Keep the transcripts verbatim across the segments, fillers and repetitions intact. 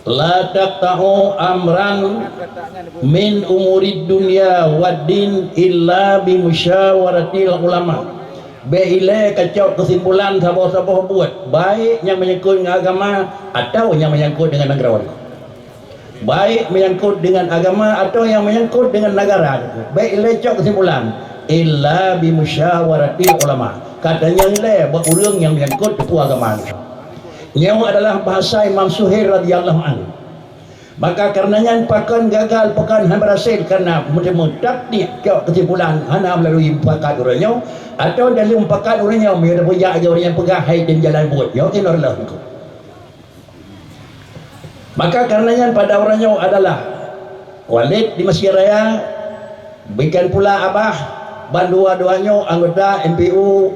La taqta'u amran min umurid dunya wad din illa bi musyawaratil ulama. Bék ilée kacok keusimpulan saboh-saboh buet, baik nyang menyangkut ngon agama atawa nyang menyangkut dengan nanggroe. Baik menyangkut dengan agama atawa nyang menyangkut dengan negara. Bék ilée cok keusimpulan, illa bi musyawaratil ulama. Ka tanyong ilée bak ureuëng nyang menyangkut teupeu agama. Nyoe adalah bahasa Imam Suhail radhiyallahu anhu. Maka kareuna nyan pakon gagal, pakon hana berhasil, kareuna meuteumé taktik cok keusimpulan hana melalui mufakat ureuëng nyoe, atawa dalam mufakat ureuëng nyoe meunyoe tapeujak lagée ureuëng nyang peugah hai dan jalan buet nyoe, inor leuh. Maka kareuna nyan pada ureuëng nyoe adalah Walid di Mesir Raya, demikian pula Abah, bandua-dua nyoe anggota M P U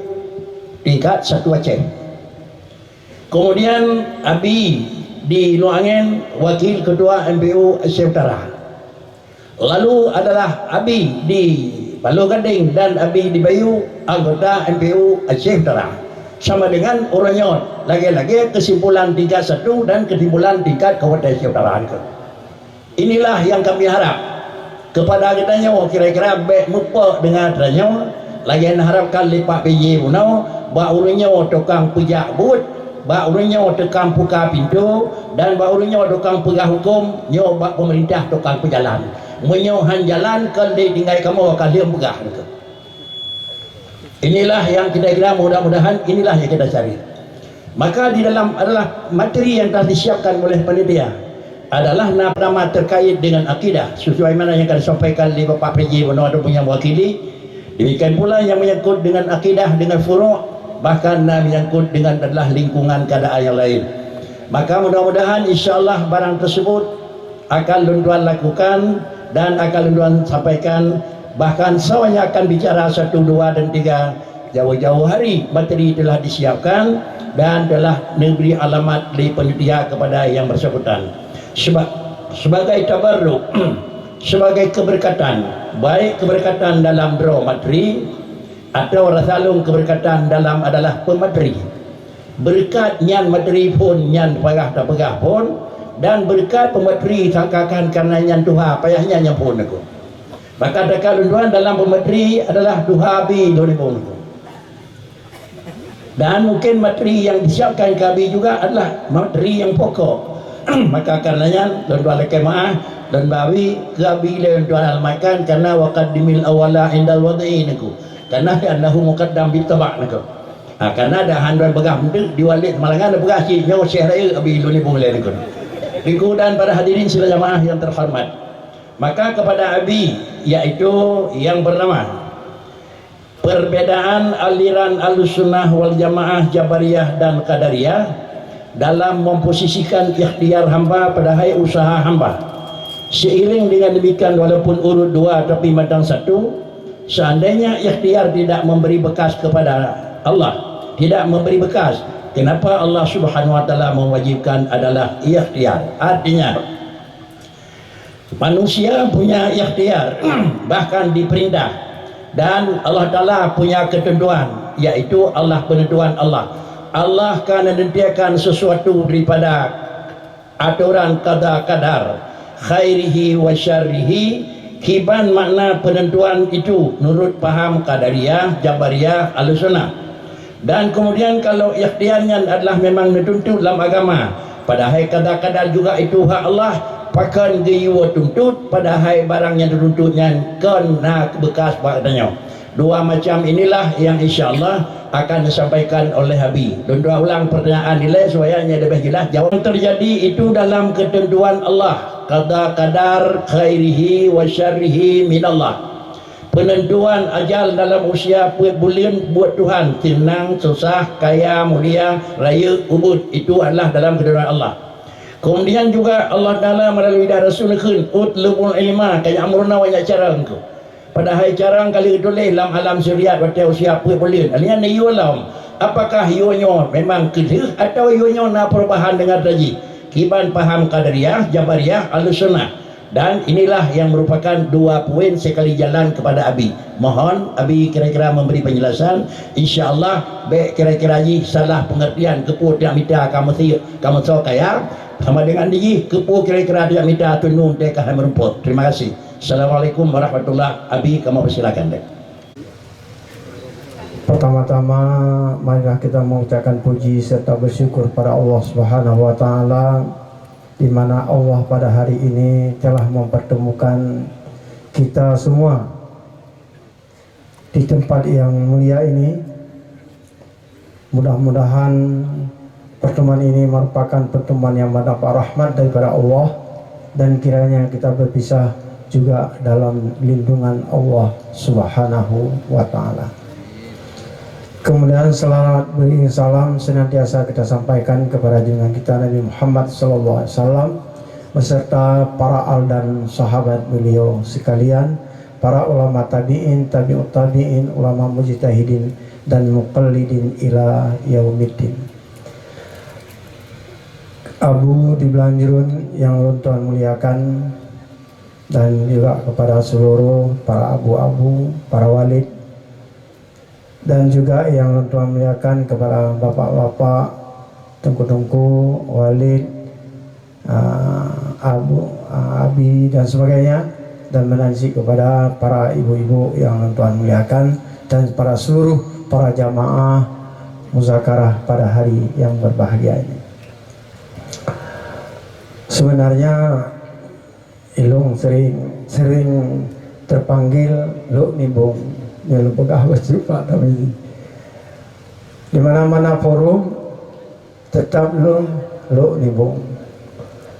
tingkat satu Aceh. Kemudian Abi di Lueng Angén, wakil ketua M P U Aceh Utara. Lalu adalah Abi di Paloh Gadeng dan Abi di Bayu, anggota M P U Aceh Utara. Sama dengan ureuëng nyoe, lagée-lagée keusimpulan tingkat satu dan keusimpulan tingkat Kabupaten Aceh Utara nyoe. Inilah yang kami harap kepada geutanyoe, kira-kira bék meupok deungon tanyoe, lagée na harapkan lé Pak P J bunoe, bak ureuëng nyoe tukang peujak buet, bak ureuëng nyoe tukang buka pintoe, dan bak ureuëng nyoe tukang peugah huköm, nyoe bak peumeurintah tukang peujalan. Meunyoe han jalan, kon lé tinggai kamoe ka lheueh peugah. Inilah yang kira-kira, mudah-mudahan inilah yang kita cari. Maka di dalam adalah materi yang telah disiapkan oleh panitia adalah na-, nama terkait dengan akidah, sesuai mana yang akan disampaikan oleh Bapak P J Bono ataupun yang mewakili. Demikian pula yang menyangkut dengan akidah, dengan furuk, bahkan na menyangkut dengan adalah lingkungan keadaan yang lain. Maka mudah-mudahan insya-Allah barang tersebut akan lôn tuan lakukan dan akan lôn tuan sampaikan, bahkan soe nyang akan bicara satu, dua, dan tiga, jauh-jauh hari materi telah disiapkan dan telah neubri alamat lé panitia kepada yang bersangkutan. Seba-, sebagai tabarruk, sebagai keberkatan, baik keberkatan dalam droe materi atau rasa lôn keberkatan dalam adalah pemateri. Beureukat nyan materi phon nyan payah tapeugah phon, dan beureukat pemateri sangkakan kareuna nyan tuha payah nyan nyang phon aku. Maka teuka lôn tuan dalam pemateri adalah tuha Abi Lôn Ibong aku. Dan mungkin materi yang disiapkan keu Abi juga adalah materi yang pokok. Maka kareuna nyan lôn tuan lakée meuáh, lôn bawi keu Abi lôn tuan alamatkan karena wa qaddimil awwala indal wad'i niku. Karena annahu muqaddam bit tabaq niku. Ha, karena dah han droe peugah meuteuk di Walid Malangan peugah cit nyoe Syekh Rayeuk Abi Lôn Ibong lé ngon. Teungku dan para hadirin sidang jamaah yang terhormat. Maka kepada Abi, yaitu yang bernama perbedaan aliran Ahlussunnah wal Jamaah, Jabariyah dan Qadariyah dalam memposisikan ikhtiar hamba padahai usaha hamba. Seiring dengan demikian, walaupun urut dua tapi mantong satu, seandainya ikhtiar tidak memberi bekas kepada Allah, tidak memberi bekas, kenapa Allah Subhanahu wa Taala mewajibkan adalah ikhtiar? Artinya, manusia punya ikhtiar, bahkan diperintah, dan Allah Taala punya ketentuan, yaitu Allah, penentuan Allah. Allah akan menentukan sesuatu daripada atoran qada qadar, khairihi wa syarrihi, kiban makna penentuan itu nurut paham Qadariyah, Jabariyah, Ahlussunnah. Dan kemudian kalau ikhtiar nyan adalah memang neutuntut lam agama, padahai qada qadar juga itu hak Allah, pakon geuyue tuntut padahai barang nyang teutuntut nyan kon na bekas bak tanyoe. Dua macam inilah yang insya Allah akan disampaikan oleh Abi. Lôn tuan ulang pertanyaan nilai supaya nyan leubeh jelas. Jawab, terjadi itu dalam ketentuan Allah, qada qadar khairihi wa syarrihi minallah. Penentuan ajal dalam usia peuet buleuen buet Tuhan, seunang, susah, kaya, mulia, rayeuk, ubit, itu adalah dalam ketentuan Allah. Kemudian juga Allah Taala melalui dah Rasul kheun, "Utlubul ilma," kaya amruna banyak cara engkau. Padahai cara ka lheueh tuléh lam alam sirriat watée usia peuet buleuen. Alheuh nyan neuyue lom, apakah yue nyoe memang keu lheueh atawa yue nyoe na perubahan deungon tajih? Kiban paham Qadariyah, Jabariyah, Ahlussunnah. Dan inilah yang merupakan dua poin sekali jalan kepada Abi. Mohon Abi kira-kira memberi penjelasan. Insya Allah, bék kira-kira jih salah pengertian keupeue tiak mita ka meusiek, ka meusoe kaya. Sama dengan niki, keupeue kira-kira dia mita atau nun teuka hai meurumpok. Terima kasih. Assalamualaikum warahmatullahi. Abi, kamu persilakan deh. Pertama-tama, marilah kita mengucapkan puji serta bersyukur pada Allah Subhanahu wa Ta'ala, di mana Allah pada hari ini telah mempertemukan kita semua di tempat yang mulia ini. Mudah-mudahan pertemuan ini merupakan pertemuan yang mendapat rahmat daripada Allah, dan kiranya kita berpisah juga dalam lindungan Allah Subhanahu wa Ta'ala. Kemudian, selawat beriring salam senantiasa kita sampaikan kepada junjungan kita Nabi Muhammad sallallahu alaihi wasallam beserta para al dan sahabat beliau sekalian, para ulama tabi'in, tabi'ut tabi'in, ulama mujtahidin, dan muqallidin ila yaumiddin. Abu di Blanjrun yang lôn tuan muliakan, dan juga kepada seluruh para abu-abu, para walid, dan juga yang lôn tuan muliakan kepada bapak-bapak, teungku-teungku, walid, ah, abu, ah, abi dan sebagainya, dan meunan cit kepada para ibu-ibu yang lôn tuan muliakan dan para seluruh para jamaah muzakarah pada hari yang berbahagia ini. Sebenarnya, ilôn sering, sering terpanggil Lok Nibong. Nyoe lôn peugah bacut Pak Tarmizi. Di mana-mana forum, tetap lôn Lok Nibong.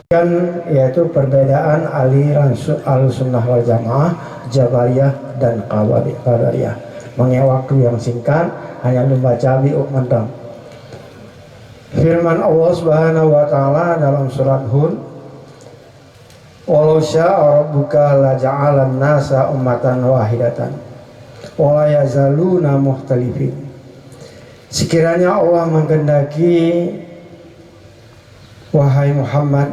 Kan, yaitu perbedaan aliran su-, Ahlussunnah wal Jamaah, Jabariyah dan Qawari-, Qadariyah. Mengenai waktu yang singkat, hanya lôn baca biôh mantong. Firman Allah Subhanahu wa Ta'ala dalam surat Hud, "Walau syaa rabbuka laja'alan nasa ummatan wahidatan, wa la yazaluna mukhtalifin." Sekiranya Allah menghendaki, wahai Muhammad,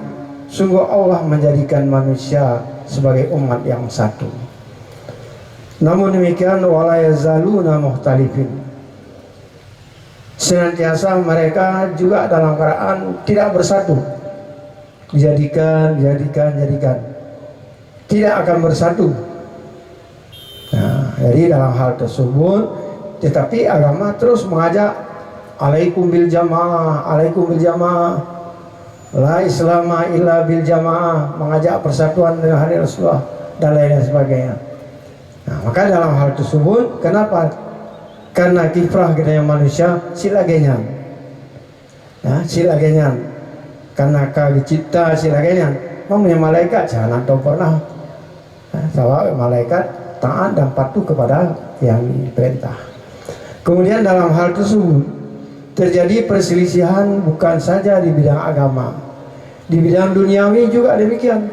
sungguh Allah menjadikan manusia sebagai umat yang satu. Namun demikian, wa la yazaluna mukhtalifin. Senantiasa mereka juga dalam keadaan tidak bersatu. Dijadikan, dijadikan, jadikan. Tidak akan bersatu. Nah, jadi dalam hal tersebut, tetapi agama terus mengajak, "Alaikum bil jamaah, alaikum bil jamaah. La Islama illa bil jamaah," mengajak persatuan dengan hadis Rasulullah dan lain-lain sebagainya. Nah, maka dalam hal tersebut, kenapa? Karena kiprah kita yang manusia, cit lagèe nyan. Ya, cit lagèe nyan. Karena ka geucipta cit lagèe nyan. Meunyoe malaikat, jangan atau pernah. Ya, sebab malaikat taat dan patuh kepada yang diperintah. Kemudian dalam hal tersebut, terjadi perselisihan bukan saja di bidang agama. Di bidang duniawi juga demikian.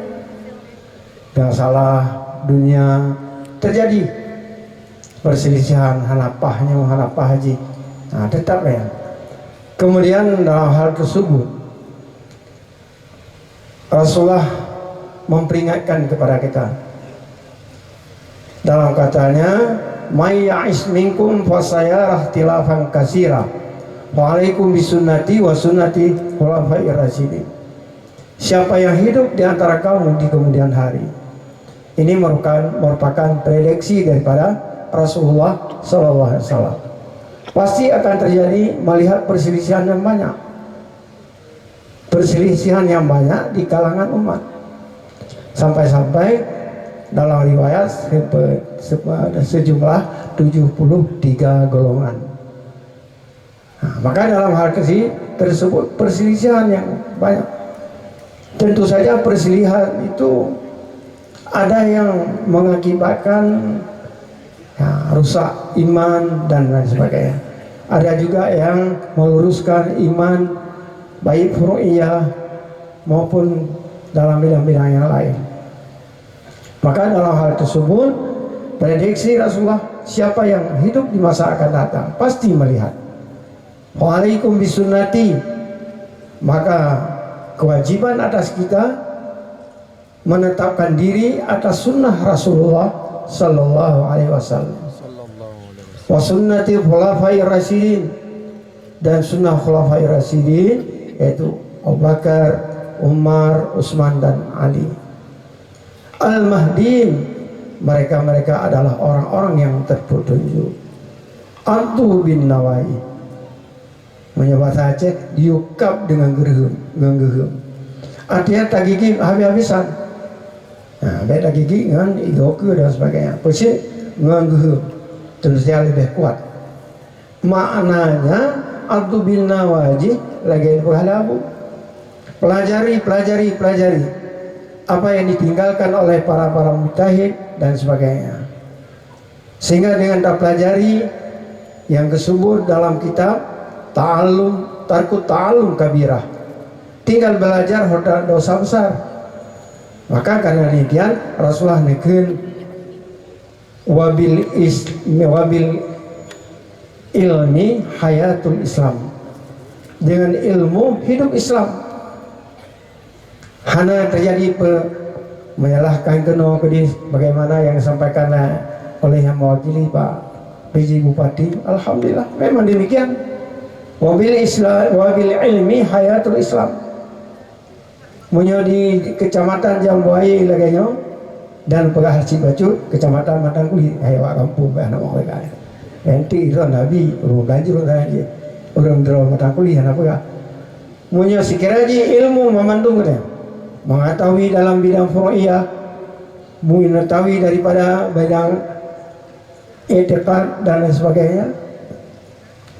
Masalah dunia terjadi. Perselisihan, hana paih nyoe, hana paih jih. Nah, tetap ya. Kemudian dalam hal tersebut, Rasulullah memperingatkan kepada kita. Dalam katanya, "May ya'ish minkum fasayara ikhtilafan katsira. Fa alaikum bisunnati wa sunnati khulafair rasyidin." Siapa yang hidup di antara kamu di kemudian hari. Ini merupakan, merupakan prediksi daripada Rasulullah sallallahu alaihi wasallam. Pasti akan terjadi melihat perselisihan yang banyak. Perselisihan yang banyak di kalangan umat. Sampai-sampai dalam riwayat sepe-, sepe-, sejumlah tujuh puluh tiga golongan. Nah, maka dalam hal kesi-, tersebut perselisihan yang banyak. Tentu saja perselisihan itu ada yang mengakibatkan, ya, rusak iman dan lain sebagainya. Ada juga yang meluruskan iman, baik furu'iyah maupun dalam bidang-bidang yang lain. Maka dalam hal tersebut, prediksi Rasulullah, siapa yang hidup di masa akan datang, pasti melihat. "Wa alaikum bisunnati." Maka kewajiban atas kita menetapkan diri atas sunnah Rasulullah sallallahu alaihi wasallam. "Wa sunnati khulafai rasyidin." Dan sunnah khulafai rasyidin, yaitu Abu Bakar, Umar, Utsman, dan Ali. Al-Mahdiin, mereka-mereka adalah orang-orang yang terpetunjuk. Addu bin nawajidh. Meunyoe basa Aceh, yukab dengan geurehem, ngon geuheum. Artinya tagigit habis-habisan. Nah, baik tagigit ngon igoke dan sebagainya. Peue cit ngon geuheum. Teuntèe leubeh kuat. Maknanya, addu bin nawajidh lagèe peugah lé Abu. Pelajari, pelajari, pelajari apa yang ditinggalkan oleh para-para mujtahid dan sebagainya. Sehingga dengan tapelajari yang tersebut dalam kitab ta'allum, tarkut ta'allum kabirah. Tinggal belajar hoda dosa besar. Maka karena demikian Rasulullah neukheun wabil is wabil ilmi hayatul Islam. Dengan ilmu hidup Islam. Hana terjadi pe-, menyalahkan keunoe keudeh bagaimana yang disampaikan oleh yang mewakili Pak P J Bupati. Alhamdulillah, memang demikian. Wabil Islam, wabil ilmi hayatul Islam. Meunyoe di Kecamatan Jambuaye lagèe nyoe, dan peugah cit bacut, Kecamatan Matang Kulih, hai awak kampung, bah, aneuk muda. Nanti itu Nabi, ureueng Ganjur, ureueng droe Matang Kulih, hana peugah. Meunyoe sikira jih ilmu mamandum katanya, mengetahui dalam bidang furu'iyah, mengetahui daripada bidang i'tiqad dan lain sebagainya,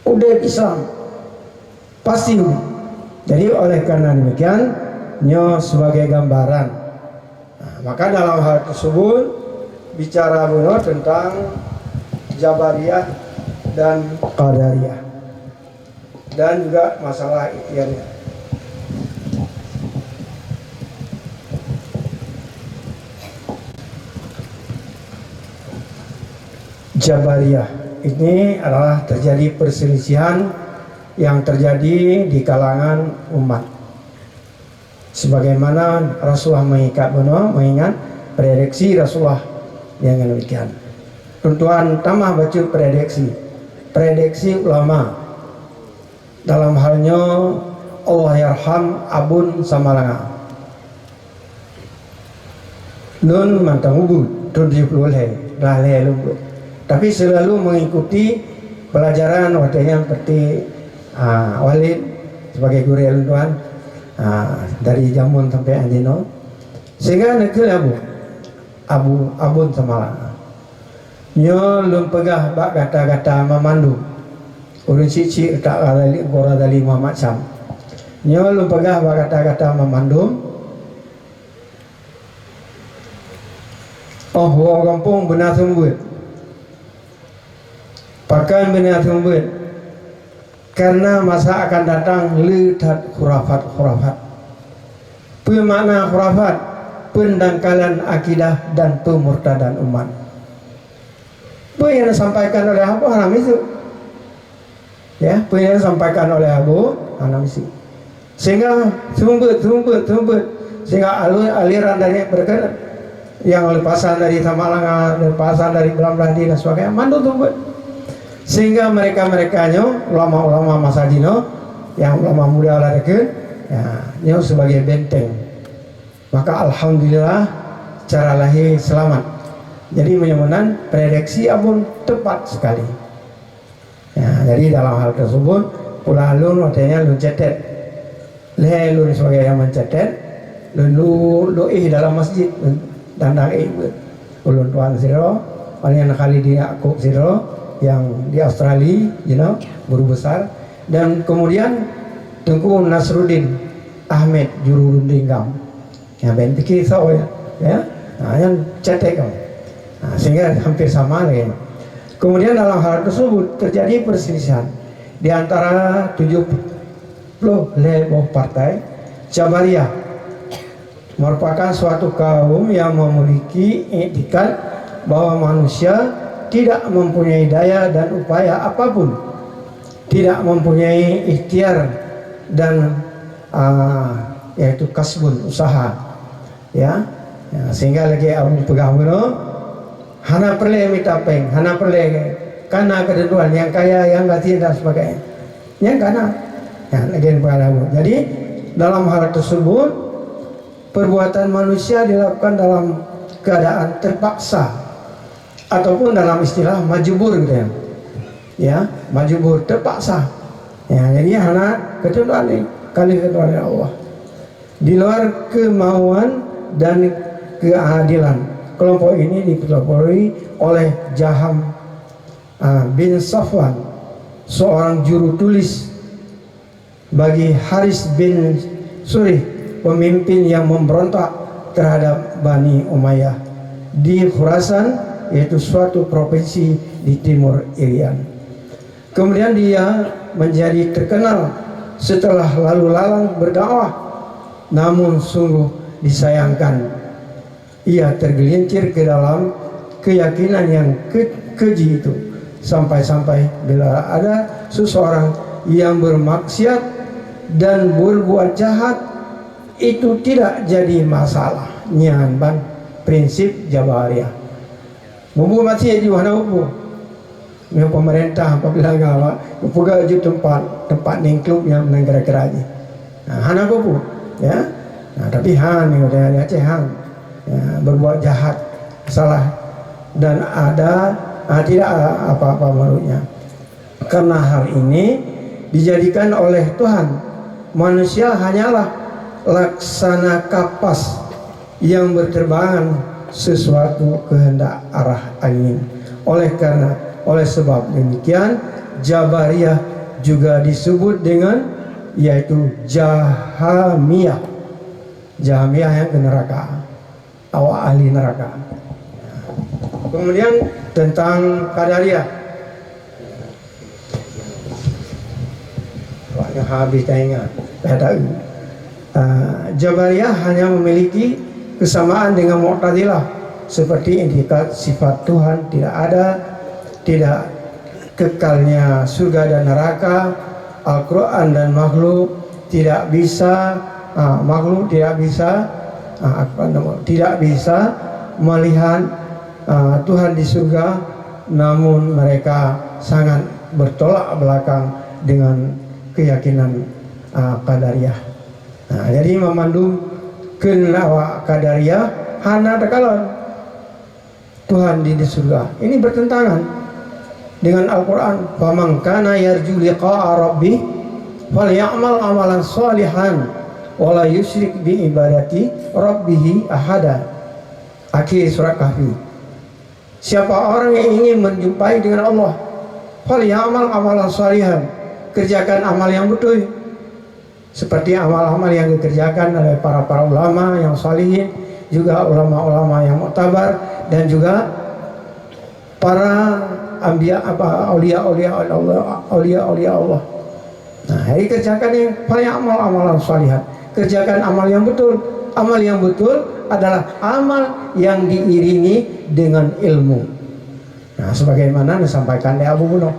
udeb Islam pasti udeb. Jadi oleh karena demikian, nyoe sebagai gambaran. Nah, maka dalam hal tersebut bicara bunoe tentang Jabariyah dan Qadariyah. Dan juga masalah ikhtiarnya. Jabariyah ini adalah terjadi perselisihan yang terjadi di kalangan umat. Sebagaimana Rasulullah mengikat bunoe, mengingat prediksi Rasulullah yang demikian. Tuan-tuan tamah bacut prediksi. Prediksi ulama. Dalam hal nyoe, Allah yarham Abon Samalanga. Lôn mantong ubit, thôn tujoh ploh lhèe, dah lhèe lôn ubit. Tapi selalu mengikuti pelajaran watèe nyan seperti, ah, Walid sebagai gurèe lôn tuan, ah, dari jameun sampai anjinoe. Sehingga neukheun Abu, Abu, Abon Samalanga. Nyoe lôn peugah bak gata-gata mamandum. Ureueng syiek-syiek tak Razali, Teungku Razali Muhammad Syam. Nyoe lôn peugah bak gata-gata mamandum. Oh, woe gampông beuna seumeubeuet. Pakon beuna seumeubeuet? Karena masa akan datang le that khurafat-khurafat. Peue makna khurafat? Peundangkalan akidah dan peumurtadan umat. Peue nyang disampaikan oleh Abu hana miseue. Ya, peue nyang disampaikan oleh Abu hana miseue. Sehingga seumeubeuet, seumeubeuet, seumeubeuet. Sehingga alu-, aliran dari mereka yang lepasan dari Samalanga, lepasan dari Beulah Meuladi dan sebagainya, mandum seumeubeuet. Sehingga mereka-mereka nyoe, ulama-ulama masa jinoe, yang ulama muda lah dekat, ya, nyoe sebagai benteng. Maka alhamdulillah, cara lahé selamat. Jadi meunyoe meunan, prediksi Abon tepat sekali. Ya, jadi dalam hal tersebut, pula lôn watèe nyan lôn catet. Lhèe lôn sebagai nyang meucatet, lôn lu-, luéh dalam masjid, lôn dandang ék beuet. Ulôn tuan sidroe, Pak Khalidi Yakub sidroe, yang di Australia, you know, guru besar. Dan kemudian Teungku Nasruddin Ahmed, juru runding GAM. Ya, ben pike soe, ya. Ya. Ha, nyan catet kamoe. Ha, sehingga hampir sama lagi. Kemudian dalam hal tersebut terjadi perselisihan di antara tujuh puluh lhèe boh partai Jabariyah, merupakan suatu kaum yang memiliki iktikad bahwa manusia tidak mempunyai daya dan upaya apapun, tidak mempunyai ikhtiar dan, ah, yaitu kasbun, usaha. Ya. Ya, sehingga lagèe Abu peugah bunoe, hana peureulèe mita péng, hana peureulèe kana keuteuntuan nyang kaya, nyang gasien dan sebagainya. Nyang kana. Ya, lagèe peugah Abu. Jadi, dalam hal tersebut, perbuatan manusia dilakukan dalam keadaan terpaksa, ataupun dalam istilah majbur gitu ya. Ya, majbur, terpaksa. Ya, jadi hana ketentuan ni, kali ketentuan Allah. Di luar kemauan dan keadilan. Kelompok ini dipelopori oleh Jaham, ah, bin Safwan, seorang juru tulis bagi Haris bin Surih, pemimpin yang memberontak terhadap Bani Umayyah di Khurasan, yaitu suatu provinsi di timur Irian. Kemudian dia menjadi terkenal setelah lalu lalang berdakwah. Namun sungguh disayangkan, ia tergelincir ke dalam keyakinan yang ke-, keji itu. Sampai-sampai bila ada seseorang yang bermaksiat dan berbuat jahat, itu tidak jadi masalah. Nyan ban prinsip Jabariyah. Mubu masjid jih hana mubu. Nyoe pemerintah apabila gawa, peugah ju tempat, tempat ningklub nyang meunan kira-kira jih. Nah, hana mubu, ya. Nah, tapi han ni, di Aceh han. Ya, berbuat jahat, salah, dan ada, ah, tidak apa-apa menurutnya. Karena hal ini dijadikan oleh Tuhan, manusia hanyalah laksana kapas yang berterbangan sesuatu kehendak arah angin. Oleh karena, oleh sebab demikian, Jabariyah juga disebut dengan, yaitu Jahamiyah. Jahamiyah yang ke neraka. Awak ahli neraka. Kemudian tentang Qadariyah. Awaknyan habis dah ingat, dah tahu. Ah, Jabariyah hanya memiliki kesamaan dengan Mu'tazilah, seperti itikad sifat Tuhan tidak ada, tidak kekalnya surga dan neraka, Al-Quran dan makhluk tidak bisa, ah, makhluk tidak bisa, ah, apa nama, tidak bisa melihat, ah, Tuhan di surga, namun mereka sangat bertolak belakang dengan keyakinan, ah, Qadariyah. Nah, jadi memandu keu awak Qadariyah hana takalon Tuhan di, di surga. Ini bertentangan dengan Al-Quran. "Faman kana yarju liqa'a rabbih, falyamal amalan shalihan, wa la yusyrik bi ibadati rabbih ahada." Akhir surat Kahfi. Siapa orang yang ingin menjumpai dengan Allah, falyamal amalan shalihan, kerjakan amal yang betul. Seperti amal-amal yang dikerjakan oleh para-para ulama yang salihin, juga ulama-ulama yang muktabar, dan juga para anbiya, apa, aulia-aulia Allah, aulia-aulia Allah. Nah, jadi kerjakan yang, falyamal amalan shalihan. Kerjakan amal yang betul. Amal yang betul adalah amal yang diiringi dengan ilmu. Nah, sebagaimana disampaikan oleh Abu Bunoh,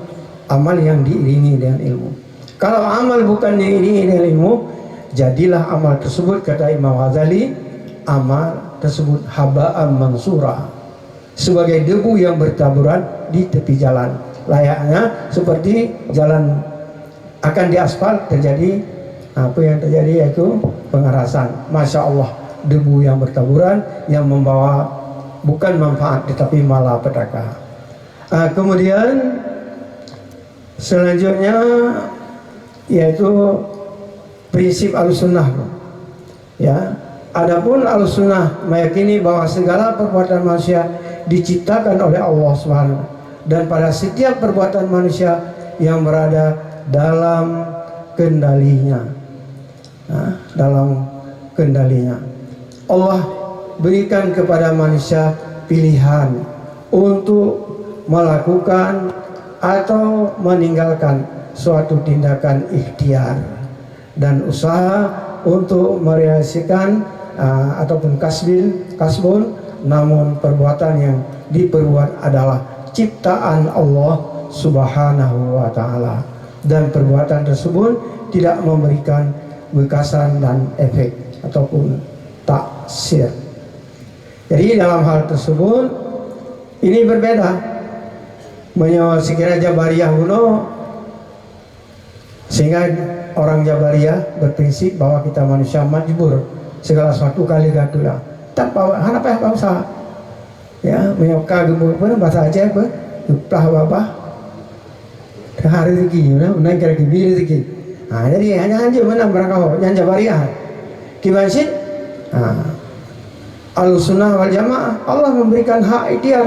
amal yang diiringi dengan ilmu. Kalau amal bukan diiringi dengan ilmu, jadilah amal tersebut, kata Imam Ghazali, amal tersebut habaan mansura, sebagai debu yang bertaburan di tepi jalan. Layaknya seperti jalan akan diaspal, terjadi, apa yang terjadi, yaitu pengerasan. Masya Allah, debu yang bertaburan yang membawa bukan manfaat tetapi malapetaka. Ah, kemudian selanjutnya yaitu prinsip Ahlussunnah. Ya, adapun Ahlussunnah meyakini bahwa segala perbuatan manusia diciptakan oleh Allah Subhanahu, dan pada setiap perbuatan manusia yang berada dalam kendalinya. Nah, dalam kendalinya. Allah berikan kepada manusia pilihan untuk melakukan atau meninggalkan suatu tindakan ikhtiar dan usaha untuk merealisasikan, ah, ataupun kasbin, kasbun, namun perbuatan yang diperbuat adalah ciptaan Allah Subhanahu wa Ta'ala, dan perbuatan tersebut tidak memberikan bekasan dan efek ataupun taksir. Jadi, dalam hal tersebut, ini berbeda. Meunyoe sekira Jabariyah bunoe, sehingga orang Jabariyah berprinsip bahwa kita manusia majbur Segala sesuatu ka lheueh geuatur lah. Tanpa hana payah bangsa. Ya, meunyoe ka geumeupeue bahasa Aceh peuh, geuplah babah. Teuhah rezeki, ya, meunan kira gibi rezeki. Ha, jadi hanya hanjeuet meunan barangkaho, nyan Jabariah. Kiban cit, ha, Ahlussunnah wal Jamaah, Allah memberikan hak ikhtiar.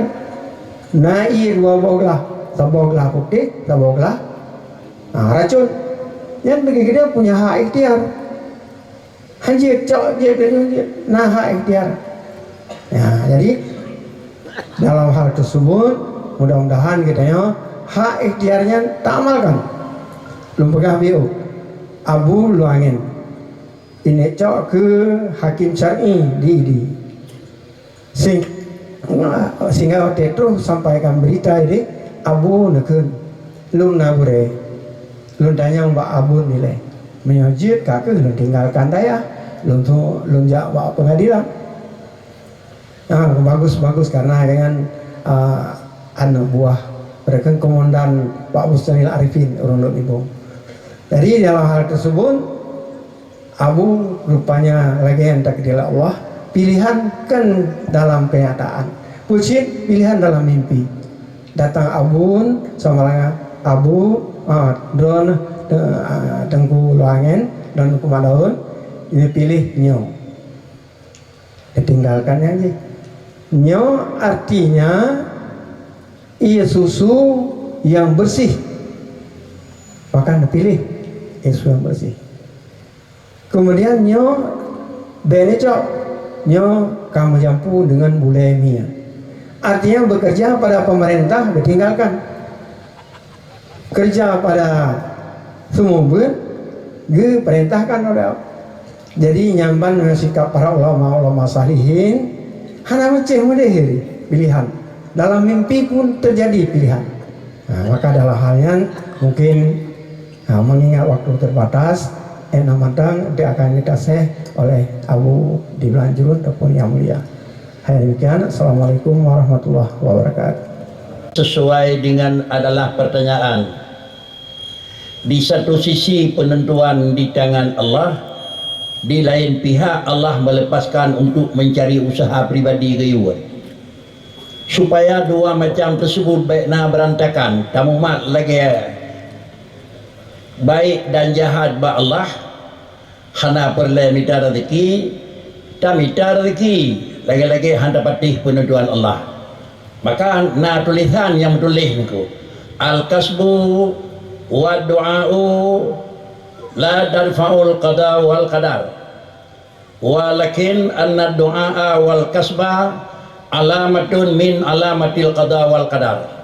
Na ié dua boh glah, saboh glah putéh, saboh glah, ha, racun. Nyan bagi kita punya hak ikhtiar. Hanjeuet cok jeuet, hanjeuet jeuet. Na hak ikhtiar. Ya, jadi dalam hal tersebut, mudah-mudahan kita nyoe hak ikhtiar nyan taamalkan. Lôn peugah biôh, Abu Luangen. Ini cok keu hakim syar'i di, di. Sing-, sehingga watèe troh sampaikan berita ini, Abu neukheun, "Lôn na gurèe, lôn tanyong bak Abu nilai. Meunyoe jeuet ka kheueh lôn tinggalkan dayah, lôn tu, lôn jak bak pengadilan." Ah, bagus, bagus, karena dengan, ah, aneuk buah, rekan komandan Pak Bustanil Arifin, ureueng Lhokseumawe. Jadi, dalam hal tersebut, Abu rupanya lagèe nyang takdir Allah, pilihan kan dalam kenyataan. Peue cit pilihan dalam mimpi. Datang Abu, sama dengan Abu, ah, droeneuh, ah, Teungku Luangen, droeneuh Teungku Madaun, neupiléh nyoe. Neutinggalkan nyang jih. Nyoe artinya ié susu yang bersih. Maka neupiléh ié susu yang bersih. Kemudian nyoe bèk neucok, nyoe ka meujampu dengan buleumia. Artinya bekerja pada pemerintah ditinggalkan. Kerja pada seumeubeuet geupeurintahkan oleh Allah. Jadi nyan ban sikap para ulama-ulama salihin hana meucéh meudeh pilihan. Dalam mimpi pun terjadi pilihan. Nah, maka dalam hal nyan mungkin Nah, mengingat waktu terbatas, eh, na mantong dia akan ditaseh oleh Abu di Blanjurun ataupun Yang Mulia. Hai demikian, Assalamualaikum warahmatullahi wabarakatuh. Sesuai dengan adalah pertanyaan. Di satu sisi penentuan di tangan Allah, di lain pihak Allah melepaskan untuk mencari usaha pribadi geuyue. Supaya dua macam tersebut bèk na berantakan, tamumat lagèe baik dan jahat bak Allah, hana peureulèe mita rezeki, tamita rezeki lagèe-lagèe hana tapatéh peunentuan Allah. Maka na tulisan nyang meutuléh niko, "Al-kasbu wa du'a'u la tadfa'ul qada wal qadar." Walakin anna du'a wal kasba alamatun min alamatil qada wal qadar.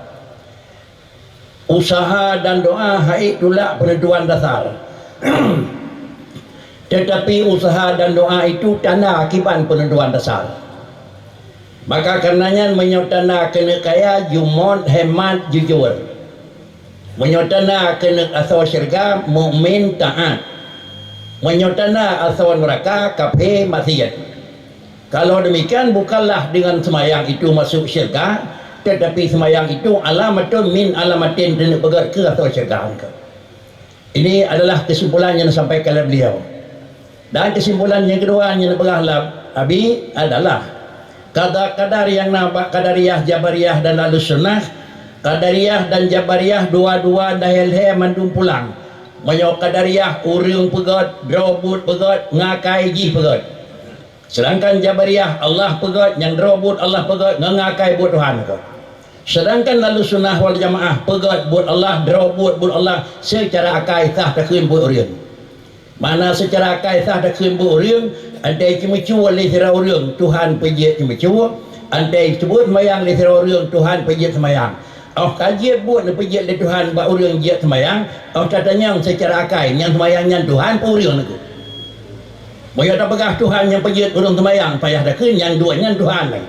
Usaha dan doa haiek tulak peunentuan dasar. Tetapi usaha dan doa itu tanda akiban peunentuan dasar. Maka kareuna nyan, meunyoe tanda keuneuk kaya, jumôt, hemat, jujur. Meunyoe tanda keuneuk asoe syeuruga, mukmin, taát. Meunyoe tanda asoe nuraka, kafé, maksiet. Kalau demikian, bukanlah dengan seumayang itu masuk syeuruga, tetapi seumayang itu alamatun min alamatin, keuneuk peugöt keu asoe syeuruga. Ini adalah kesimpulan yang disampaikan oleh beliau. Dan kesimpulan nyang keudua nyang neupeugah lé Abi adalah, qada qadar nyang na bak Qadariyah, Jabariyah dan Ahlussunnah, Qadariyah dan Jabariyah dua-dua lhèe-lhèe mandum pulang. Meunyoe Qadariyah, ureueng peugöt, droe buet peugöt, ngakai jih peugöt. Sedangkan Jabariyah, Allah peugöt, nyang droe buet Allah peugöt, ngon ngakai buet Tuhan peugöt. Sedangkan Ahlussunnah wal Jamaah peugöt buet Allah, droe buet buet Allah, seucara akai sah takheun buet ureueng. Mana seucara akai sah takheun buet ureueng, 'oh teuceumeucue lé sidroe ureueng, Tuhan peujeuet ceumeucue, 'oh teuseubut seumayang lé sidroe ureueng, Tuhan peujeuet seumayang. 'Oh ka jeuet buet neupeujeuet lé Tuhan bak ureueng jeuet seumayang, 'oh tatanyong seucara akai, nyang seumayang nyan Tuhan peue ureueng nyoe? Meunyoe tapeugah Tuhan nyang peujeuet ureueng seumayang, payah takheun nyang dua nyan Tuhan laén.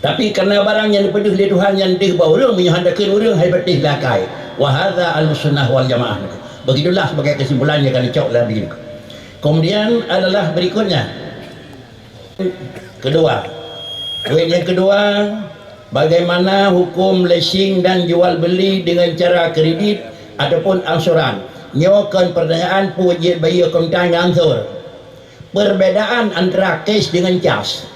Tapi kareuna barang nyang neupeudeuh lé Tuhan nyan deuh bak ureueng, meunyoe han takheun ureueng, hai patéh lé akai. Wa hadza Ahlussunnah wal Jamaah. Begitulah sebagai kesimpulan nyang ka neucok lé Abi. Kemudian adalah berikutnya. Kedua. Poin yang kedua, bagaimana hukum leasing dan jual beli dengan cara kredit ataupun angsuran? Nyoe kon pertanyaan peue jeuet bayeue kontan ngon ansur. Perbedaan antara cash dengan cas.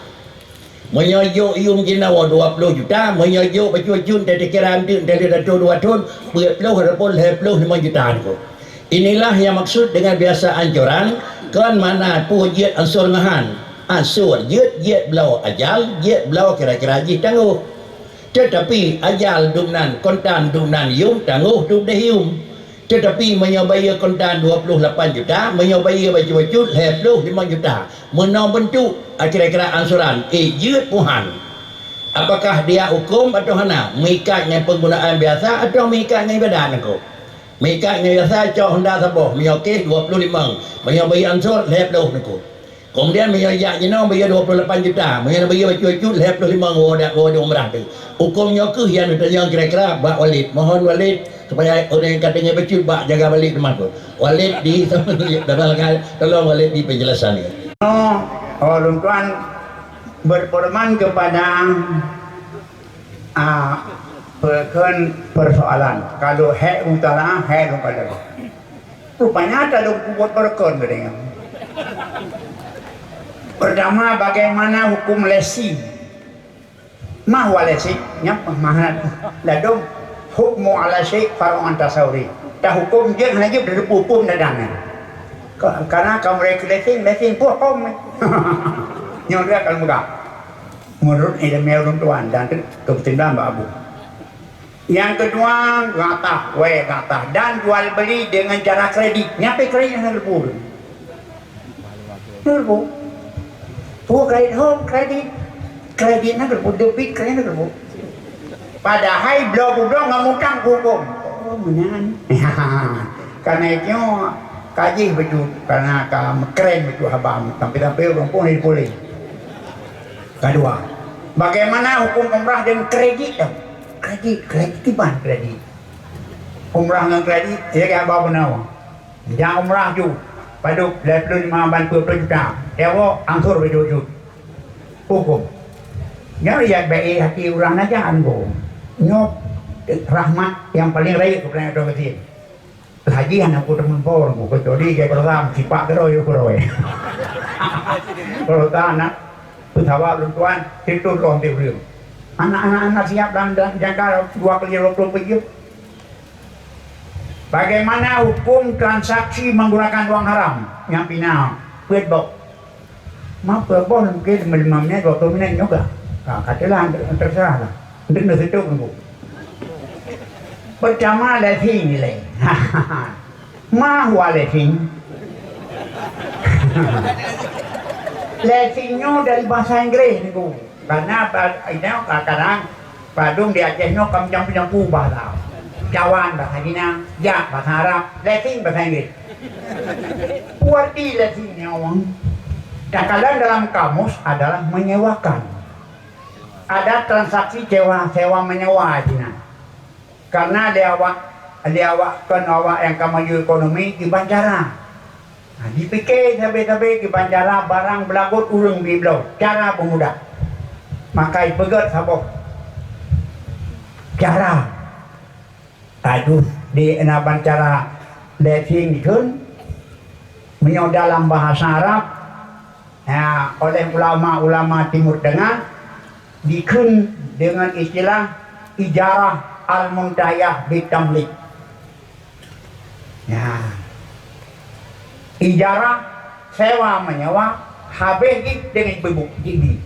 Meunyoe jok yum jinoe dua ploh juta, meunyoe jok bacut-bacut, teuh kira anteuk, teuh lheueh dua thon, peuet ploh ataupun lhèe ploh limong juta niko. Inilah yang maksud dengan biasa ancoran, kon mana peue jeuet ansur meuhan. Ansur jeuet, jeuet bloe ajal, jeuet bloe kira-kira jih tanggoh. Teutapi ajal dumnan, kontan dumnan yum tanggoh dum deh yum. Teutapi meunyoe bayeue kontan dua ploh lapan juta, meunyoe bayeue bacut-bacut lhèe ploh limong juta, meunoe beuntuk, ah, kira-kira ansuran, eh, jeuet puhan. Apakah dia huköm atawa hana, meuikat ngon peungunaan biasa atawa meuikat ngon ibadat niko? Meuikat ngon biasa, cok honda saboh, meunyoe kèh dua ploh limong, meunyoe bayeue ansur lhèe ploh niko. Kemudian meunyoe jak jinoe bayeue dua ploh lapan juta, meunyoe bayeue bacut-bacut lhèe ploh limong woe dak, woe di umrah teuh. Huköm nyoe keuh nyang neutanyong kira-kira bak Walid. Mohon Walid supaya ureueng ka deungoe bacut bak jaga Walid teuma tu. Walid di, tolong Walid di penjelasan ni. Oh, oh, lôn tuan berpedoman kepada, ah, perkon persoalan. Kalau hak utara, hak lôn kada. Rupanya ada lôn peubuet perkon geude nyan. Pertama, bagaimana hukum lesi? Ma huwa lesi? Nyan pemahaman. Ladom hukmu ala syai' far'un an tasawuri. Tahukum jeuet hana jeuet dari hukum datang. Ka-, karena kamu lesi, lesi pun hukum. Nyoe dia akan peugah. Menurut ilmu ulôn tuan dan tu, tu beutôi bak Abu. Nyang keudua, gatah, wèe gatah dan jual beli dengan cara kredit. Nyan pih kredit hana geupeu. Hana geupeu. Pue kredit hom, kredit. Kredit hana geupeu, debit kredit hana geupeu. Padahai bloe-bloe ngon utang huköm. Oh, meunan. Karena itu, ka jih beujeuet, karena ka meukren beujeuet haba, sampai-sampai ureueng pun dipuléh. Kedua, bagaimana hukum umrah dengan kredit tu? Kredit, kredit, kiban kredit. Umrah ngon kredit, ya, kayak apa pun tahu. Jangan umrah ju, padub lhèe ploh limong ban dua puluh juta. Ewo, angsur beujujut. Hukum. Nyoe ya baik hati ureueng aja anggo. Nyoe rahmat yang paling rayeuk kepada orang kecil. Haji hana ku teumeupo, ku kecuali ke program sipak keudroe, keudroe. Kalau tak anak, pesawat lôn tuan, itu roh di ureueng. Anak-anak, anak siap dalam, dalam jangka dua kali dua puluh empat jam. Bagaimana hukum transaksi menggunakan uang haram? Nyang pina, peuet boh. Ma peuet boh mungkin lima, lima menit, dua puluh menit juga. Ha, katalah, terserah lah. Untuk nasitu nunggu. Pertama, lesi nilai. Ma huwa lesi? Lesi nyoe dari bahasa Inggris nunggu. Karena ba-, ini kadang-kadang padum di Aceh nyoe ka meujampu-jampu bahasa. Cawan bahasa Cina, jak bahasa Arab, lesi bahasa Inggris. Arti lesi nyoe, takalon dalam kamus adalah menyewakan. Ada transaksi sewa, sewa menyewa di sinan. Karena lé awak, lé awak kon awak nyang ka maju ekonomi kiban cara. Nah, dipike sabe-sabe kiban cara barang beulagot ureueng bibloe, cara peumudah. Maka ipeugét saboh cara. Taduh di na ban cara lesi ngon, meunyoe dalam bahasa Arab, ya, oleh ulama-ulama Timur Tengah, dikheun dengan istilah ijarah al-muntahiyah bitamlik. Ya. Ijarah, sewa menyewa, habéh jih deungon bubuk jibi.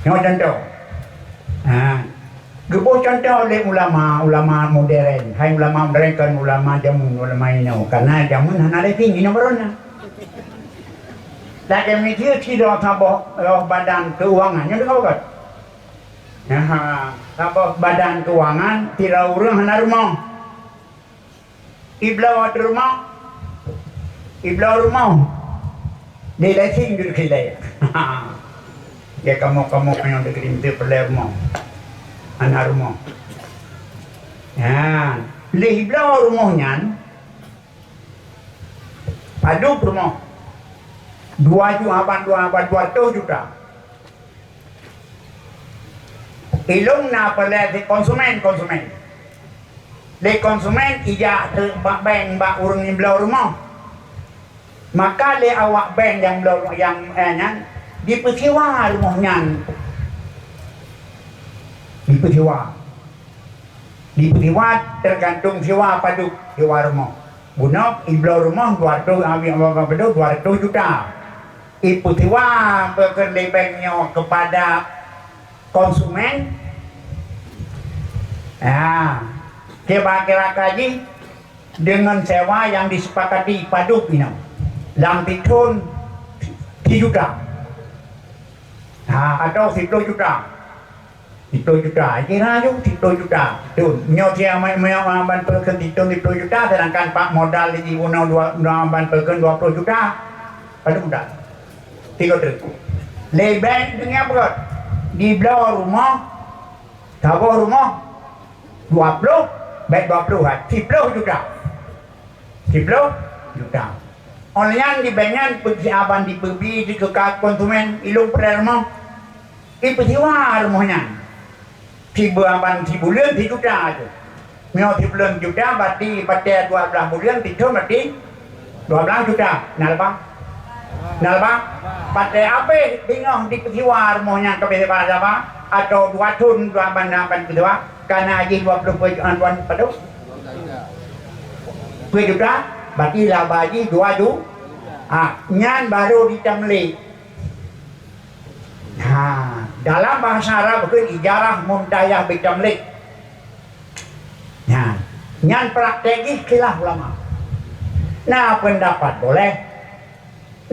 Nyoe contoh. Ha. Geuboh contoh lé ulama, ulama modern. Hai ulama modern kon ulama jameun, ulama inoe. Karena jameun hana lé tinggi nomor na. Lagèe miseue sidroe saboh roh badan keuangan, nyoe deungoe kon. Nyan, saboh badan keuangan, sidroe ureueng hana rumoh. Ibloe rumoh, ibloe rumoh. Di lesi jeuet keu ilèe. Ya kamoe-kamoe nyang di Kalimantan peureulèe rumoh. Hana rumoh. Nyan, lheueh ibloe rumoh nyan, padub rumoh. Dua juta, ban dua, ban dua reutôh juta. Ilôn na peureulèe konsumen, konsumen. Lé konsumen ijak teuk bak bank bak ureueng nyang bloe rumoh. Maka lé awak bank nyang bloe, nyang, eh, nyan, jipeusiwa rumoh nyan. Jipeusiwa. Jipeusiwa teugantung siwa padub, siwa rumoh. Bunoe ibloe rumoh dua ratus, ah, padub, dua ratus juta. Ipeusiwa bak lé bank nyoe keupada konsumen. Ya, kira-kira jih deungon sewa nyang disepakati padub inoe. Lam sithon sijuta. Ha, atau siploh juta. Siploh juta, kira ju siploh juta. Tu, nyoe sia mai, mai, mai ban peukeun sithon siploh juta, sedangkan pak modal di bunoe dua, dua ban peukeun dua ploh juta. Padub modal. Tiga triliun. Lé bank dunia beurot. Dibloe rumoh, saboh rumoh, dua ploh, baik dua ploh, ha, siploh juta. Siploh juta. Óh lheueh nyan di bank nyan peusiaban dipeubi dikeue konsumen ilong peureulée rumoh. Ipeusiwa rumoh nyan. Sibeue ban sibuleuen sijuta tu. Meunyoe sibuleuen juta, berarti patéh dua blaih buleuen, sithon berarti dua blaih juta. Na leubah? Na leubah? Patéh abéh bingoh dipeusiwa rumoh nyan keu saba-saba, atau dua thon dua ban na ban keudua, kana jih dua ploh peuet juta, dua padub? Peuet juta, berarti laba jih dua ju-, ha, nyan baru ditamlik. Ha, dalam bahasa Arab kheun ijarah muntayah bitamlik. Nyan, nyan praktek jih khilaf ulama. Na pendapat boleh,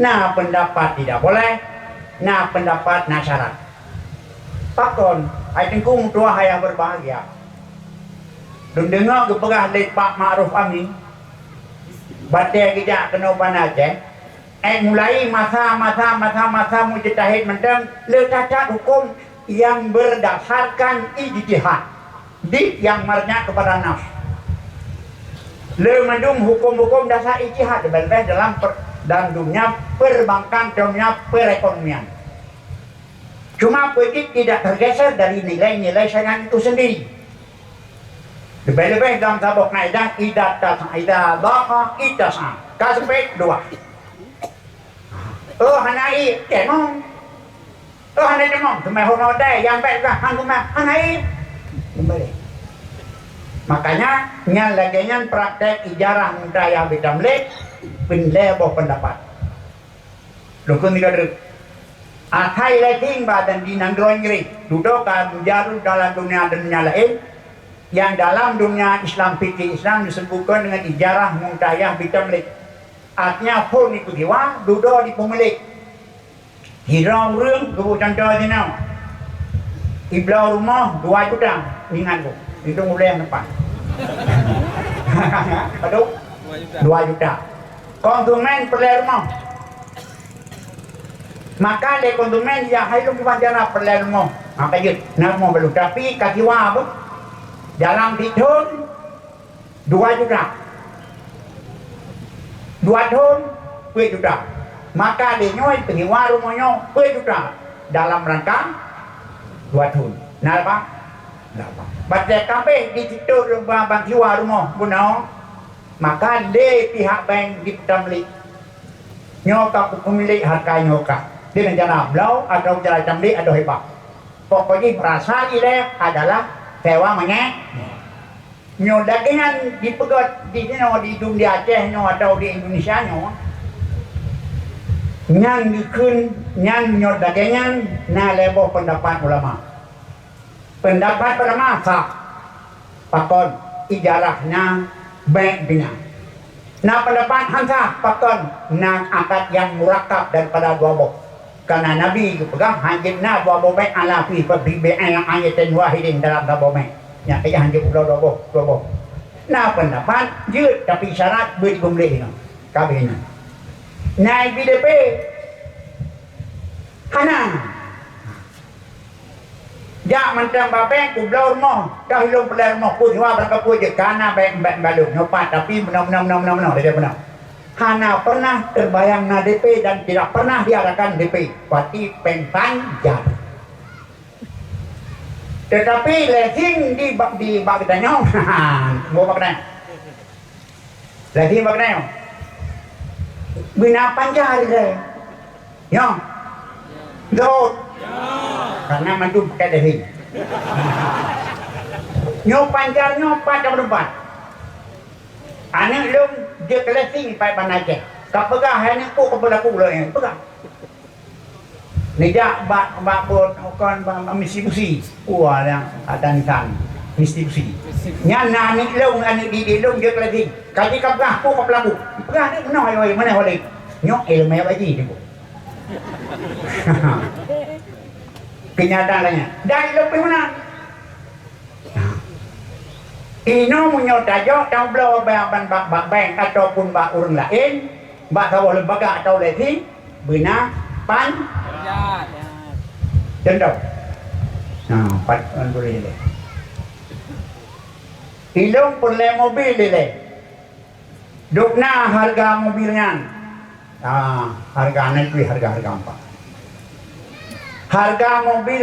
na pendapat tidak boleh, na pendapat na syarat. Pakon, hai Teungku meutuah ayah berbahagia. Lôn deungoe geupeugah lé Pak Ma'ruf Amin, batée geujak keunoe Banda Aceh, eh, mulai masa, masa, masa, masa mujtahid mantong, le catat huköm nyang berdasarkan ijtihad, di nyang meureunyah kepada nas. Le mandum huköm-huköm dasar ijtihad leubeh-leubeh dalam per-, dalam dunia perbankan, dunia perekonomian. Cuma peujeuet tidak tergeser dari nilai-nilai syariat itu sendiri. Leubeh-leubeh dalam saboh kaidah, idza tas-, idza dhaqa ittasa'. Ka sempit, dua. Oh, hana ié, tayamum. Oh, hana tayamum, teumé hana dai, nyang bèk lah, han teumé, hana ié. Kembali. Makanya, nyan lagèe nyan praktek ijarah muntayah bitamlik, peureulèe boh pendapat. Lôn kheun sigoe treuk. Asai lé Sing ba dan di nanggroe Inggris, dudoe ka mujarab dalam dunia-dunia laén, nyang dalam dunia Islam, fikih Islam disebutkan dengan ijarah muntayah bitamlik. Artinya, phon ipeusiwa, dudoe dipeumilek. Sidroe ureueng, geuboh contoh sinoe, ibloe rumoh dua juta, ingat boh, itu ulèe depan. Aduh, dua juta. Konsumen peureulèe rumoh. Maka lé konsumen, ya, hai lôn kiban jana peureulèe rumoh. Maka jeuet, na rumoh baru. Tapi ka siwa beuh. Dalam sithon dua juta. Dua thon, peuet juta. Maka lé nyoe peusiwa rumoh nyoe peuet juta dalam rangka dua thon. Na leubeh? Na leubeh. Batèe kabeh di sithon ban siwa rumoh bunoe, maka lé pihak bank jipeutamlik. Nyoe ka kupeumilek hareuta nyoe ka. Deungon cara bloe atau cara tamlik atau hibah. Pokok jih meurasa ilèe adalah sewa monyét. Nyoe lagèe nyan dipeugöt di sinoe, di dunia Aceh nyoe atau di Indonesia nyoe. Nyan geukheun, nyan nyoe lagèe nyan na lhèe boh peundapat ulama. Peundapat peurtama sah. Pakon? Ijarah na, bèk bina. Na peundapat han sah. Pakon? Na akad nyang murakab daripada dua boh. Karena Nabi geupeugah, "Hanjeuet na dua boh bèk ala fi, fi bai'in, ayatin wahidin dalam saboh bèk." Nyan keuh hanjeuet pulo dua boh, dua boh. Na peundapat jeuet, tapi syarat beuet geumeuleh nyoe. Kabeh nyoe. Na I P D P. Hana. Jak mantong babèe kubloe rumoh, ka lôn peureulèe rumoh, peue siwa barang kapeue jeuet, ka na bèk, bèk balon. Nyoe pat, tapi meunoe, meunoe, meunoe, meunoe, meunoe, lagèe meunoe. Hana pernah terbayang na D P dan tidak pernah diadakan D P. Berarti péng panjang. Tetapi lé Sing di bak, di bak geutanyoe, bak geutanyoe. Lé Sing bak geutanyoe. Beuna pancar ilée. Nyoe. Dot. Karena mandum pakai leheng. Nyoe pancar nyoe pat dapat tempat. Aneuk lôn jeuet keu leheng pat Banda Aceh. Ka peugah hai aneuk, peue ka peulaku lôn nyan? Peugah. Neujak bak, bak bot, kon bak, bak misi busi. Wah, nyang ada nisan. Misi busi. Nyan na aneuk lôn, aneuk didik lôn jeuet keu leheng. Ka jih ka peugah, peue ka peulaku? Peugah aneuk meunoe, hai, hai, meunoe, hai. Nyoe ilmu bak jih tu. Kenyataan lainnya. Dari lebih mana? Inoe meunyoe tajok tabloe bak, bak, bak, bak bank ataupun bak ureuëng laén, bak saboh lembaga atau leheng, beuna pan. Contoh. Nah, pat, pan boleh lé. Ilôn peureulée mobil ilée. Dok na hareuga mobil nyan. Ah, hareuga nyan pih hareuga-hareuga meupat. Hareuga mobil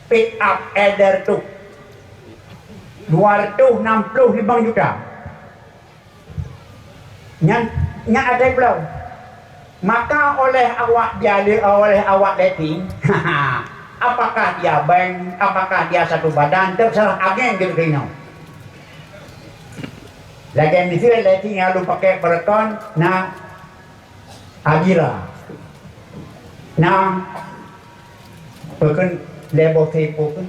pick up Elder tu dua ratus enam puluh lima juta. Nyan, nyan até pulo. Maka oleh awak dialé, oleh awak leheng, apakah dia bank, apakah dia satu badan, terserah agen gitu keunoe. Lagée miseue leheng nyang lôn pakai peureukan na Adira. Na Peukon lé boh teupeu keuh.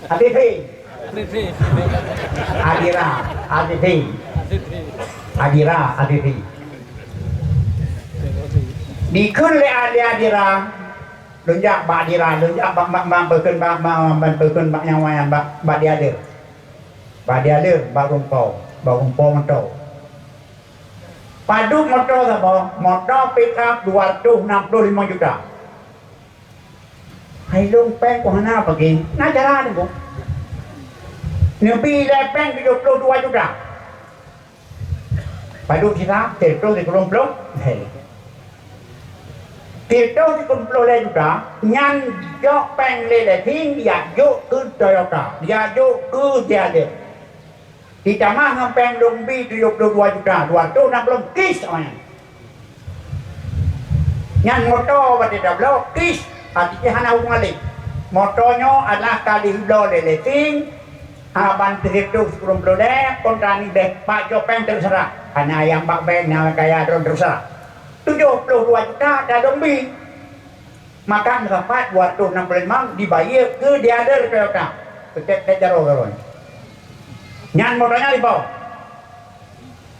A T V. Adira, A T V. Adira, A T V. Dikheun lé ahli Adira, lôn jak bak Adira, lôn jak bak, bak, bak, peukon bak, bak, bak, peukon bak nyang wayan, bak, bak dialé. Bak dialé, bak rumpok, bak rumpok moto. Padub moto saboh, moto pick up dua ratus enam puluh lima juta. Hai lôn péng ku hana bagi, na cara nunggu. Neubi lé péng tujoh ploh dua juta. Padub sisa, sireutoh sikureueng ploh. Hei. Sireutoh sikureueng ploh lé juta, nyan jok péng lé leheng, jak jok keu Toyota, jak jok keu dialé. Ditamah ngon péng lôn bi tujoh ploh dua juta, dua ratus enam puluh kis awaknyan. Nyan moto watée tabloe kis, artinya hana hubungan lé. Moto nyoe adalah ka jibloe lé leheng, ban sireutoh sikureueng ploh lé, kontra nibak jok péng terserah. Hana nyang bak bank, na kaya droe terserah. Tujoh ploh dua juta ka lôn bi. Maka neurapat dua ratus enam puluh lima dibayeue keu dialé Toyota. Teutek-tek jaroe-jaroe. Nyan moto nyan dipo.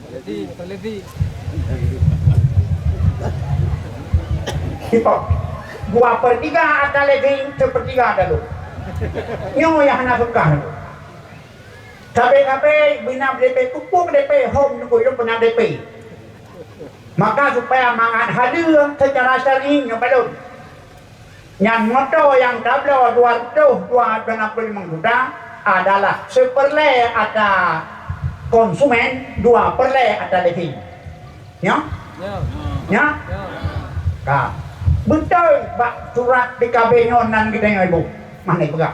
Kualiti, kualiti. Dipo. Dua per tiga atra leheng, sepertiga atra lôn. Nyoe nyang hana suka. Sabe-sabe beuna D P, pupuk D P, hom nunggu lôn beuna D P. Maka supaya mangat hadir secara syar'i nyoe balon. Nyan moto nyang tabloe dua ratus, dua ratus enam puluh lima juta adalah seperlé atra konsumen, dua perlé atra leheng. Nyo? Nyo? Nyo? Ka. Beutôi bak surat P K B nyoe nan geutanyoe ibu. Mah na peugah.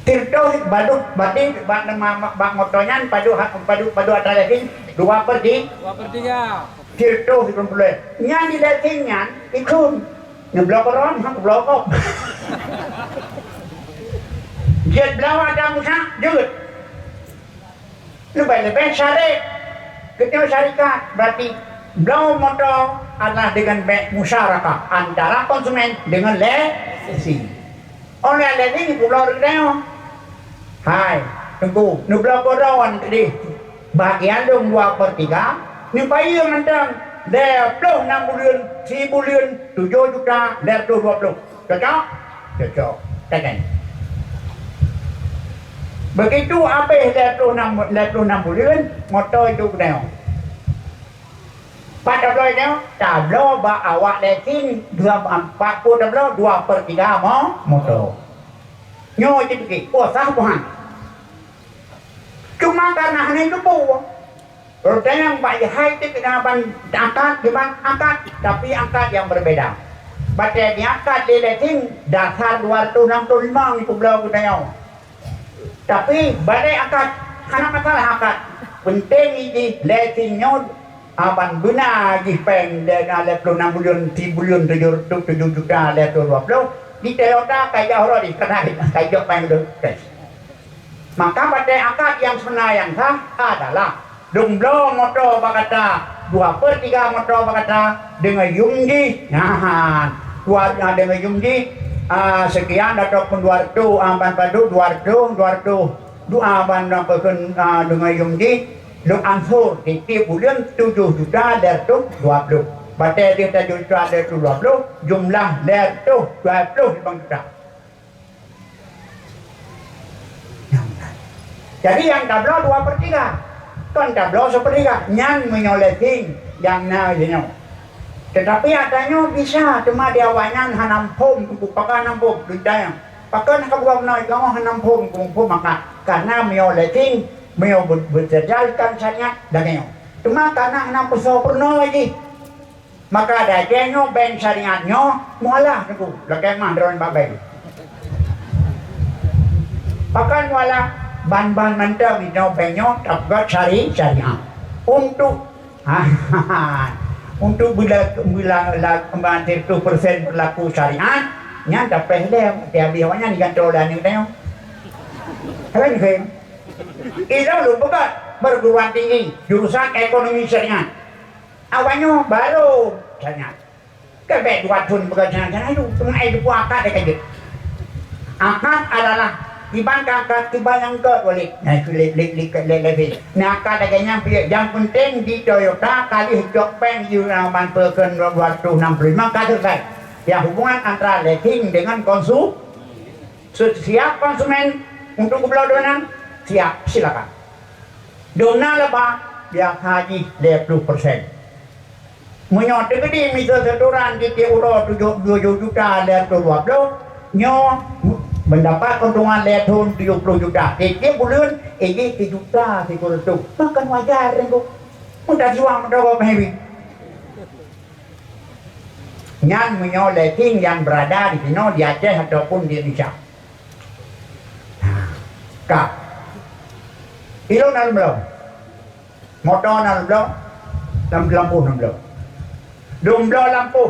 Sireutoh padub, berarti bak nama, bak moto nyan padub, padub, padub atra leheng dua per ti-, dua per tiga. Sireutoh sikureueng ploh. Nyan di leheng nyan ikheun. Neubloe keudroe, han neubloe gob. Jeuet bloe atra Musa, jeuet. Leubeh-leubeh syarek. Keunyoe syarikat, berarti bloe moto adalah dengan bèk musyarakah antara konsumen dengan leheng. Oleh leheng peubloe keudroe. Hai, Teungku, neubloe keudroe keudeh. Bagian lôn dua per tiga, neubayeue mantong lhèe ploh nam buleuen, sibuleuen tujoh juta lhèe reutôh dua ploh. Cocok? Cocok. Takkan. Begitu habéh lhèe ploh nam, lhèe ploh nam buleuen, moto itu keunoe. Pat tabloe nyoe, tabloe bak awak leheng dua, pat peue tabloe, dua per tiga mo-, moto. Nyoe jipike, oh, sah buhan. Cuma karena hana jiteupeue. Rot nyang bak jihai teuk keunan ban akad, diban akad, tapi akad yang berbeda. Batèe diakad lé leheng dasar dua reutôh nam ploh limong jipeubloe geutanyoe. Tapi balek akad, hana masalah akad. Peunteng jih lé sinyoe, aban beuna jih péng lé, na lhèe ploh nam buleuen, sibuleuen tujoh, tujoh juta lhèe ploh dua ploh. Di Toyota ka jak uroe jih, ka na ka jok péng tu cash. Maka batée akad nyang seubeunar nyang sah adalah lôn bloe moto bak gata, dua per tiga moto bak gata deungon yum jih. Nyan, dua, deungon yum jih, ah, seukian ataupun dua reutôh, ah, ban padub dua reutôh, dua reutôh. Dua ban na peukheun, ah, deungon yum jih, lôn ansur tieb-tieb buleuen tujoh juta lhèe reutôh dua ploh. Batée jih tujoh juta lhèe reutôh dua ploh, jumlah lhèe reutôh dua ploh limong juta. Jadi nyang tabloe dua per tiga, kon tabloe seupeutiga. Nyan meunyoe leasing nyang na jinoe. Teutapi ata nyoe bisa, teuma di awaknyan hana muphom, teungku, pakon hana muphom, lôn tanyong. Pakon ka buka meunoe kamoe hana muphom, muphom maka? Karena meunyoe leasing, meunyoe be-, beuteujal kan syariat lagée nyoe. Teuma karena hana peusoe peurunoe jih, maka lagée nyoe bank syariat nyoe mualah, teungku, lagée mah droen bak bank. Pakon mualah? Ban-ban mantong inoe bank nyoe tapeugét syari-, syariat. Untuk untuk beula-, beula-, la-, lima puluh persen berlaku syariat, nyan dapéh lé, tiap awaknyan digantoe lé aneuk tanyoe. Keren, keren. Ilôn lôn peugah perguruan tinggi, jurusan ekonomi syariat. Awaknyoe barô syariat. Ka bék dua thon peugah syariat, syariat tu, teuma ai teupeu akad dah ka jeuet. Akad adalah iban ka, ka tiba nyang keu Walid. Nah, itu le-, le-, le-, le-, le-, le-. Nah, akad lagée nyan piye, nyang penting di Toyota ka lheueh jok péng yuran ban peukheun dua ratus enam puluh lima ka selesai. Ya, hubungan antara leasing dengan konsu-, se-, siap konsumen untuk geubloe dum na, siap, silakan. Dum na leubeh, biasa jih lhèe ploh persen. Meunyoe teukeudi miseue seutoran di tieb uroe tujoh, tujoh juta lhèe reutôh dua ploh, nyoe mendapat keuntungan lhèe thon tujoh ploh juta. Tieb-tieb buleuen, eh, jih sijuta sikureueng reutôh. Maka wajar, Teungku. Mudah jiwa meudogo meuhibi. Nyan meunyoe leasing nyang beurada di sinoe, di Aceh ataupun di Indonesia. Ka. Ilôn na lôn bloe. Moto na lôn bloe, lam-, lampôh na lôn bloe. Lôn bloe lampôh.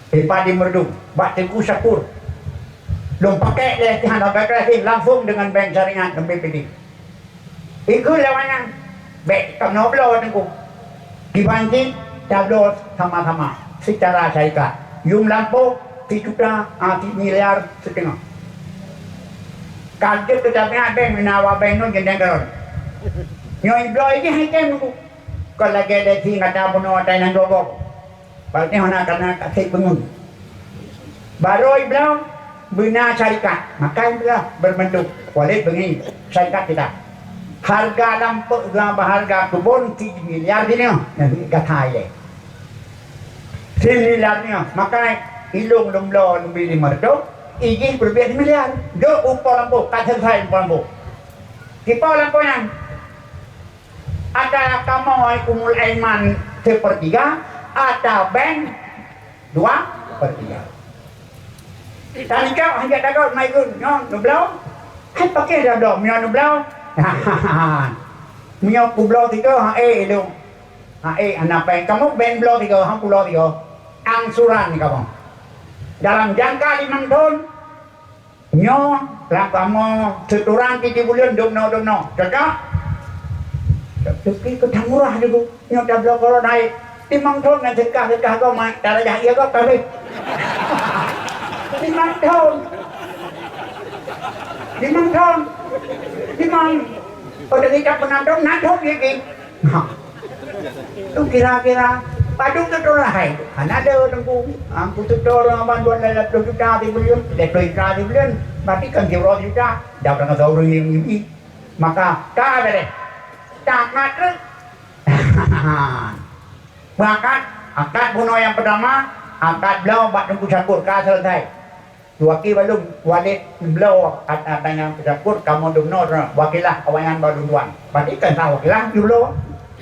Di Padi Meurdung, bak Teungku Syakur. Lôn pakék lé, hana pakék lé, langsung deungon bank syariat, deungon B P D. Ikheun lé awaknyan, bék kamoe bloe, Teungku. Kiban cit tabloe sama-sama secara syarikat. Yum lampôh sijuta, ah, similiar siteungoh. Ka jeuet keu tabiat bank, meunan awak bank nyoe jeuneng keudroe. Nyoe ibloe jih hai tem, Teungku. Kon lagée leasing gata bunoe ata nyang gob-gob. Berarti hana kana kaseb beungeut. Barô ibloe beuna syarikat, maka ibloe berbentuk Walid beungéh syarikat kita. Hareuga lampôh, hareuga keubon similiar jinoe, nyan gata ilée. Similiar nyoe, maka ilôn lôn bloe lôn bri limong reutôh, ijih peuleubeh similiar. Jok u Po Lampôh, ka selesai Po Lampôh. Di Po Lampôh nyan, ata kamoe Ummul Aiman seupeurtiga, ata bank dua per tiga. Tanikak hanjeuet dagot mai gun, nyoe neubloe. Hai paké dah bloe, meunyoe neubloe. Meunyoe kubloe tiga, ha, eh, ilôn. Ha, eh, hana péng. Kamoe bank bloe tiga, ha, kubloe tiga. Angsuran kamoe. Dalam jangka limong thon, nyoe lam kamoe seutoran tieb-tieb buleuen dum noe, dum noe. Cocok? Tapi keu that murah ni, Bu. Nyoe tabloe korona, eh. Limong thon ngon seukah-seukah gob, mak, darajah ie gob ka habéh. Limong thon. Limong thon. Limong. Oh, dari tak pernah thon, na thon lagi. Ha. Tu kira-kira padum tutoe lahai. Hana ada Teungku. Ampu tutoe ureueng aban buat lapan puluh juta di buleuen, lapan puluh juta di buleuen. Berarti kan siuroe juta. Dah pernah tahu ureueng yang ini. Maka ka beres. Tamat tu. Berangkat, akad bunoe nyang pertama, akad bloe bak Teungku Syakur ka selesai. Diwaki balum Walid bloe ata-ata nyang teucampur, kamoe dumnoe wakilah awaknyan bak lôn tuan. Berarti kan sah wakilah jubloe,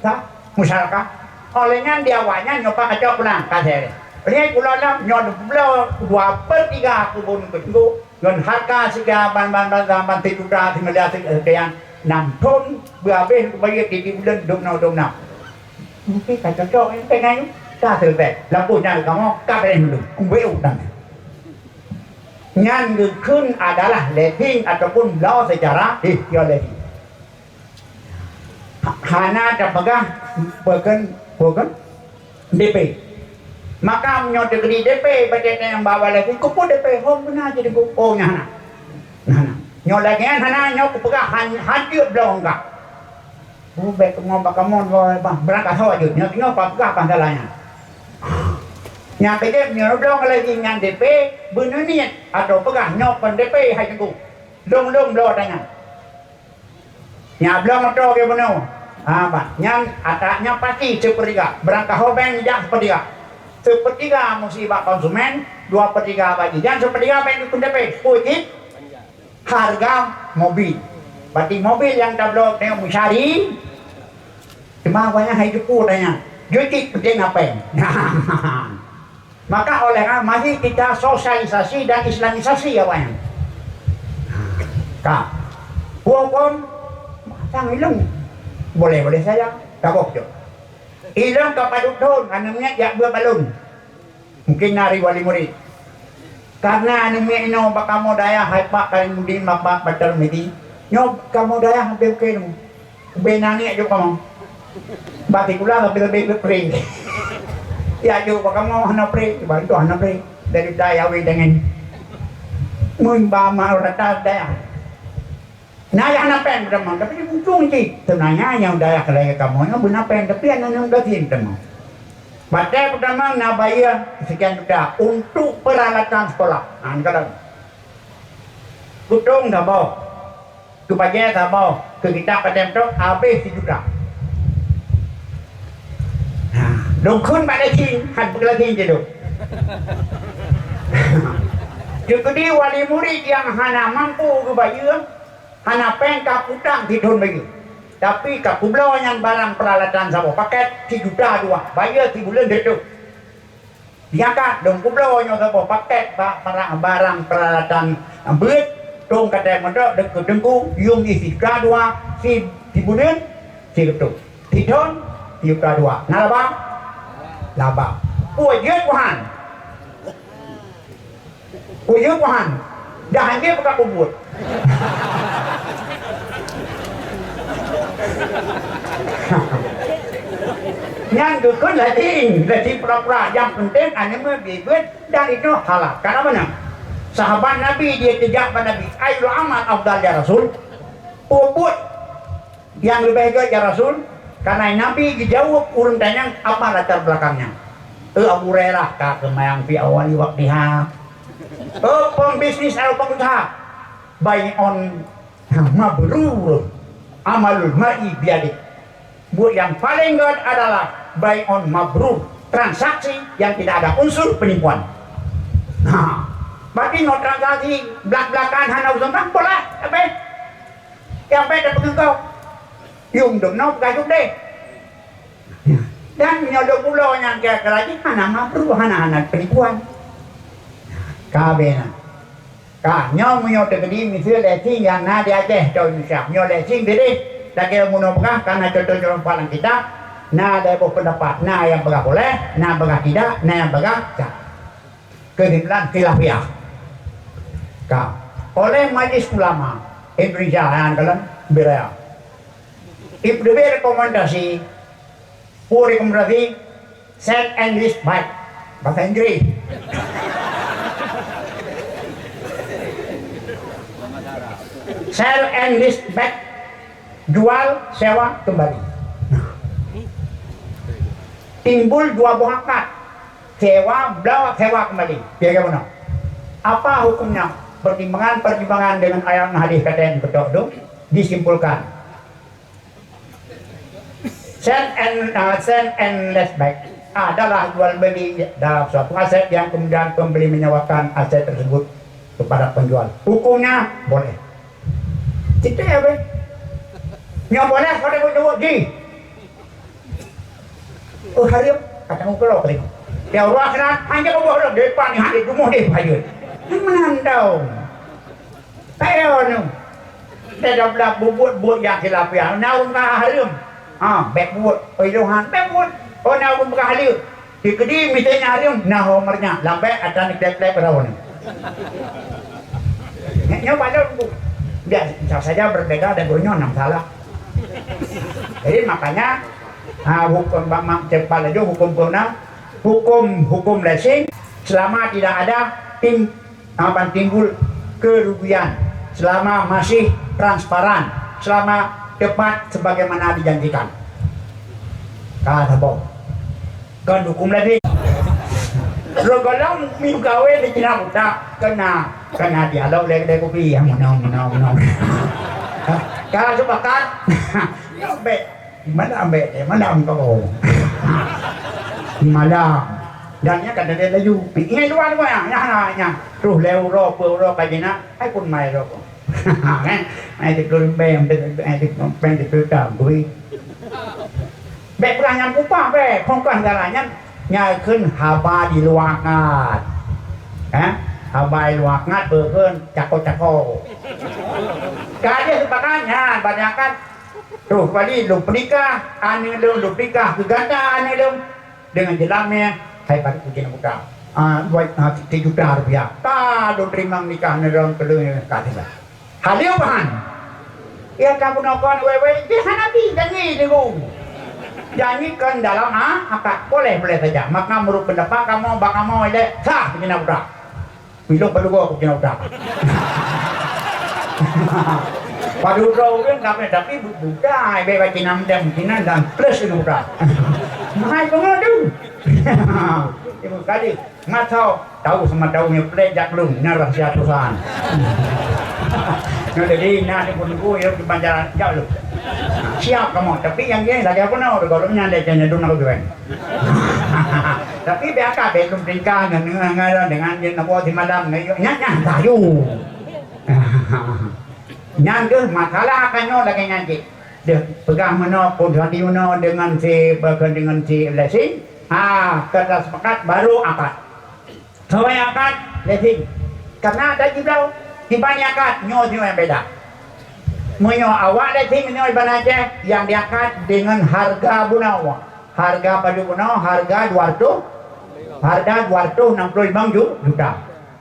sah musyarakah. Oleh nyan di awaknyan nyoe pat kacok pulang ka sere. Oleh nyan kula lom nyoe bloe dua per tiga kubun keu Teungku ngon hareuga siga ban, ban, ban, ban, ban sijuta similiar sekian. Nam thon beuhabéh kubayeue tieb-tieb buleuen dum noe dum nam. Mungkin ka cocok nyan teuh nyan, ka seuleusoe. Lampôh nyan kamoe ka beureh dulu. Kumbek utang. Nyan geukheun adalah leasing ataupun bloe secara, eh, ya leasing. Ha-, hana tapeugah peukheun, peukheun D P. Maka meunyoe teukeudi D P, bak teuntèe nyang ba-ba leasing, keupeue D P? Hom beuna jih teungku. Oh, nyan hana. Nyan hana. Nyoe lagèe nyan hana, nyoe kupeugah han-, han jeuet bloe ungkap. Oh, bèk kamoe bak kamoe, bah, beurangkat ho jeuet. Nyoe, nyoe papeugah pasalah nyan. Nyang keujeuet nyoe bloe leasing nyan D P, beuneuh niet atau peugah nyoe kon D P hai teungku. Lôn-lôn bloe tanyan. Nyan bloe moto geuh bunoe. Ha, bah, nyan ata nyan pasti seupeutiga. Beurangkat ho bank jak seupeutiga. Seupeutiga musti bak konsumen, dua peutiga bak jih. Nyan seupeutiga bank dikheun D P. Peue cit? Hareuga mobil. Berarti mobil nyang tabloe tanyoe meucari, teuma awaknyan hai teupeu tanyan. Jeuet cit peunteng na péng. Maka oleh karena mari kita sosialisasi dan islamisasi awaknyan. Ka. Huköm sang ilong. Boleh-boleh saja. Ka boh jok. Ilong ka padub thon, aneuk miet jak beuet balon. Mungkin na ri wali murid. Karena aneuk miet inoe bak kamoe dayah hai Pak Kalimuddin, Bapak Batarmidi. Nyoe kamoe dayah habéh keu ilong. Ubé nangék jok kamoe. Bak sikula tapi leubeh pre. Ya jok bak kamoe hana pre, cuba itu hana pre. Dari dayah wé dengan. Mun ba ma rata dayah. Na nyang hana péng teuma, tapi di ujong cit. Sebenarnya nyang dayah keulahé kamoe nyoe beuna péng, tapi hana nyang gasien teuma. Batèe peutama na bayeue sekian juta untuk peralatan sekolah. Ha, ni kadang. Kutong saboh. Keu bajèe saboh. Keu kitab padum trok habéh sijuta. Ha, lôn kheun bak leasing, han peuleasing jih lôn. Jeuet keudi wali murid nyang hana mampu geubayeue, hana péng ka utang sithon bayeue. Tapi ka kubloe nyan barang peuralatan saboh pakèt sijuta dua, bayeue sibuleuen teuh. Nyan ka lôn kubloe nyoe saboh pakèt ba-, barang, barang peuralatan beuet, tông katèe meudok deuk keu teungku, yum jih sijuta dua, si, sibuleuen sireutôh. Sithon sijuta dua. Na laba? Laba. Peue jeuet Tuhan? Kuyue Tuhan, dah hanjeuet buka kubur. Nyan geukheun lagèe, lagèe pura-pura. Nyang penting aneuk meubiet dan itu halal. Karena mana? Sahabat Nabi dia teuka bak Nabi, "Ayyul amal afdal ya Rasul?" Peubuet nyang leubeh gèt, ya Rasul? Karena Nabi geujaweueb ureueng tanyong apa latar belakangnya. Eh, Abu Hurairah, ka seumayang fi awwali waqtiha. Eh, pembisnis atau pengusaha. Bai'un mabrur amalul mar'i biyadih. Buet nyang paleng gèt adalah bai'un mabrur, transaksi yang tidak ada unsur penipuan. Nah, berarti ngon transaksi blak-blakan hana unsur penipuan, boleh, tapi Nyang bèk tapeugah keu yum dum nyoe peugah yum deh. Dan nyoe dua pulo nyang kira-kira jih hana mabrur, hana, hana penipuan. Ka bèk na. Ka, nyoe meunyoe teukeudi miseue leasing nyang na di Aceh, contoh Indonesia. Nyoe leasing teuh deh, lagèe bunoe peugah, karena contoh-contoh dalam kitab, na dua boh pendapat. Na nyang peugah boleh, na peugah tidak, na nyang peugah tidak. Keusimpulan khilafiyah. Ka. Oleh Majlis Ulama Indonesia nyang dalam biraya. Ibnu rekomendasi, pu rekomendasi, sell and lease back. Bahasa Inggris. Sell and lease back. Jual, sewa, kembali. Nah. Timbul dua boh akad. Sewa, bloe, sewa kembali. Kira-kira beuna. Apa hukumnya? Pertimbangan-pertimbangan dengan ayat dan hadis kata yang betul itu disimpulkan. Sell and, uh, sell and lease back adalah jual beli dalam suatu aset yang kemudian pembeli menyewakan aset tersebut kepada penjual. Hukumnya boleh. Cit teuh, beh. Nyang boleh pada buet jih. Oh, hareuem, kata nguklo tadi. Ya Allah, kena hanya Allah dah depan ni, hari jumuh deh, payun. Yang menandau. Payun. Teudablak bubuet-buet nyang khilafiyah, na ureuëng ka hareuem. Ha, bék buet. Oh, ilohan, bék buet. Oh, na ureuëng ka haleuem. Sikeudi miseue nyang hareuem, na ho meureunya. Lambek atra ni klep-klep rawan. Nyoe balon bu. Biasa saja berbeda dan gurunyo nam salah. Jadi makanya, ha, hukum bak mak cepat laju hukum keunan, hukum, hukum lessing selama tidak ada tim akan timbul kerugian selama masih transparan, selama tepat sebagaimana dijanjikan. Ka saboh. Kon hukum lagi. Lo golom mi gawe di Cina buta kena, kena dialog lagi dari kopi yang menang, menang, menang. Ka sepakat. Yo, baik. Mana ambek dia? Mana engkau? Malam. Dan nya kata dia laju. Ingat dua dua ya. Ya, ya, ya. Terus lewat uroe, dua uroe kaji nak. Hai pun mai uroe. Kan? Mai di kelumbeng, mai di kelumbeng di kelumbeng. Bek perang yang kupah bek. Kongkah galanya. Nya kheun haba di luar ngat. Eh? Haba di luar ngat beukeun cako-cako. Ka dia sepakat nya, banyak kan. Troh kali lôn peunikah, aneuk lôn lôn peunikah keu gata aneuk lôn deungon jeulamé hai baru keu jeuet muda. Ah, dua, ah, tiga juta rupiah. Ka lôn teurimong nikah aneuk lôn keu lôn ka teuka. Haleue bahan. Ya ka bunoe kon wéh-wéh, dia hana bi janji deungon. Janji kon dalam, ah, akad boleh-boleh saja. Maka menurut pendapat kamoe, bak kamoe ilée sah keu jeuet muda. Ilong padugo aku kena utak. Padugo ureueng kami, tapi bu-, budak, ibe bak Cina meudan, Cina dan plus kena utak. Mahai pengoh tu. Ibu kali, ngat tau, tau sama tau nyo plek jak lung, na rahsia perusahaan. Nyo jadi, na di pun ku, yo, di banjaran, jak lu. Siap kamu, tapi yang dia lagi apa nak, kalau nya ada jangan dulu nak kau jual. Tapi biasa belum tingkah dengan, dengan, dengan dia nak buat di malam, nyan, nyan, tayu. Nyan tu masalah akan nyoe lagèe nyan cit. Dia peugah meunoe, pun hati meunoe dengan si, bahkan dengan si Blessing. Ha, kita sepakat baru akad. Soe nyang akad? Blessing. Karena ada jiblau, tiba nyang akad, nyoe, nyoe yang beda. Meunyoe awak Blessing, meunyoe Iban Aceh, yang diakad dengan harga bunoe. Harga padum bunoe, harga dua ratus, harga dua ratus enam puluh lima ju-, juta.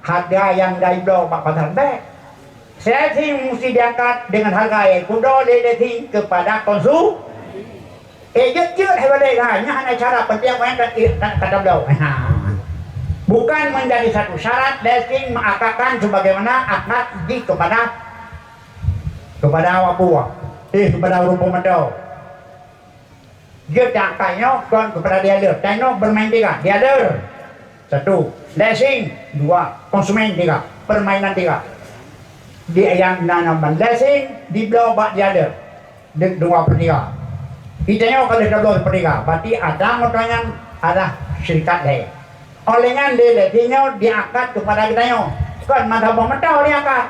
Harga yang dari bloe bak pasar bèk. Blessing mesti diangkat dengan harga yang kudo lé Blessing kepada konsu-, Eh, jeuet-jeuet hai balek lah. Nyan hana syarat, penting awaknyan ka, ka, ka tabloe. Ha. Bukan menjadi satu syarat Blessing mengakadkan sebagaimana akad jih kepada, kepada awak buah. Eh, kepada ureueng peumeutoe. Jeuet akad nyoe kon kepada dealer. Tanyoe bermain tiga. Dealer. Satu. Blessing. Dua. Konsumen. Tiga. Permainan tiga. Di, nyang na, na, Blessing dibloe bak dealer. Dua per tiga. Di tanyoe ka lheueh tabloe per tiga, berarti ada moto nyan adalah syarikat laén. Oleh nyan lé, lé tanyoe diangkat kepada geutanyoe. Kon mata boh mata diangkat,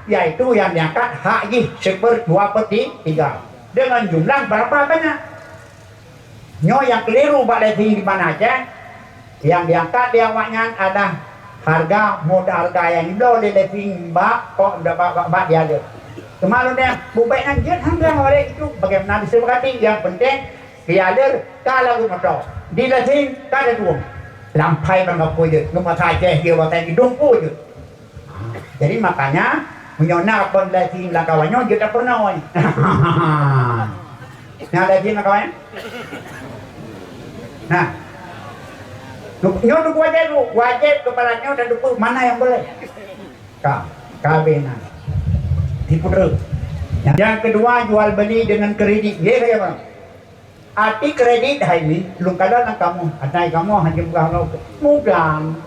yaitu yang diangkat hak jih seper dua per ti-, tiga. Dengan jumlah berapa banyak? Nyoe nyang keliru bak Blessing di Banda Aceh, nyang diangkat di awaknyan adalah harga, modal harga nyang jibloe lé Blessing bak, kok, bak, bak, bak dealer. Teuma lôn nyan, bubek nyan jeuet hareuga awaknyan itu, bagaimana bisa berarti, yang penting dealer ka lagu moto, di Blessing ka ada tueng. Lampai bang gapo jeuet, ngon bahasa Aceh dia bahasa Indonesia jeuet. Jadi makanya, meunyoe na kon Blessing lam kawan nyoe, jeuet tapeurunoe. Na Blessing lam kawan? Nah. Nyoe tu wajéb tu, wajéb kepada nyoe dan dupeue mana yang boleh. Ka, ka bina. Diputer. Yang kedua, jual beli dengan kredit. Nggih, bagaimana? Arti kredit hai nyoe, lôn kalon lam kamoe, asai kamoe hana peugah lom. Mudang.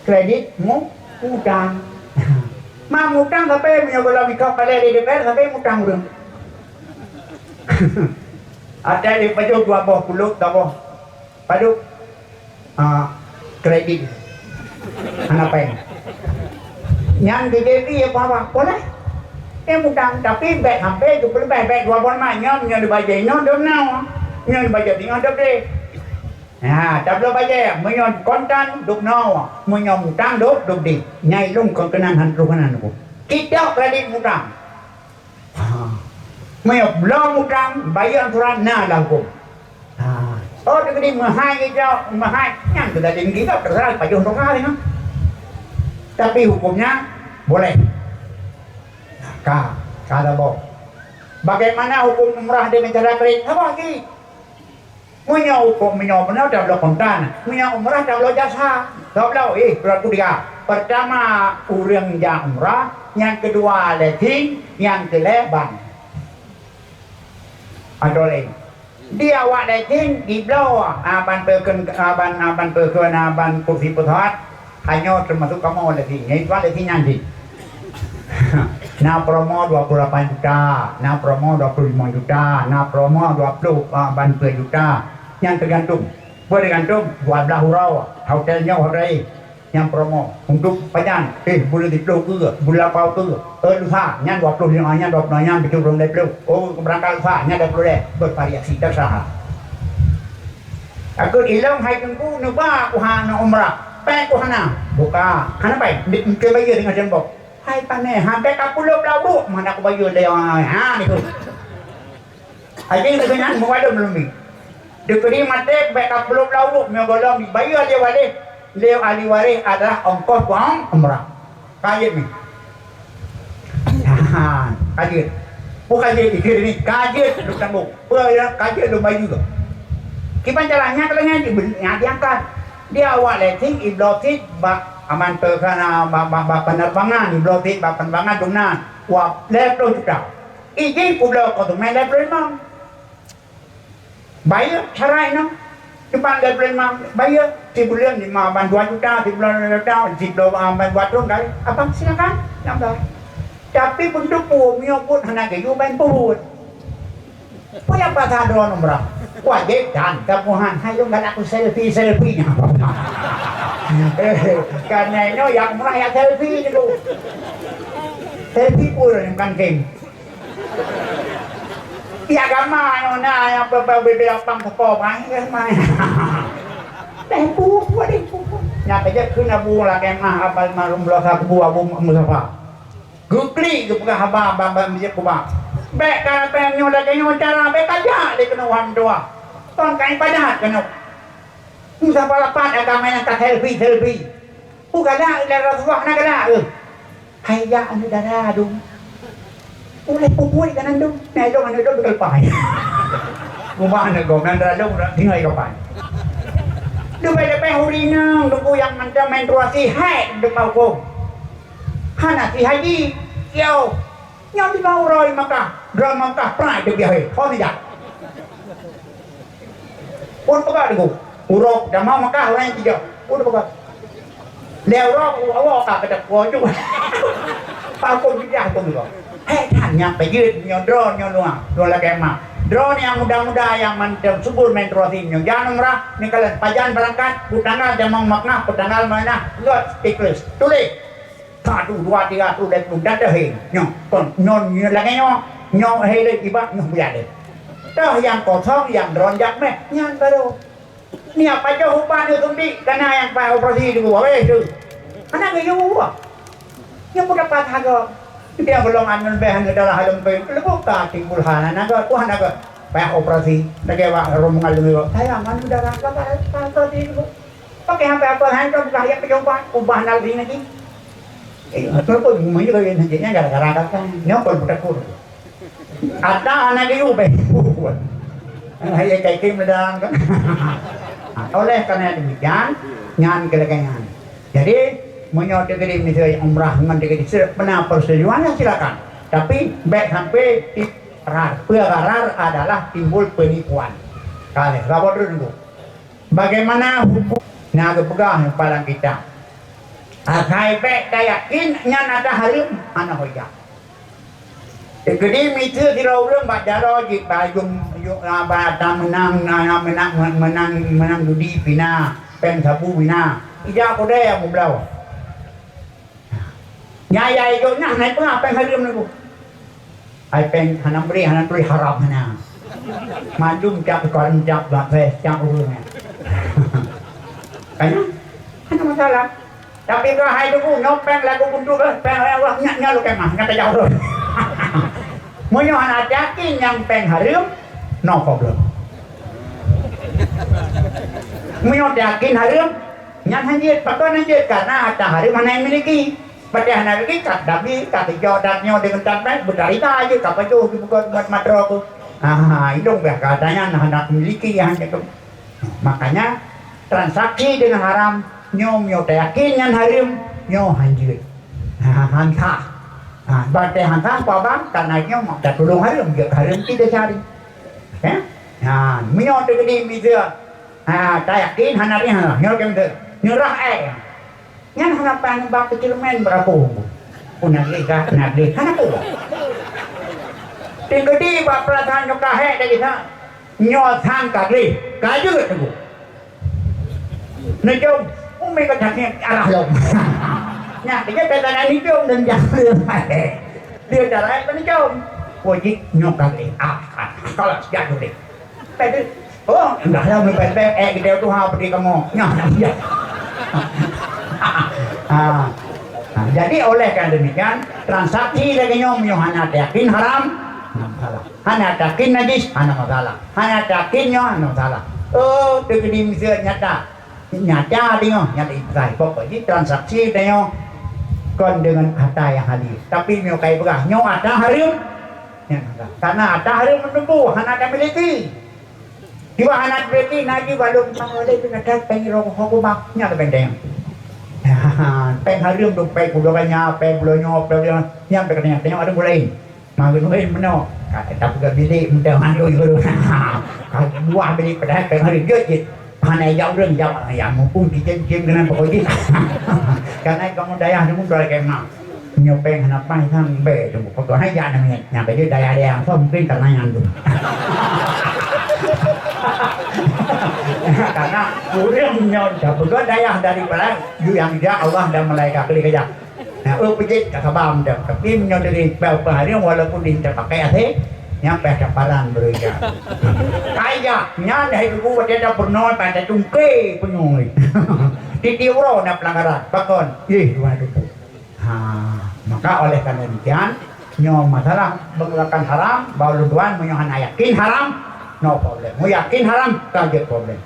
Kredit mu-, mudang. Ma mudang sabe meunyoe gohlom ikot palek di D P R sabe mudang ureueng. Ada di pajoh dua boh puluk, dua boh. Padub, ah, kredit. Hana péng. Nyan di J P ya, apa-apa. Boleh. Eh, mudang, tapi bèk sampai tu peuleubeh, bèk dua bulan mat. Nyoe, nyoe dibajèe, nyoe dum nyoe. Nyoe dibajèe, nyoe dum deh. Ha, tabloe bajèe, meunyoe kontan, dum nyoe. Meunyoe mudang, dum, dum deh. Nyai lôn kon keunan han troh keunan pun. Tidak kredit mudang. Meunyoe bloe mutang, bayeue angsuran, na lam huköm. Ha. Oh, teukeudi meuhai ijak, meuhai, nyan keuh dalil gila, terserah pajoh tongah nyoe. Tapi hukömnya boleh. Ka, ka saboh. Bagaimana huköm umrah dengan cara kering? Saboh cit. Meunyoe huköm, meunyoe bunoe tabloe kontan, meunyoe umrah tabloe jasa. Tabloe, eh, berlaku tiga. Pertama, ureuëng jak umrah, nyang keudua lething, nyang keulhèe ban. Atau lain. Di awak lething dibloe, ah, ban peukheun, ah, ban, ah, ban peukheun, ah, ban kursi pesawat, hanyoe teumasuk kamoe lagi. Nyan itu lagi nyan jih. Na promo dua puluh lapan juta, na promo dua puluh lima juta, na promo dua puluh, ah, ban peuet juta. Nyan teugantung. Beuh teugantung, dua belas uroe, hotel nyoe, hotel lain. Nyan promo. Untuk pajan, eh, buleuen siplôh keu, buleuen lapan keu. Eh, lusa, nyan dua puluh lima, nyan dua puluh, nyan tujoh ploh lhèe ploh. Oh, keberangkat lusa, nyan dua puluh lhèe. Bervariasi, terserah. Takot ilong hai teungku neuba ku hana umrah. Péng ku hana. Buka. Hana péng. Di, engke bayeue dengan jembok. Hai pané, ha, bèk ka pulôh blah uruek, mana ku bayeue lé, ha, niku. Aji lagèe nyan meuwadôm lom bi. Dikeuri maté bèk ka pulôh blah uruek, meunyoe gohlom dibayeue lé waréh, lé ahli waréh adalah ongkos pulang umrah. Ka jeuet nyoe. Ha, ka jeuet. Peue ka jeuet, jeuet nyoe, ka jeuet lôn tanggong. Peue nyang ka jeuet lôn bayeue. Kiban cara nyan, kalau nyan di, nyan diangkat. Di awak lething, ibloe cit bak aman teu kana, bak, bak, bak penerbangan, ibloe cit bak penerbangan, dum nan. Wah, lhèe ploh juta. Ijin kubloe konsumen lhèe ploh limong. Bayeue cara inong. Cuma lhèe ploh limong, bayeue sibuleuen lima ban dua juta, sibuleuen dua juta, sibloe ban dua thôn kali. Abang silakan, nambah. Tapi beuntuk peue, meunyoe buet hana geuyue ban peubuet. Peue nyang pasal droeneuh umrah? Wajéb kan, ka Tuhan, hai lôn galak ku selfie-selfie nyan. Eh, karena nyoe nyang umrah nyang selfie nyoe. Selfie peue nyang kan kem? Di agama nyoe na nyang be-, be-, bebé lapang teuko mai, mai. Deh, bu, bu, deh, bu, bu. Nyang keujeuet kheun Abu lakèe mah, Abah Almarhum Blosa Kubu Abu Mustafa. Geuklik geupeugah haba bak, bak Masjid Quba. Bèk ka lapèe meunyoe lagèe nyoe cara, bèk ka jak lé keunoe, wahai meutuah. Kon ka ibadat keunoe. Musafa lapat agama nyang ka selfie-selfie. Peue galak ilèe Rasulullah, hana galak, eh. Hai jak aneuk dara dum. Ulèe peubuet keunan dum. Nah, ilong aneuk dum teuleupah. Rumah aneuk gom, nan dara dum tinggai kapan. Leubèh-leubèh ureueng inong, teungku nyang mantong menstruasi, haid, deungon huköm. Hana si haji, yo. Nyoe lima uroe di Makkah, droe Makkah prai teubiah, eh. Ho neujak. Pun peugah teungku, uroe pertama Makkah ureueng nyang tijak. Pun peugah. Lhèe uroe awak ka keudak kuah ju. Pakon tijak pun juga. Hei, kan nyang peujeuet nyoe droe nyoe luwa, droe lagèe ma. Droe nyang muda-muda nyang mantong subur menstruasi nyoe. Jangan umrah, neukalon pajan beurangkat, peue tanggal jamong Makkah, peue tanggal Madinah, lot siklus. Tuléh. Satu, dua, tiga, tu, dan tu, dan dah, hei. Nyoe, kon, nyoe, nyoe lagèe nyoe. Nyoe, hei, lé, iba, nyoe, buya, lé. Toh, nyang kosong, nyang dron jak meh, nyan baru. Ni apa jauh ubat ni suntik, kana nyang pakai operasi tu, weh, tu. Anak ke yua. Nyang pun dapat harga. Dia belum anu lebih, anu darah lempeng. Lebuka timbul hana naga, tuh naga. Payah operasi. Lagi awak rombongan lebih. Sayang, anu darah, apa, apa, apa, apa, apa. Pakai sampai apa, hai, tu bukan ayat pejabat, ubah nalri lagi. Eh, betul pun, mungkin lagi nantinya gara-gara kata, nyokol betul. Ada anak dia ubah. Hai, kayak kim dalam kan. Nah, oleh karena demikian, nyan kelekengan. Jadi, meunyoe teukeudi miseue umrah ngon teukeudi se-, beuna persetujuan, ya silakan. Tapi, bèk sampai ti-, rar. Peue rar adalah timbul penipuan. Kali, rabot dulu. Bagaimana hukum na geupeugah lam kitab? Asai bèk tayakin nyan ata hareuem, hana hujah. Keudi miseue sidroe ureueng bak jaroe jih bajum, ju-, na, ba, ata meunang, na, na, meunang, meunang, meunang judi pih na, péng sabu pih na. Ija keudè mubloe. Nyang yai gobnyan hana peugah péng hareuem nyoe. Ai péng hana meureh, hana turi, haram hana. Mandum cap, sekolah cap, bak saya cap ureueng nyan. Kan nyan? Hana masalah. Tapi keu hai teungku, nyoe péng lagu buntu lah, péng Allah, nyak, nyak lukée mah, nyak tajak ureueng. Meunyoe hana tayakin nyang péng hareuem, no problem. Meunyoe tayakin hareuem, nyan hanjeuet. Pakon hanjeuet? Karena harta hareuem hana miliki. Padahai hana miliki, ka tabi, ka tijok, dan nyoe deungon tan baik, beutarita aja, ka pajoh di buka buat madro ku. Aha, idong bah katanya hana miliki, hanya tu. Makanya transaksi dengan haram nyoe, nyoe tayakin nyan hareuem, nyoe hanjeuet. Ha, han sah. Ha, berarti han sah apa bang? Karena nyoe mak tatulung hareuem, jeuet hareuem tidak cari. Ya? Ha, meunyoe teukeudi miseue, ha, tayakin hana riah, nyoe kan tu. Nyerah eh. Nyan hana payah bak keucilmen beurapung. Pun nagli kah, nagli hana pun. Teukeudi bak perasaan nyoe ka hek dari sa. Nyoe sang ka gleh, ka jeuet teungku. Neujom, umi ka sakét arah lom. Nyan keuh kata nyan neujom dan jangan dia. Dia dah lain pun neujom. Wajib nyoe ka gleh. Ah, ah, kalau sejak dulu. Pede. Oh, dah lah meubai-bai, eh, kita tu ha pede kamu. Nyoe, nyoe. Ah. Nah, jadi oleh karena demikian, transaksi lagèe nyoe meunyoe hana yakin haram, hana masalah. Hana yakin najis, hana masalah. Hana yakin nyoe, hana masalah. Oh, teukeudi miseue nyata. Nyata deungoe, nyata ibrah. Pokok jih transaksi tanyoe kon deungon harta nyang halal. Tapi meunyoe kai peugah, nyoe harta hareuem, nyan harta. Karena harta hareuem meunumpu, hana tamiliki. Tiba hana tamiliki, na jibalom sama lé binatang péng rong ho kubah, nyan benteng. Péng hareuem tu, péng pulo kanya, péng pulo nyoe, péng pulo nyan, péng kanya, tanyoe ada mulai. Magun-magun meunoe, ka teutab geubilék meuntang mandum guru. Ka dua bilék padahai ka ngon jeuet jeuet. Hana jak ureueng jak, ya muphom cicém-cicém keunan pokok jih. Karena kamoe dayah nyoe dua kema. Nyoe péng hana paih sang bé tu. Pokok hai jak namiet. Nyang ka jeuet dayah-dayah so mungkin karena nyan tu. Karena ureueng nyoe dah peugah dayah daripada yu yang jak Allah dan malaikat kali kerja. Nah, oh, peujeuet ka saba mantong. Tapi meunyoe dari bak peuharian, walaupun di teupakai asai, nyan payah taparan beureuja. Kaya, nyan hai guru watèe tapeurunoe, payah tatungke peunyoe. Tiep-tiep uroe na peulanggaran. Pakon? Yeh, dua ribu. Ha, maka oleh karena demikian, nyoe masalah mengeluarkan haram, bak ulôn tuan, meunyoe hana yakin haram, no problem. Meunyoe yakin haram, ka jeuet problem.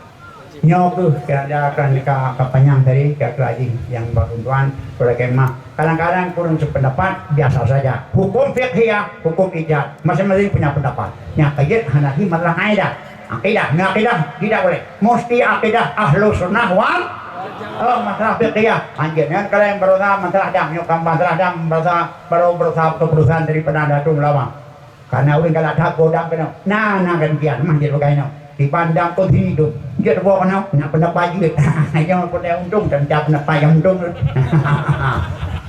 Nyoe kheueh keuadaan ka, ka panyang tadi, ka keuadaan nyang baruntuan, oleh karena kadang-kadang kurang sependapat, biasa saja. Hukum fiqhiyah, hukum ijtihad, masing-masing punya pendapat. Nyang ka jeuet hana lé masalah akidah. Akidah, nyoe akidah tidak boleh. Mesti akidah Ahlus Sunnah wal, oh, masalah fiqhiyah. Anjeut nyan kalian berusaha masalah dam, nyoe kan masalah dam, berusaha, baru berusaha keputusan daripada Nahdlatul Ulama. Karena ureueng galak that godang keunoe. Na, na gantian mah jeuet bagaih nyoe. Dipandang kon hidup. Jeuet boh keunoe, na pendapat jeuet. Nyang peureulèe untông, dan jak pendapat nyang untông.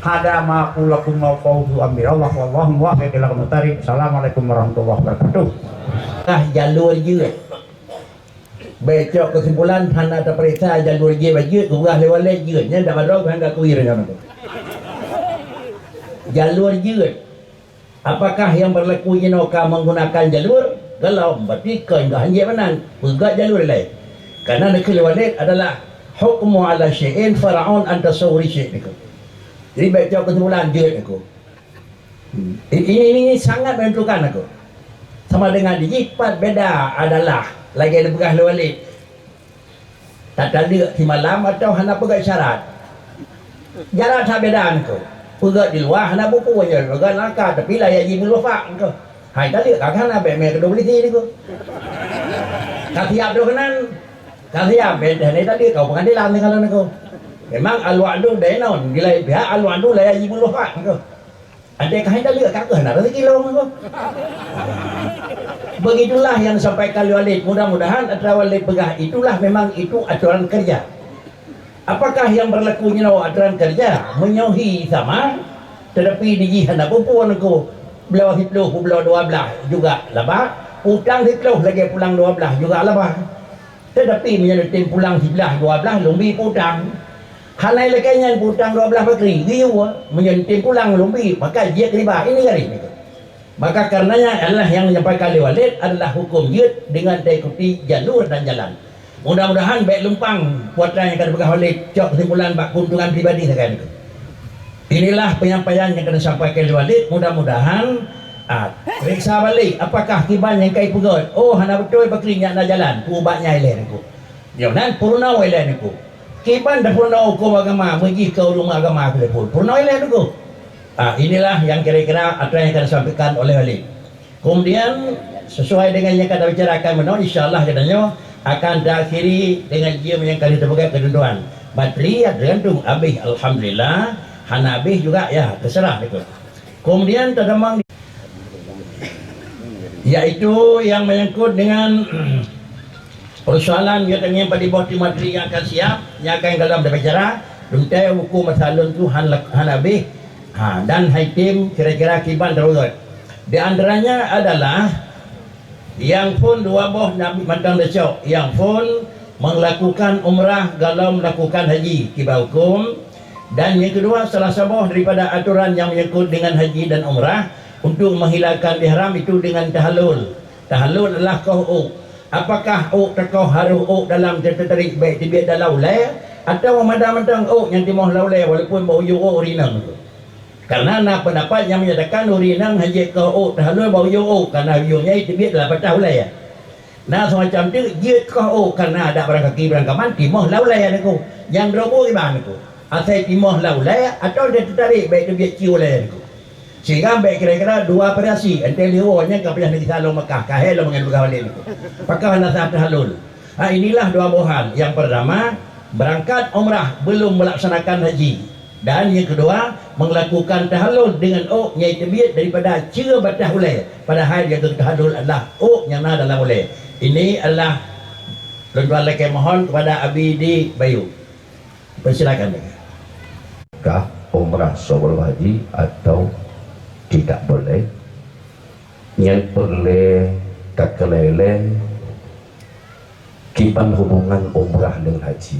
Hada ma aqulu lakum wa qawlu amir Allah wallahu muwaffiq ila aqwamit thariq. Assalamualaikum warahmatullahi wabarakatuh. Ah, jalur jeuet. Bèk cok keusimpulan hana tapeuriksa jalur jeuet bak jeuet, geupeugah lé walét jeuet. Nyan dak badong hana kui rencana tu. Jalur jeuet. Apakah yang berlaku jinoe ka menggunakan jalur? Kalau berarti kon dah hanjeuet meunan, peugah jalur lain. Karena neukheun lé walét adalah hukmu ala syai'in far'un an tasawwuri syai' niko. Jadi bèk cok keusimpulan jeuet niko. Hmm. Ini, ini, ini sangat menentukan aku. Sama dengan di jih pat beda adalah lagèe dipeugah lé walét. Tataleuek simalam atawa hana peugöt syarat. Jalan that beda niko. Peugöt di luwa hana buku, peugöt langkah, tapi la yajibu wafak niko. Hai taleuek ka hana bèk mè keudroe polisi niko. Ka siap droe keunan. Ka siap bèk teuh taleuek ka pengadilan niko, niko. Memang al-wa'du dainun, di lain pihak al-wa'du la yajibu wafak niko. Andai kah hana lé, ka keuh na rezeki lom tu. Begitulah yang disampaikan oleh Walid. Mudah-mudahan atra Walid peugah itulah memang itu aturan kerja. Apakah yang berlaku nyoe aturan kerja? Meunyoe hi sama, tetapi di jih hana peupuan ku, bloe siplôh, bloe dua blaih juga laba, utang siplôh lagèe pulang dua blaih juga laba. Tetapi meunyoe neutem pulang siblaih dua blaih lôn bi peutang. Hana lagèe nyan peutang dua blaih bakri, geuyue. Meunyoe neutem pulang lôn bi, maka jeuet riba. Ini garis niko. Maka karenanya adalah yang disampaikan oleh Walid adalah hukum jeuet dengan taikuti jalur dan jalan. Mudah-mudahan bèk lumpang peue nyang ka dipeugah Walid, cok kesimpulan bak keuntungan pribadi sagai niko. Inilah penyampaian yang kami sampaikan oleh Walid. Mudah-mudahan Ah, periksa balik, apakah kiban nyang ka ipeugöt? Oh, hana beutôi, pakri nyak na jalan. Peuubat nyang ilèe Teungku. Nyoe nan peurunoe ilèe Teungku. Kiban tapeurunoe hukôm agama, meujih keu ureueng agama keu lé phon. Peurunoe ilèe Teungku. Ah, inilah yang kira-kira atra yang akan disampaikan oleh Walid. Kemudian, sesuai dengan yang ka tabicarakan bunoe, insya Allah geutanyoe akan taakhiri dengan jeuem nyang ka lheueh tapeugöt keu tuan-tuan. Materi ya tergantung, abéh alhamdulillah, hana abéh juga ya terserah Teungku. Kemudian tadamong, yaitu yang menyangkut dengan persoalan nyang teungoh padub boh teuma materi nyang akan siap, nyang akan gohlom tabicara, teuntèe buku masa lôn tu han, han abéh. Ha, dan hai tim kira-kira kiban teureugot. Di antaranya adalah nyang phôn dua boh Nabi mantong teucok, nyang phôn melakukan umrah gohlom melakukan haji kiban hukôm, dan nyang keudua salah saboh daripada aturan nyang menyangkut dengan haji dan umrah untuk menghilangkan ihram itu dengan tahallul. Tahallul adalah koh ôk. Apakah ôk takoh harôh ôk dalam teutarik bèk teubiet dalam ulèe, atawa mada mantong ôk nyang timoh lam ulèe walaupun bak ujông ôk rinong? Karena na peundapat nyang menyatakan ureueng inong hana jeuet koh ôk tahallul bak ujông ôk, karena ujông nyan teubiet lam patah ulèe. Na seumacam teuk jeuet koh ôk, karena adak barangkaki barangkaman timoh lam ulèe Teungku. Nyang droe boh kiban Teungku. Asai timoh lam ulèe atawa teutarik bèk teubiet cit ulèe Teungku. Sehingga bèk kira-kira dua variasi, entah lheueh woe nyan ka payah neugisa lom Makkah, ka hèk lom ngon peugah Walid Teungku. Pakon hana sah tahallul. Ha, inilah dua boh hal. Yang pertama, berangkat umrah belum melaksanakan haji. Dan yang kedua, melakukan tahallul dengan ôk nyang teubiet daripada ceue batah ulèe, padahai nyang geutahallul adalah ôk nyang na dalam ulèe. Ini adalah lôn tuan lakèe mohon kepada Abi di Bayu. Persilakan. Kah umrah sebelum haji atau tidak boleh? Nyan peureulèe takeulèe lé kiban hubungan umrah deungon haji.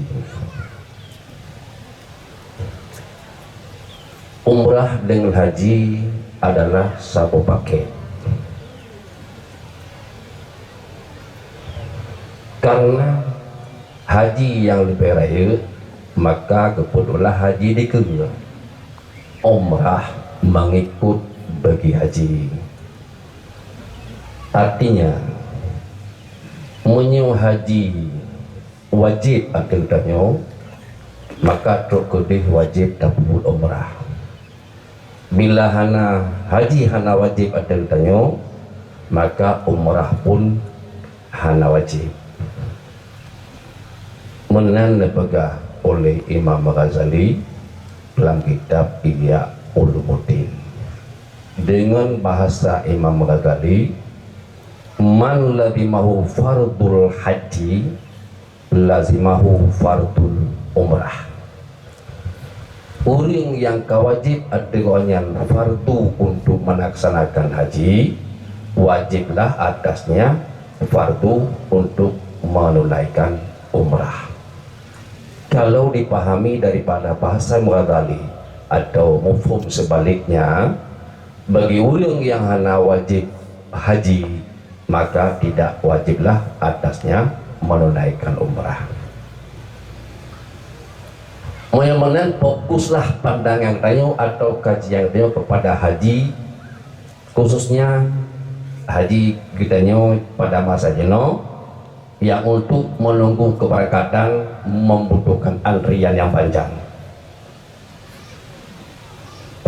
Umrah deungon haji adalah saboh paket. Karena haji nyang leubeh rayeuk, maka geupeutulah haji dikeue. Umrah mengikut bagi haji. Artinya, meunyoe haji wajéb ateueh tanyoe, maka trok keudeh wajéb tapeubuet umrah. Bila hana, haji hana wajéb ateueh tanyoe, maka umrah pun hana wajéb. Meunan neupeugah oleh Imam Ghazali lam kitab Ihya Ulumuddin. Deungon bahasa Imam Ghazali, "Man lazimahu fardul haji, lazimahu fardul umrah." Ureueng nyang ka wajéb ateueh gobnyan fardu untuk melaksanakan haji, wajiblah atasnya fardu untuk menunaikan umrah. Kalau dipahami daripada bahasa Ghazali atau mufhum sebaliknya, bagi ureueng nyang hana wajéb haji, maka tidak wajiblah atasnya menunaikan umrah. Meunyoe meunan, fokuslah pandangan tanyoe atau kajian tanyoe kepada haji, khususnya haji geutanyoe pada masa jinoe yang untuk menunggu keberangkatan membutuhkan antrian yang panjang.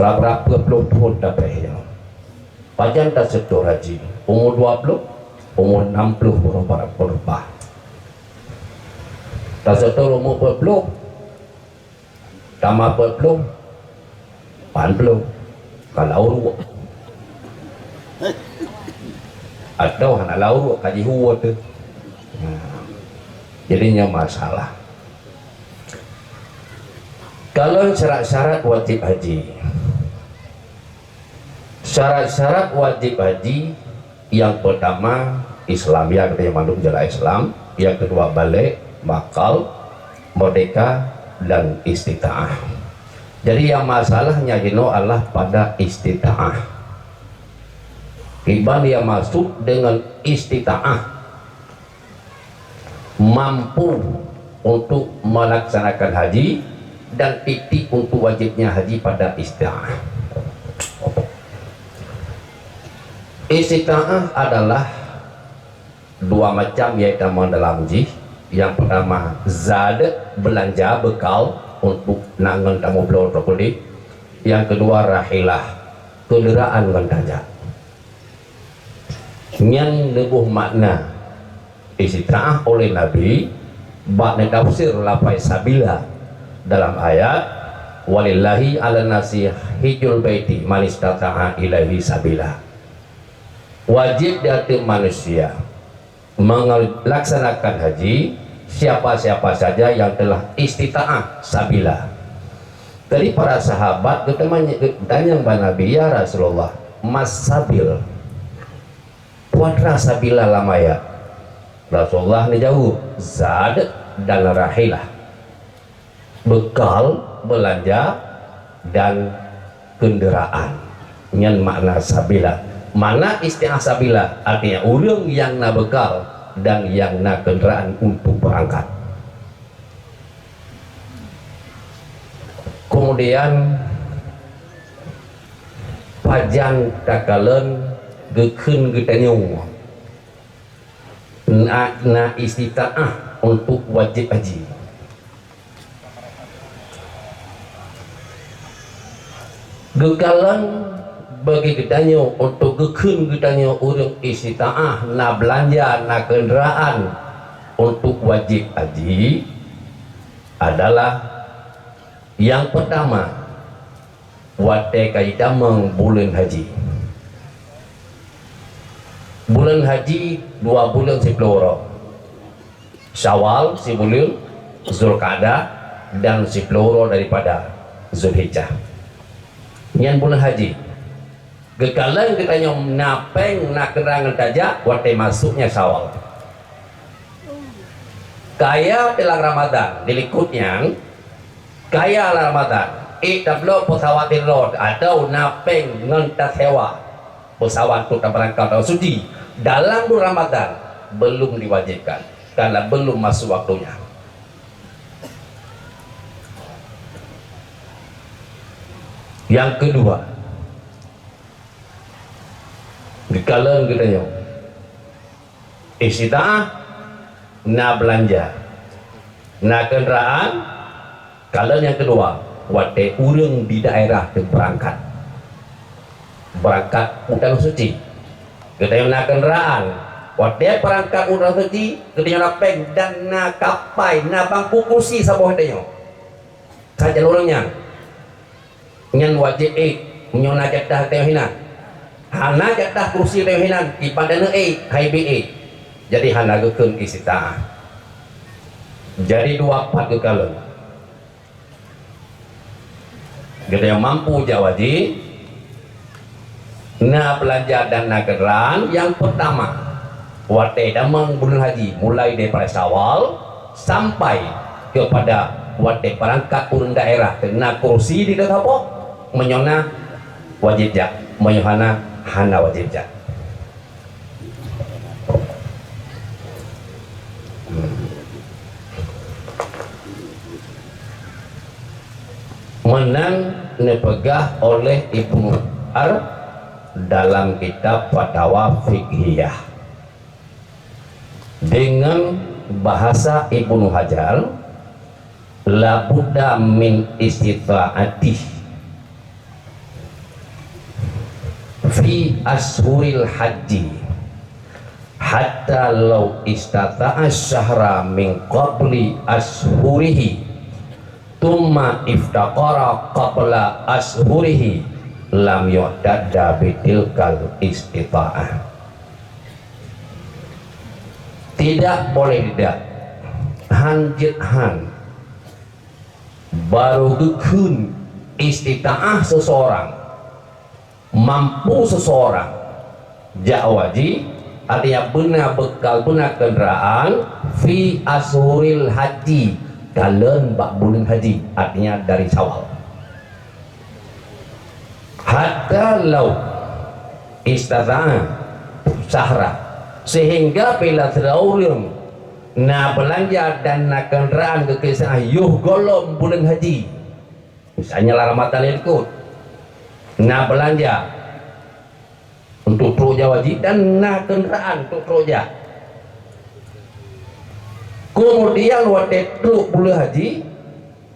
Rab-rab peuet ploh thon dapéh nyoe. Pajan taseutôt haji? Umu dua ploh, umu nam ploh beurubah-berubah. Taseutôt umu peuet ploh, tamah peuet ploh, pat ploh, ka lau ruek. Atawa hana lau ruek, ka jihue teuh. Nah, jadi nyoe masalah. Kalon syarat-syarat wajéb haji. Syarat-syarat wajéb haji, yang pertama, Islam, ya, geutanyoe mandum jeulaih Islam. Yang kedua, baligh, baqal, merdeka, dan istita'ah. Jadi, yang masalahnya jinoe adalah pada istita'ah. Kiban nyang maksud dengan istita'ah, mampu untuk melaksanakan haji dan titik untuk wajibnya haji pada istita'ah. Istita'ah adalah dua macam nyang tamong dalam jih. Nyang pertama, zad, beulanja, bekal untuk na ngon tamubloe, troh keudeh. Nyang keudua, rahilah, keundeuraan ngon tajak. Nyan leubeh makna istita'ah oleh Nabi bak neutafsir lafai sabila dalam ayat, "Walillahi 'alan nasi hijjul baiti manistata'a ilaihi sabila." Wajéb di ateueh manusia melaksanakan haji siapa-siapa saja yang telah istita'ah sabila. Jadi para sahabat geutanyong bak Nabi, "Ya Rasulullah, mas sabil?" Peue sabila lam ayat? Rasulullah neujaweueb, "Zad dan rahilah." Bekal, beulanja, dan keundeuraan. Nyan makna sabila. Makna istita'ah sabila, artinya ureuëng nyang na bekal dan nyang na keundeuraan untuk beurangkat. Keumudian, pajan takalon geukheun geutanyoe na, na istita'ah untuk wajéb haji. Geukalon bagi geutanyoe untuk geukheun geutanyoe ureuëng istita'ah, na beulanja, na keundeuraan untuk wajéb haji adalah nyang pertama, watée ka jitamong buleuen haji. Buleuen haji dua buleuen siplôh uroe. Syawal sibuleuen, Zulqa'dah, dan siplôh uroe daripada Zulhijjah. Nyan buleuen haji. Geukalon geutanyoe na péng, na keundeuraan ngon tajak watée masuknya Syawal. Kaya teulang Ramadan, dilikot nyan, kaya lam Ramadan, ék tabloe peusawat di droe atau na péng ngon tasewa peusawat untuk tabeurangkat u tanah suci dalam buleuen Ramadan, belum diwajibkan karena belum masuk waktunya. Nyang keudua, geukalon geutanyoe, istita'ah na beulanja, na keundeuraan. Kalon nyang keudua, watée ureuëng di daerah teuh beurangkat, beurangkat u tanah suci. Geutanyoe na keundeuraan, watée beurangkat u tanah suci, geutanyoe na péng dan na kapai, na bangku kursi saboh tanyoe. Sajan ureuëng nyan, nyan wajéb ék, meunyoe na jadah tanyoe hinan. Hana jadah kursi tanyoe hinan, iban tanyoe ék, hai bi ék. Jadi hana geukheun istita'ah. Jadi dua pat geukalon. Geutanyoe mampu jak haji, na beulanja dan na keundeuraan. Nyang peurtama, watée tamong buleuen haji, mulai daripada Syawal sampai keupada watée beurangkat ureuëng daerah, na kursi di saboh, meunyoe na wajéb jak, meunyoe hana, hana wajéb jak. Meunan neupeugah oleh Ibnu Hajar dalam kitab Fatawa Fiqhiyah. Dengan bahasa Ibnu Hajar, "La budda min istita'atih fi ashhuril hajji, hatta law istata'a syahra min qabli ashhurihi, tsumma iftaqara qabla ashhurihi, lam yu'tadda bitilkal istita'ah." Tidak boleh tidak, han jeuet han, barô geukheun istita'ah seseorang, mampu seseorang jak haji, artinya beuna bekal, beuna keundeuraan, fi ashhuril hajji, kalon bak buleuen haji, artinya dari Syawal. Hatta law istata'a syahra, sehingga bila sidroe ureuëng na beulanja dan na keundeuraan geukheun yoh gohlom buleuen haji, misalnya lam Ramadan nyang likot, na beulanja untuk trok jak haji dan na kendaraan untuk trok jak. Kemudian watée trok buleuen haji,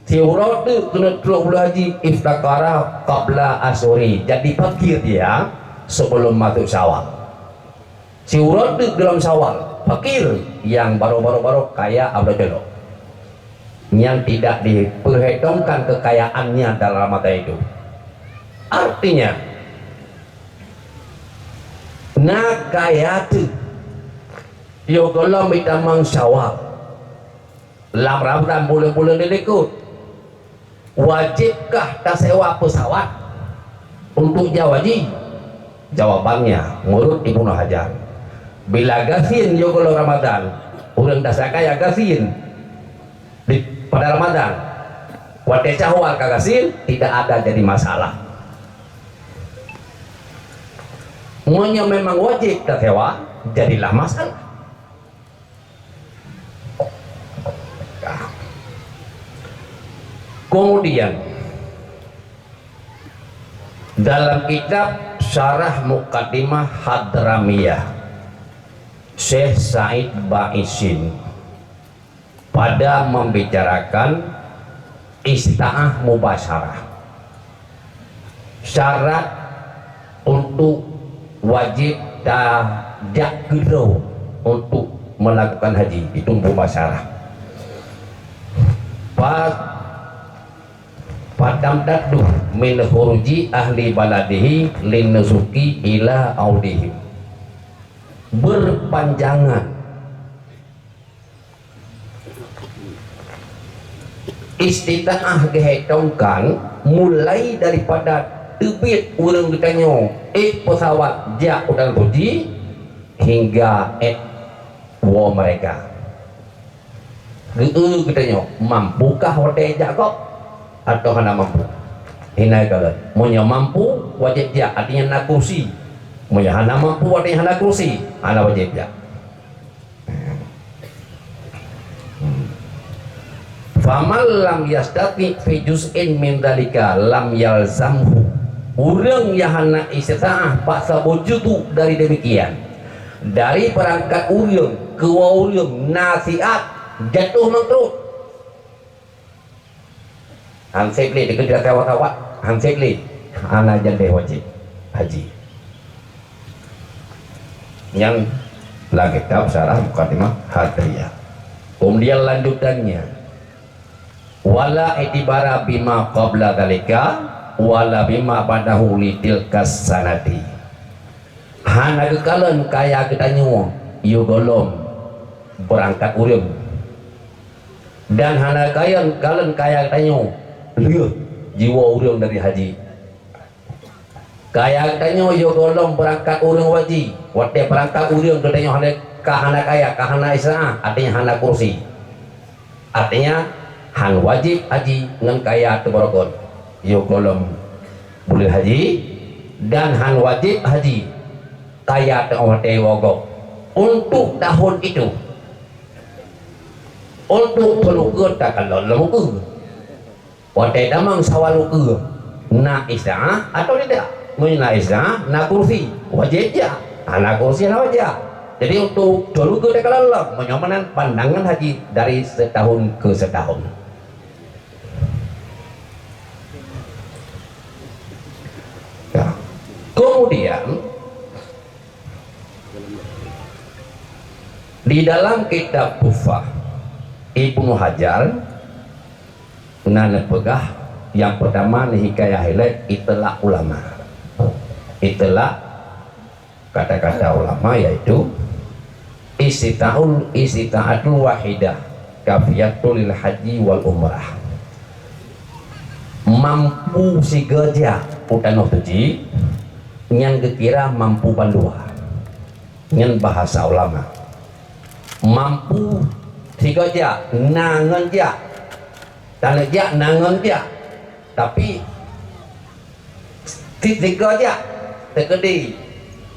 siuroe teuk keuneuk trok buleuen haji, iftakara qabla asyhuri, jadi fakir dia sebelum masuk Syawal. Siuroe teuk dalam Syawal, fakir yang baroe-baroe, kaya abloe jolok. Yang tidak diperhitungkan kekayaannya dalam Ramadan itu. Artinya, na kaya teuk, yoh gohlom itamong Syawal. Lam Ramadan buleuen-buleuen di likot, wajibkah tasewa pesawat untuk jak haji? Jawabannya, menurut Ibnu Hajar, bila gasien yoh gohlom Ramadan, ureuëng dasai kaya gasien di, pada Ramadan, watée Syawal ka gasien, tidak ada jadi masalah. Meunyoe memang wajib tasewa, jadilah masalah. Kemudian, dalam kitab Syarah Muqaddimah Hadramiyah, Syekh Said Baisin pada membicarakan istita'ah mubasyarah. Syarat untuk wajib tajak keudroe untuk melakukan haji, itu mubasyarah. Fa-, fatamtaddu min khuruji ahli baladihi linusuki ila audihim. Berpanjangan istita'ah geuhitungkan mulai daripada teubiet ureuëng geutanyoe ék pesawat jak u Tanah Suci hingga ék woe mereka. Geu-eu geutanyoe, mampukah watée jak gob atawa hana mampu? Hina kalon. Meunyoe mampu, wajéb jak, artinya na kursi. Meunyoe hana mampu, artinya hana kursi, hana wajéb jak. Faman lam yastati fi juz'in min dzalika lam yalzamhu. Ureuëng nyang hana istita'ah bak saboh juzu dari demikian, dari peurangkat ureuëng keu woe ureuëng na siat, jatuh mangkrot. Han sép lé, dikeue tawat-tawat, han sép lé, hana jadi wajéb haji. Nyan lam kitab Syarah Muqaddimah Hadriyah. Kemudian lanjutannya, wala itibara bima qabla dzalika wala bima ba'dahu li tilkas sanati. Hana geukalon kaya geutanyoe yoh gohlom beurangkat ureuëng. Dan hana kalon, kalon kaya geutanyoe lheueh jiwoe ureuëng dari haji. Kaya geutanyoe yoh gohlom beurangkat ureuëng haji. Watée beurangkat ureuëng geutanyoe hana, ka hana kaya, ka hana istita'ah, artinya hana kursi. Artinya, han wajéb haji ngon kaya teubarokon. Yoh gohlom buleuen haji, dan han wajéb haji kaya teuh watée woe gob. Untuk tahun itu, untuk peunukeue takalon lom ukeue. Watée tamong Syawal ukeue, na istita'ah atau tidak? Meunyoe na istita'ah, na kursi, wajéb jak. Hana kursi, hana wajéb jak. Jadi, untuk thôn ukeue takalon lom, meunyoe meunan pandangan haji dari setahun ke setahun. Ya. Kemudian, di dalam kitab Tuhfah, Ibnu Hajar na neupeugah, nyang peutama neuhikayah ilée itlaq ulama. Itlaq, kata-kata ulama, yaitu istita'ul, istita'atul wahidah kafiyatul lil haji wal umrah. Mampu sigoe jak u Tanoh Suci, nyan geukira mampu bandua. Nyan bahasa ulama. Mampu sigoe jak, na ngon jak. Taneuk jak, na ngon jak. Tapi, sit sigoe jak, teukeudi.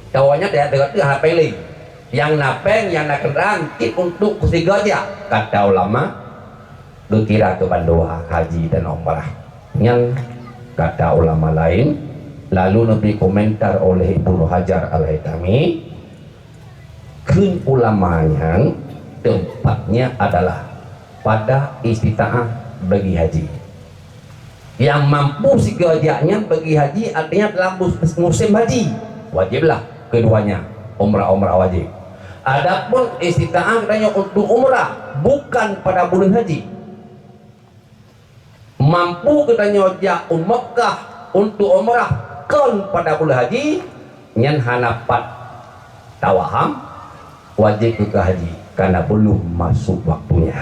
Tawoe nyan teuka teuka hana péng lé. Nyang na péng, nyang na keundaraan, cit untuk sigoe jak. Kata ulama, geukira keu bandua haji dan umrah. Nyan kata ulama laén, Lalu neubri komentar oleh Ibnu Hajar Al-Haitami, kheun ulama nyan tempatnya adalah pada istita'ah bagi haji. Nyang mampu sigoe jak nyan bagi haji, artinya dalam mus-, musim haji, wajiblah keduanya umrah-umrah wajib. Adapun istita'ah katanya untuk umrah bukan pada bulan haji. Mampu geutanyoe jak u Makkah untuk umrah kon pada buleuen haji, nyan hana pat tawaham, wajéb keu haji, karena belum masuk waktunya.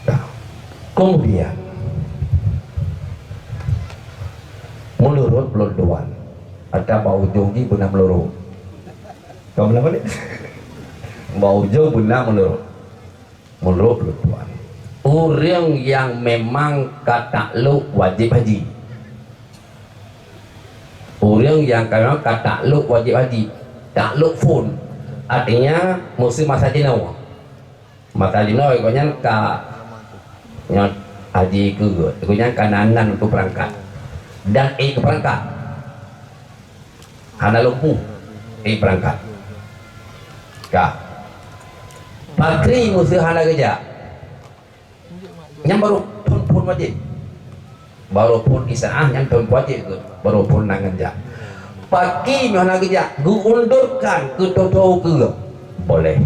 Nah, kemudian, menurut peulontoan, ata bak ujong jih beuna meulurot. Ka beuna balik. Bak ujong beuna meulurot. Meulurot peulontoan. Ureuëng nyang memang ka taklok wajéb haji. Ureuëng nyang ka memang ka taklok wajéb haji. Taklok phon. Artinya, meusti masa jinoe. Masa jinoe gobnyan ka nyoe haji keu gobnyan ka nan-nan keu peurangkat. Dan ék keu peurangkat. Hana lumpuh, ék peurangkat. Ka. Pakri meusti hana geujak. Nyan baru phon-phon wajéb. Baru phon istita'ah nyan phon wajéb keu. Baru phon nan geujak. Pakri meuhana geujak, geuundurkan keu thô-thô keu. Boleh.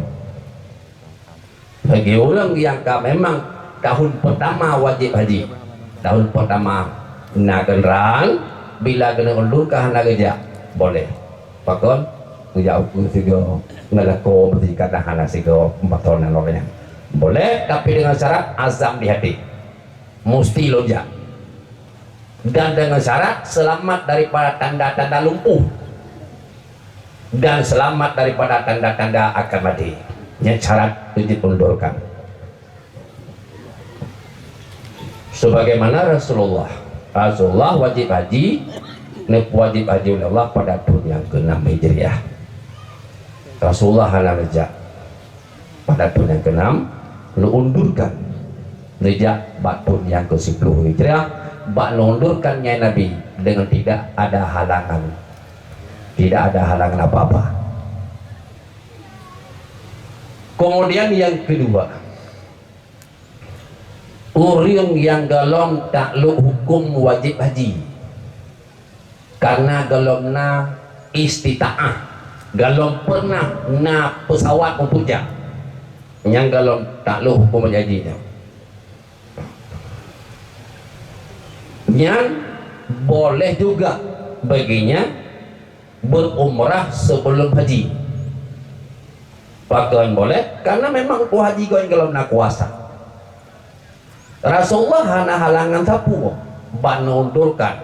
Bagi ureuëng nyang ka memang tahun pertama wajéb haji, tahun pertama na kenderaan, bila keuneuk undurkan hana geujak, boleh. Pakon? Geujak ukeue sigoe, ngeulako meusikat dah hana sigoe, empat thon nyan lom nyan. Boleh, tapi dengan syarat azam di hati. Musti lôn jak. Dan dengan syarat selamat daripada tanda-tanda lumpuh dan selamat daripada tanda-tanda akan mati. Nyan syarat wajéb undurkan. Sebagaimana Rasulullah, Rasulullah wajib haji, neupeuwajib haji oleh Allah pada tahun nyang keenam Hijriah. Rasulullah hana neujak. Pada thon nyang keenam, neuundurkan neujak bak thon nyang keusiploh Hijriah, bak neuundurkan nyan Nabi dengan tidak ada halangan, tidak ada halangan apa-apa. Kemudian yang kedua, ureuëng nyang golom taklok huköm wajéb haji, karena golom na istita'ah, golom pernah na pesawat meupeuja, nyang golom taklok huköm wajéb haji nyan. Nyan boleh juga baginya berumrah sebelum haji. Pakon boleh? Karena memang ku haji gobnyan golom na kuasa. Rasulullah hana halangan sapeue bak neuundurkan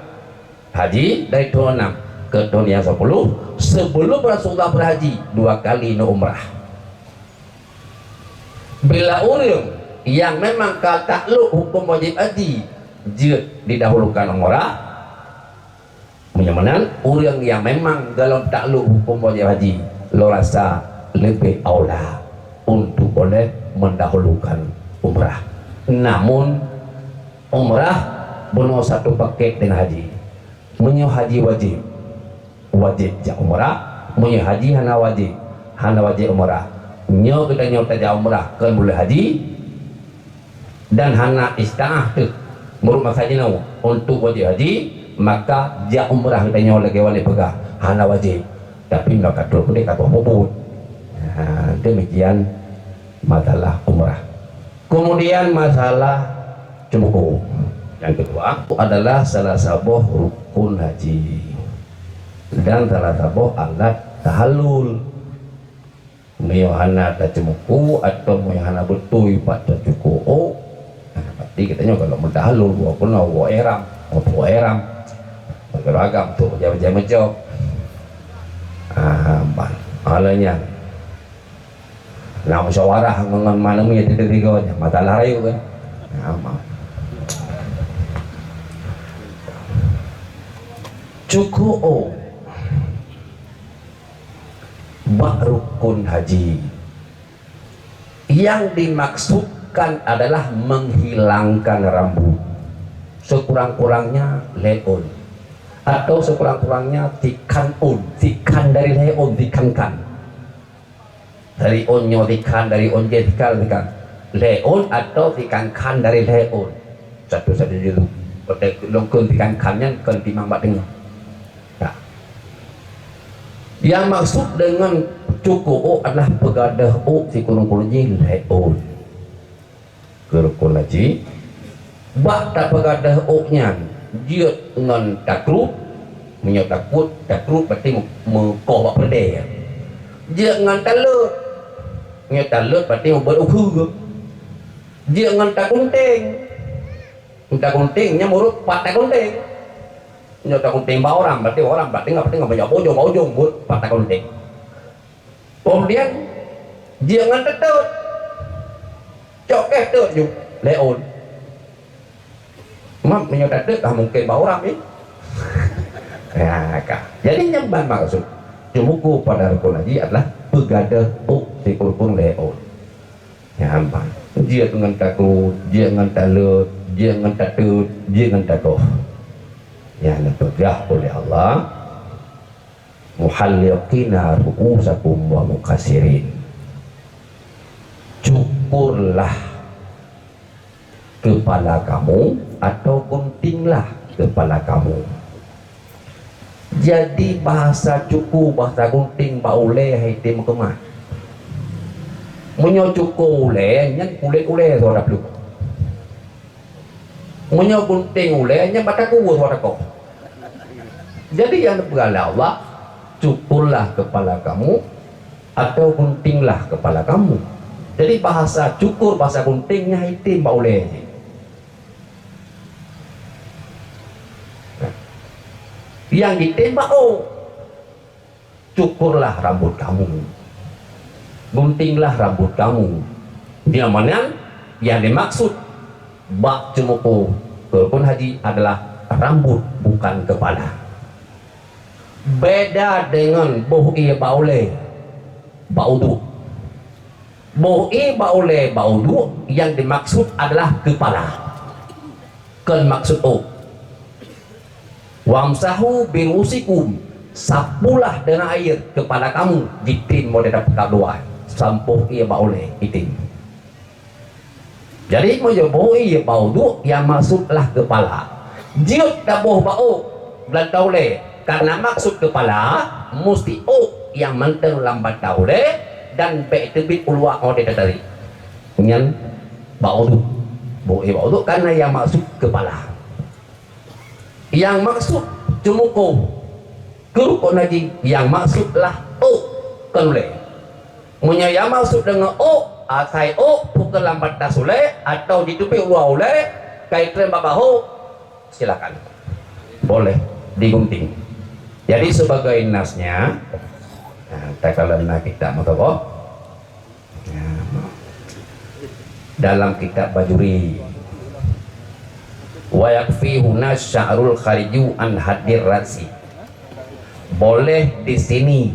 haji dari thon enam ke thon nyang sepuluh, sebelum Rasulullah berhaji dua kali neuumrah. Bila ureuëng nyang memang ka taklok huköm wajéb haji jeuet didahulukan umrah, meunyoe meunan, ureuëng nyang memang golom taklok huköm wajéb haji, lôn rasa leubeh aula untuk boleh mendahulukan umrah. Namun, umrah bunoe satu paket dengan haji. Meunyoe haji wajéb, wajéb jak umrah. Meunyoe haji hana wajéb, hana wajéb umrah. Nyoe geutanyoe tajak umrah kon buleuen haji, dan hana istita'ah teuh meunurot masa jinoe untuk wajéb haji, maka jak umrah geutanyoe lagée ulée peugah hana wajéb, tapi meunyoe ka troh keudeh ka boh peubuet. Ha, demikian masalah umrah. Kemudian masalah ceumeukô. Yang kedua adalah salah saboh rukun haji dan salah saboh alat tahallul. Meunyoe hana taceumeukô atau meunyoe hana beutôi pat taceumeukô, oh, berarti geutanyoe kalau meutahallul, woe keunoe, woe ihram, woe ihram. Bagi agam tu bajai-bajai meucok. Ah, ban. Alah nyan. Na musyawarah ngon, ngon malam ni, ada tiga nyan. Masalah rayeuk kan. Nah, ma-, cukôp, oh. Bak rukun haji. Yang dimaksud Kan adalah menghilangkan rambut. Sekurang-kurangnya lhèe ôn. Atau sekurang-kurangnya tikhan ôn. Tikhan dari lhèe ôn, tikhan khan. Dari ôn nyoe tikhan, dari ôn jéh tikhan, tikhan. Lhèe ôn atau tikhan khan dari lhèe ôn. Satu-satu julu. Watèe lôn kheun tikhan khan nyan kon timang bak teungoh. Nah. Nyang maksud deungon cuko ôk adalah peugadôh ôk sikureueng-kureueng jih lhèe ôn. Keu rukun haji, bak tapeugadôh ôk nyan jeuet ngon takruet, meunyoe takruet, takruet berarti meukoh bak peureudèe. Jeuet ngon taleuet, meunyoe taleuet berarti meubeuet u keue. Jeuet ngon tagunténg, tagunténg nyan meureuet pat tagunténg. Nyoe tagunténg bak orang, berarti orang bak teungoh, bak teungoh, meunyoe bak ujong, bak ujong, buet pat tagunténg. Kemudian, jeuet ngon tateuet. Cok kèh teuet ju, lhèe ôn. Mak, meunyoe tateuet, ah, mungken bak orang, eh. Ya, ka. Jadi, nyan ban maksud. Cumuko pada rukun haji adalah peugadôh ôk sikureueng-kureueng lhèe ôn. Nyan ban. Jeuet ngon takruet, jeuet ngon taleuet, jeuet ngon tateuet, jeuet ngon takoh. Nyang neupeugah ulèh Allah, "Muhalliqina ru'usakum wa muqassirin." Cukurlah kepala kamu atau guntinglah kepala kamu. Jadi, bahasa cuku, bahasa gunting bak ulèe hai tém meukeumah. Meunyoe cuku ulèe, nyan kulét ulèe soe taplueng. Meunyoe gunting ulèe, nyan bak takue soe takoh. Jadi, nyang neupeugah lé Allah, "Cukurlah kepala kamu atau guntinglah kepala kamu." Jadi, bahasa cukur, bahasa gunting nyan hai tém bak ulèe jih. Nyang jitém bak ôk. Cukurlah rambut kamu, guntinglah rambut kamu. Nyang meunan nyang dimaksud bak cumuko keu rukun haji adalah rambut, bukan kepala. Beda dengan boh ié bak ulèe bak uduk. Boh ié bak ulèe bak uduk nyang dimaksud adalah kepala. Kon maksud ôk. "Wamsahu biru'usikum," sapulah dengan air kepala kamu, jitém model dapat dua, sampôh ié bak ulèe jitém. Jadi, meunyoe boh ié bak uduk, nyang maksud lah kepala. Jeuet taboh bak ôk, bak ulèe, karena maksud kepala, musti ôk nyang mantong lam bata ulèe dan bèk teubiet u luwa 'oh teutarek. Nyan bak uduk. Boh ié bak uduk, karena nyang maksud kepala. Nyang maksud cumuko keu rukun haji, nyang maksud lah ôk, kon ulèe. Meunyoe nyang maksud deungon ôk, asai ôk pukon lam batas ulèe atau jiteubiet u luwa ulèe, ka itrém bak bahô, silakan. Boleh digunting. Jadi, sebagai nasnya, nah, takalon na kitab meutoboh, dalam kitab Bajuri, "Wa yakfi huna sya'rul khariju an haddir ra'si." Boleh di sini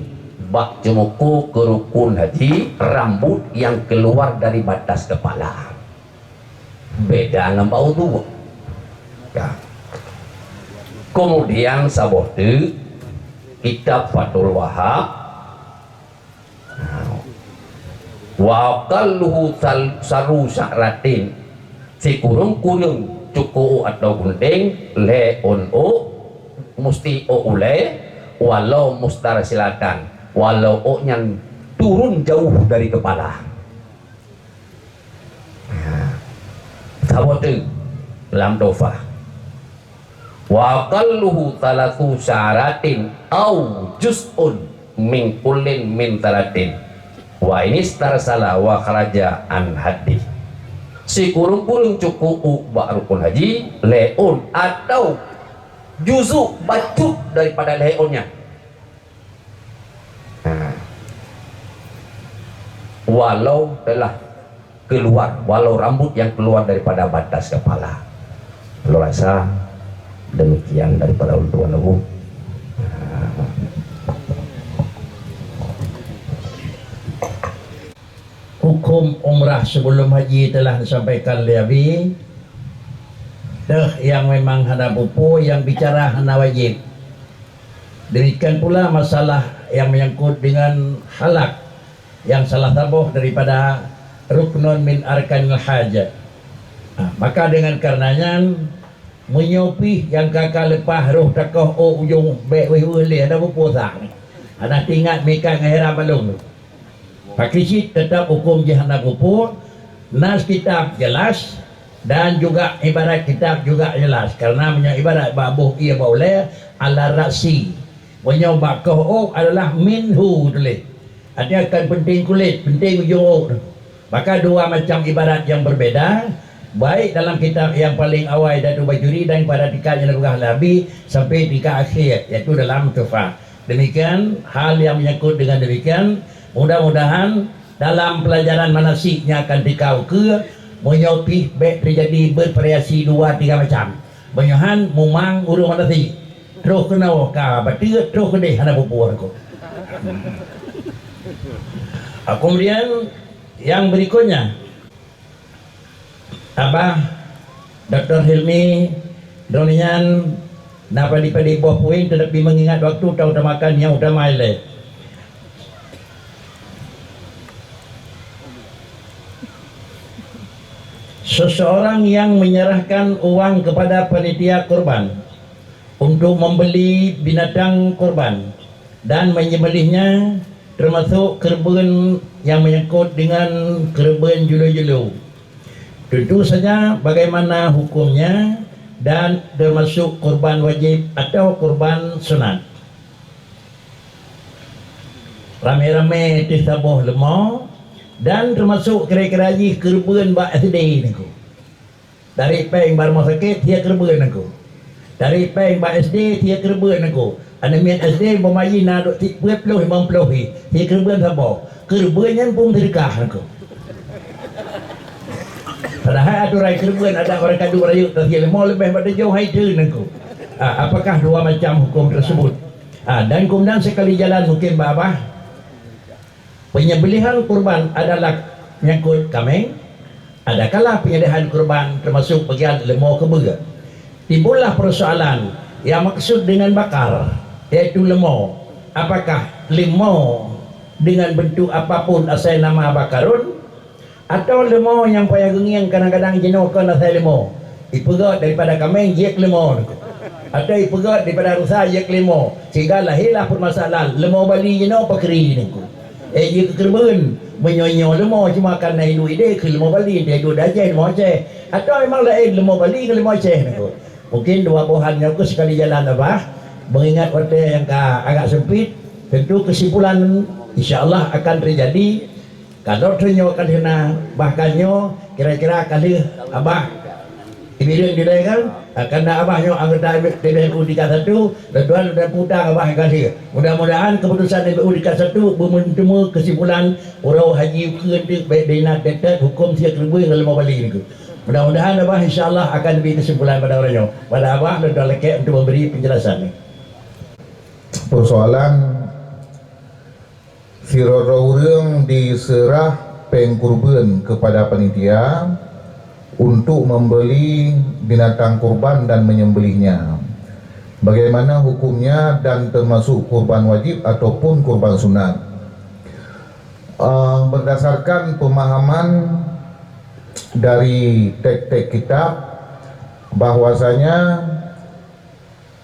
bak cumuko keu rukun haji, rambut yang keluar dari batas kepala. Beda ngon bak uduk. Ya. Kemudian saboh teuk kitab Fathul Wahab, "Wa aqalluhu sal-, saru sya'ratin." Sikureueng-kureueng cuko ôk atau gunting, lhèe ôn ôk, musti ôk ulèe, walau mustarsilatan, walau ôk nyan turun jauh dari kepala. Nah, saboh teuk lam Tuhfah. "Wa aqalluhu thalathu sya'ratin au juz'un min kullin min tsalatin. Wa inistarsala wa kharaja an haddi." Sikureueng-kureueng cuko ôk bak rukun haji, lhèe ôn atau juzuk bacut daripada lhèe ôn nyan. Nah, walau telah keluar, walau rambut yang keluar daripada batas kepala. Lôn rasa demikian daripada ulôn tuan lôn. Nah. Uko Hukum umrah sebelum haji telah disampaikan lé Abi. Teuh nyang memang hana peupu, nyang bicara hana wajib. Demikian pula masalah yang menyangkut dengan halak, yang salah saboh daripada ruknun min arkanil hajj. Nah, maka dengan karena nyan, meunyoe pih nyang ka-ka leupah roh takoh ôk ujong bèk wéh-wéh lé, hana peupu sah. Hana teuingat mikat ngon hira balong. Pakri cit teutap huköm jih hana peupu, nas kitab jelas, dan juga ibarat kitab juga jelas. Karena meunyoe ibarat bak boh ié bak ulèe, ala ra'si. Meunyoe bak koh ôk adalah minhu tuléh. Artinya kan penting kulét, penting ujong ôk tu. Maka dua macam ibarat yang berbeda, baik dalam kitab yang paling awai Datu Bajuri dan pada tingkat yang dipeugah lé Abi sampai tingkat akhir, yaitu dalam Tuhfah. Demikian hal yang menyangkut dengan demikian. Mudah-mudahan dalam pelajaran manasik nyang akan teuka ukeue, meunyoe pih bèk teujadi bervariasi dua tiga macam. Meunyoe han, mumang ureueng manasik. Troh keunoe ka bateue, troh keudeh hana peupu. Ah, kemudian yang berikutnya, Abah Doktor Hilmi, droeneuh nyan na padub-padub boh poin, tetapi mengingat waktu, ta utamakan nyang utama ilèe. Seseorang yang menyerahkan uang kepada panitia kurban untuk membeli binatang kurban dan menyembelihnya, termasuk keureubeuen yang menyangkut dengan keureubeuen julu-julu. Tentu saja bagaimana hukumnya dan termasuk kurban wajib atau kurban sunat. Ramé-ramé teuh saboh leumo dan termasuk kira-kira jih keureubeuen bak S D niko. Dari péng bak rumoh sakét, sie keureubeuen niko. Dari péng bak S D, sie keureubeuen niko. Aneuk miet S D umpama jih na duek peuet ploh, limong ploh hi, sie keureubeuen saboh. Keureubeuen nyan phon seudeukah niko. Padahai aturan keureubeuen adat barangkaduek rayeuk, ta sie leumo leubeh bak tujoh hai teun niko. Ah, apakah dua macam hukum tersebut? Ah, dan kemudian sekali jalan mungkin bak Abah, penyembelihan kurban adalah menyangkut kaméng, adakala penyembelihan kurban termasuk bagian leumo keubeue. Timbullah persoalan yang maksud dengan bakar, yaitu leumo. Apakah leumo dengan bentuk apapun asai nama bakarun? Atawa leumo nyang payah geungieng kadang-kadang jinoe kon asai leumo, ipeugét daripada kaméng jeuet keu leumo niko. Atawa ipeugét daripada rusa jeuet keu leumo, sehingga lahirlah permasalahan leumo Bali jinoe pakri niko. Eh, jeuet keu keureubeuen, meunyoe nyoe leumo cuma ka na iduek idéh keu leumo Bali, entah iduek di Aceh, leumo Aceh. Atawa memang laén leumo Bali ngon leumo Aceh niko. Mungkin dua boh hal nyoe keuh sekali jalan Abah, mengingat watèe nyang ka agak sempit, tentu kesimpulan insya Allah akan terjadi. Kalau teunyoe ka lheueh na, bahkan nyoe kira-kira ka lheueh Abah Imireueng dilèe kan, karena Abah nyoe anggota M P U tingkat satu, lôn tuan dan peue utang Abah nyang ka lheueh. Mudah-mudahan keputusan M P U tingkat satu beumeuteumé kesimpulan uroe haji ukeue teuk bèk dina teutap huköm sie keureubeuen ngon leumo Bali niko. Mudah-mudahan Abah insya Allah akan bri kesimpulan pada uroe nyoe. Pada Abah lôn tuan lakèe untuk memberi penjelasan. Persoalan Sidroe-droe ureuëng diseurah péng kurban kepada panitia untuk membeli binatang kurban dan menyembelihnya. Bagaimana hukumnya dan termasuk kurban wajib ataupun kurban sunat? Eh, berdasarkan pemahaman dari teks-teks kitab, bahwasanya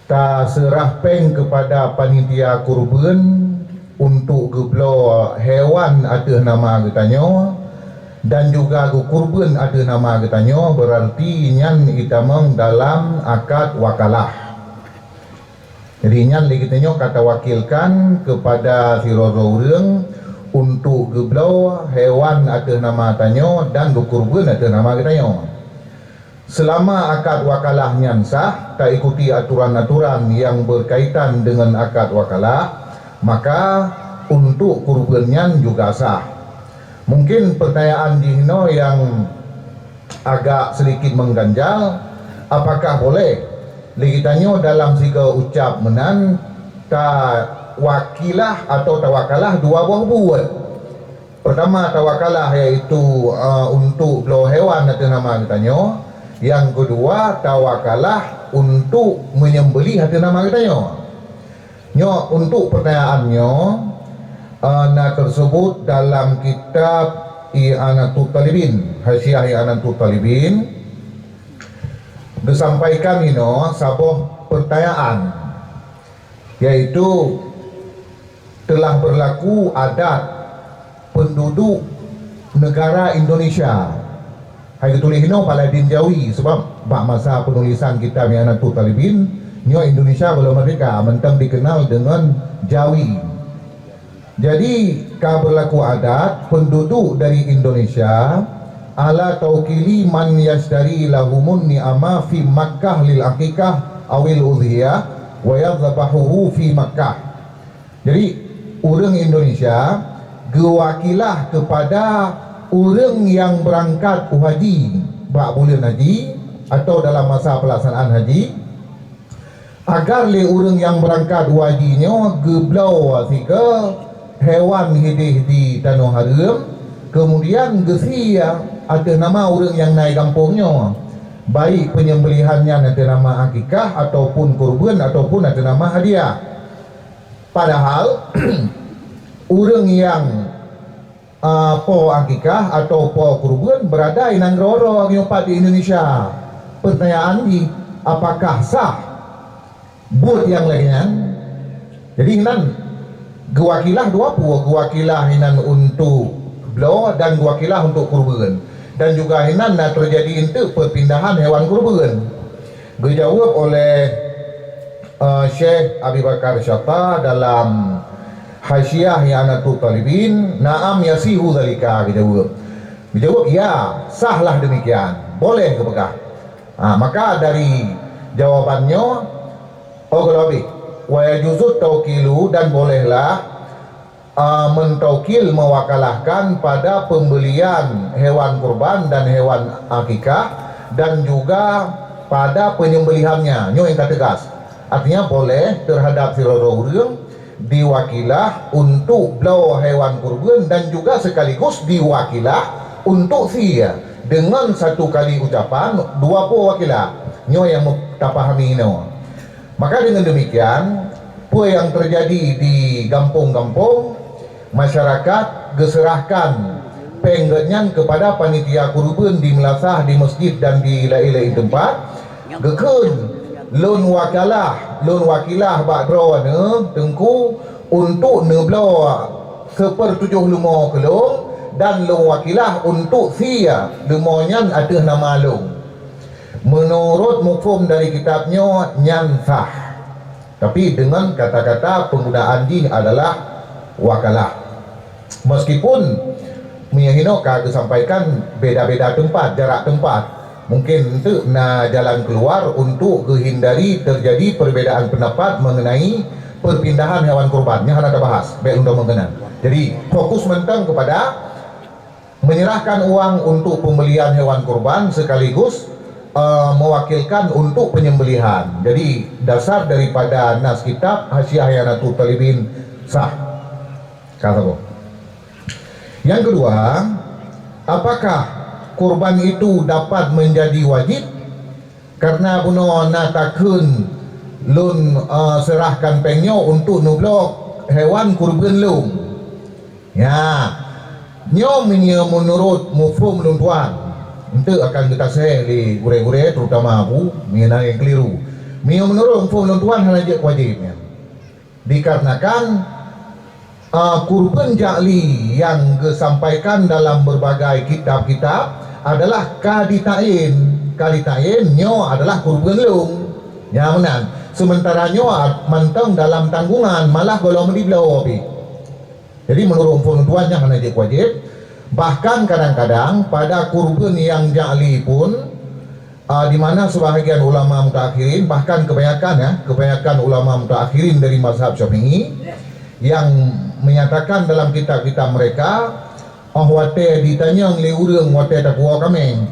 taseurah péng kepada panitia kurban untuk geubloe hewan ateueh nama geutanyoe dan juga geukurban ateueh nama geutanyoe, berarti nyan itamong dalam akad wakalah. Jadi, nyan lé geutanyoe ka tawakilkan kepada sidroe-droe ureuëng untuk geubloe hewan ateueh nama tanyoe dan geukurban ateueh nama geutanyoe. Selama akad wakalah nyan sah, taikuti aturan-aturan nyang berkaitan dengan akad wakalah, maka untuk kurban nyan juga sah. Mungkin pertanyaan jinoe nyang agak sedikit mengganjal, apakah boleh lé geutanyoe dalam sigoe ucab meunan tawakilah atau tawakalah dua boh buet? Pertama tawakalah, yaitu, eh, untuk bloe hewan ateueh nama geutanyoe. Nyang keudua tawakalah untuk menyembelih ateueh nama geutanyoe. Nyoe untuk pertanyaan nyoe, eh, na tersebut dalam kitab I'anatut Talibin, Hasyiah I'anatut Talibin, disampaikan inoe saboh pertanyaan, yaitu telah berlaku adat penduduk negara Indonesia. Hai geutuléh inoe Paladin Jawi, sebab bak masa penulisan kitab I'anatut Talibin, nyoe Indonesia belum merdeka, mantong dikenal dengan Jawi. Jadi, ka berlaku adat penduduk dari Indonesia ala taukili man yashtari lahumun ni'ama fi Makkah lil aqiqah awil udhiyah wa yadhbahuhu fi Makkah. Jadi, ureuëng Indonesia geuwakilah kepada ureuëng nyang beurangkat u haji bak buleuen haji atau dalam masa pelaksanaan haji, agar lé ureuëng nyang beurangkat u haji nyoe geubloe sigoe hewan hideh di tanoh hareuem, kemudian geusie ateueh nama ureuëng nyang na i gampông nyoe, baik penyembelihan nyan ateueh nama akikah ataupun kurban ataupun ateueh nama hadiah. Padahal ureuëng nyang, a, po akikah atau po kurban berada i nanggroe droe nyoe pat di Indonesia. Pertanyaan jih, apakah sah buet nyang lagée nyan? Jadi, inan geuwakilah dua peue, geuwakilah inan untuk bloe dan geuwakilah untuk kurban. Dan juga inan na terjadi enteuk perpindahan hewan kurban. Geujaweueb oleh, eh, Syekh Abi Bakar Syatta dalam Hasyiah I'anatut Talibin, "Na'am yasihu dzalika," geujaweueb. Geujaweueb, "Ya, sahlah demikian, boleh geupeugah." Ha, maka dari jawaban nyoe, oh, geulobih, "Wa yajuzut taukilu," dan bolehlah, a, mentaukil, mewakalahkan pada pembelian hewan kurban dan hewan akikah, dan juga pada penyembelihannya. Nyoe nyang ka teugas. Artinya, boleh terhadap sidroe-droe ureuëng diwakilah untuk bloe hewan kurban dan juga sekaligus diwakilah untuk sie. Dengan satu kali ucapan, dua peue wakilah. Nyoe nyang tapahami inoe. Maka dengan demikian, peue nyang terjadi di gampông-gampông, masyarakat geuseurahkan péng geuhnyan kepada panitia kurban di meulasah, di masjid dan di laén-laén teumpat. Geukheun, "Lôn wakalah, lôn wakilah bak droeneuh, Teungku, untuk neubloe seupeurtujoh leumo keu lôn, dan lôn wakilah untuk sie leumo nyan ateueh nama lôn." Meunurot muphom dari kitab nyoe, nyan sah. Tapi dengan kata-kata penggunaan jih adalah wakalah. Meskipun meunyoe hinoe ka geusampaikan beda-beda teumpat, jarak teumpat, mungkin enteuk na jalan keluar untuk geuhindari terjadi perbedaan pendapat mengenai perpindahan hewan kurban. Nyoe hana tabahas, bék lôn tamong keunan. Jadi, fokus mantong kepada menyerahkan uang untuk pembelian hewan kurban sekaligus, eh, mewakilkan untuk penyembelihan. Jadi, dasar daripada nas kitab Hasyiah I'anatut Talibin sah. Ka saboh. Yang kedua, apakah kurban itu dapat menjadi wajib? Karena bunoe na takheun lôn, eh, serahkan péng nyoe untuk neubloe hewan kurban lôn. Ya, nyoe meunyoe meunurot muphom lôn tuan, enteuk akan geutasé lé gurée-gurée, terutama abu, meunyoe na nyang keliru. Meunyoe meunurot muphom lôn tuan hana jeuet wajéb nyan. Dikarenakan, a, kurban ja'li nyang geusampaikan dalam berbagai kitab-kitab adalah ka ditakyin. Ka ditakyin nyoe adalah kurban lôn. Nyan meunan. Sementara nyoe mantong dalam tanggungan, malah gohlom dibloe pih. Jadi, meunurot muphom lôn tuan nyan hana jeuet wajéb. Bahkan kadang-kadang pada kurban nyang ja'li pun, a, di mana sebahagian ulama mutaakhirin, bahkan kebanyakan, ya, kebanyakan ulama mutaakhirin dari mazhab Syafi'i yang menyatakan dalam kitab-kitab mereka, oh watée jitanyong lé ureuëng watée tapuwoe kaméng,